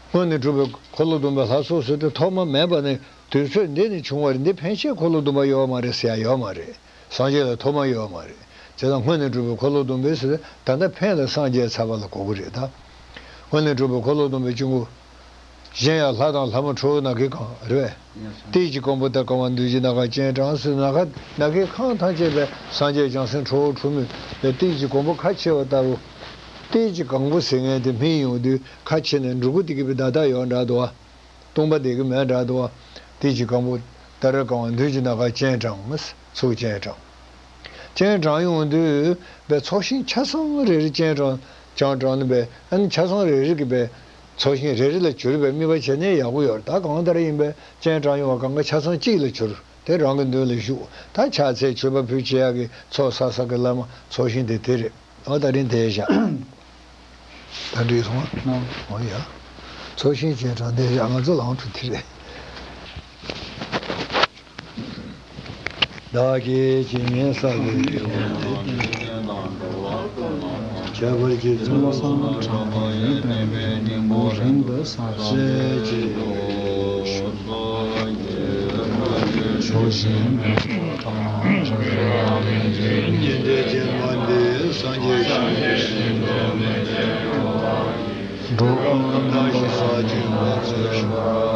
སྔོན་ནས་གྲུབ་པའི་འཁོར་ལོ་སྡོམ་པའི་ལྷ་ཚོགས་ཟེར་དུས་ཐོག་མ་མེད་པ་ནས་དུས་ཚོད་འདི་ནས་བྱུང་བ་རེད། འདི་ཕན་ཆད་འཁོར་ལོ་སྡོམ་པ་ཡོད་མ་རེད་ཟེར་ཡ་ཡོད་མ་རེད། སངས་རྒྱས་ལ་ཐོག་མ་ཡོད་མ་རེད། བྱས་ཙང་སྔོན་ནས་གྲུབ་པའི་འཁོར་ལོ་སྡོམ་པའི་ཟེར་ད་ལྟ་ཕན་ལ་སངས་རྒྱས་ཚར་བ་ལ་གོ་གི་རེད་ད། སྔོན་ནས་གྲུབ་པའི་འཁོར་ལོ་སྡོམ་པའི་སྤྱི་བོ། གཞན་ཡང་ལྷ་དང་ལྷ་མོ་ཁྲོ་བོ་ནགས་ཀྱི་གང་རེད་པས། ཏིལ་གྱི་གོང་བུ་ལྟར་གང་བ་མདུན་གྱི་ནམ་མཁར་སྤྱན་དྲངས་ཟེར། ནམ་མཁའ་ནམ་མཁའི་ཁམས་ཐམས་ཅད་པའི་སངས་རྒྱས་བྱང་སེམས་ཁྲོ་བོ་ཁྲོ་མོས་པའི་ཏིལ་གྱི་གོང་བུ་ཁ་ཕྱེ་བ་ལྟ་བུ། ཏིལ་གྱི་གོང་བུ་ཟེར་མཁན་དེ་སྨིན་ཡོང་དུས་ཁ་ཕྱེ་ནས་འབྲུ་གུ་དེ་གི་པའི་བརྡ་དག་ཡོད་འདྲ་འདུག་བ། སྟོང་པ་དེ་གི་མེད་འདྲ་འདུག་བ། ཏིལ་གྱི་གོང་བུ་ལྟར་གང་བ་མདུན་གྱི་ནམ་མཁར་སྤྱན་དྲངས། ཚུར་སྤྱན་དྲངས། སྤྱན་དྲངས་ཡོང་དུས་པའི་ཚོགས་ཞིང་ཆ་ཚང་རེ་རེ་སྤྱན་དྲངས། སྤྱན་དྲངས་ནས་པའི་ཨ་ནི་ཆ་ཚང་རེ་རེ་གི་པའི་ཚོགས་ཞིང་རེ་རེ་ལ་གྱུར་པའི་དམིགས་པ་བྱས་ནས་ཡག་པོ་ཡོད་རེད། ད་གང་ལྟར་ཡིན་པའི་སྤྱན་དྲངས་ཡོང་བ་གང་ག་ཆ་ཚང་གཅིག་ལ་གྱུར། དེ་རང་གི་མདུན་ལ་བཞུགས། ད་ཕྱག་འཚལ་མཆོད་པ་ཕུལ་བྱེད་ཡག་གི་ཚོགས་བསགས་ས་གི་བླ་མ་ཚོགས་ཞིང་དེ་དེ་རེད། ཨོ་ད་རིང་དེ་བཞག་ད་འགྲིག་སོང་ཨ། ཨོ་ཡ། ཚོགས་ཞིང་སྤྱན་དྲངས་དེ་བཞག་ང་ཚོ་ལང་ཚོ་དེ་རེད། བདག་གིས་ཇི་སྙེད་བསགས་པའི་ཁྱད་པར་གྱི་ཚོགས་བསགས་པའི་སྙིང་པོ་རིང་དུ་བསགས་པའི་ཕྱོགས་བཞིན་དང་། ཉན་ཐོས་སྤྱན་མ་འདི་སངས་རྒྱས་ཞིང་འགྲོ་ཀུན་རྣམ་པར་དག་ཅིང་ལོངས་སྤྱོད་ཤོག།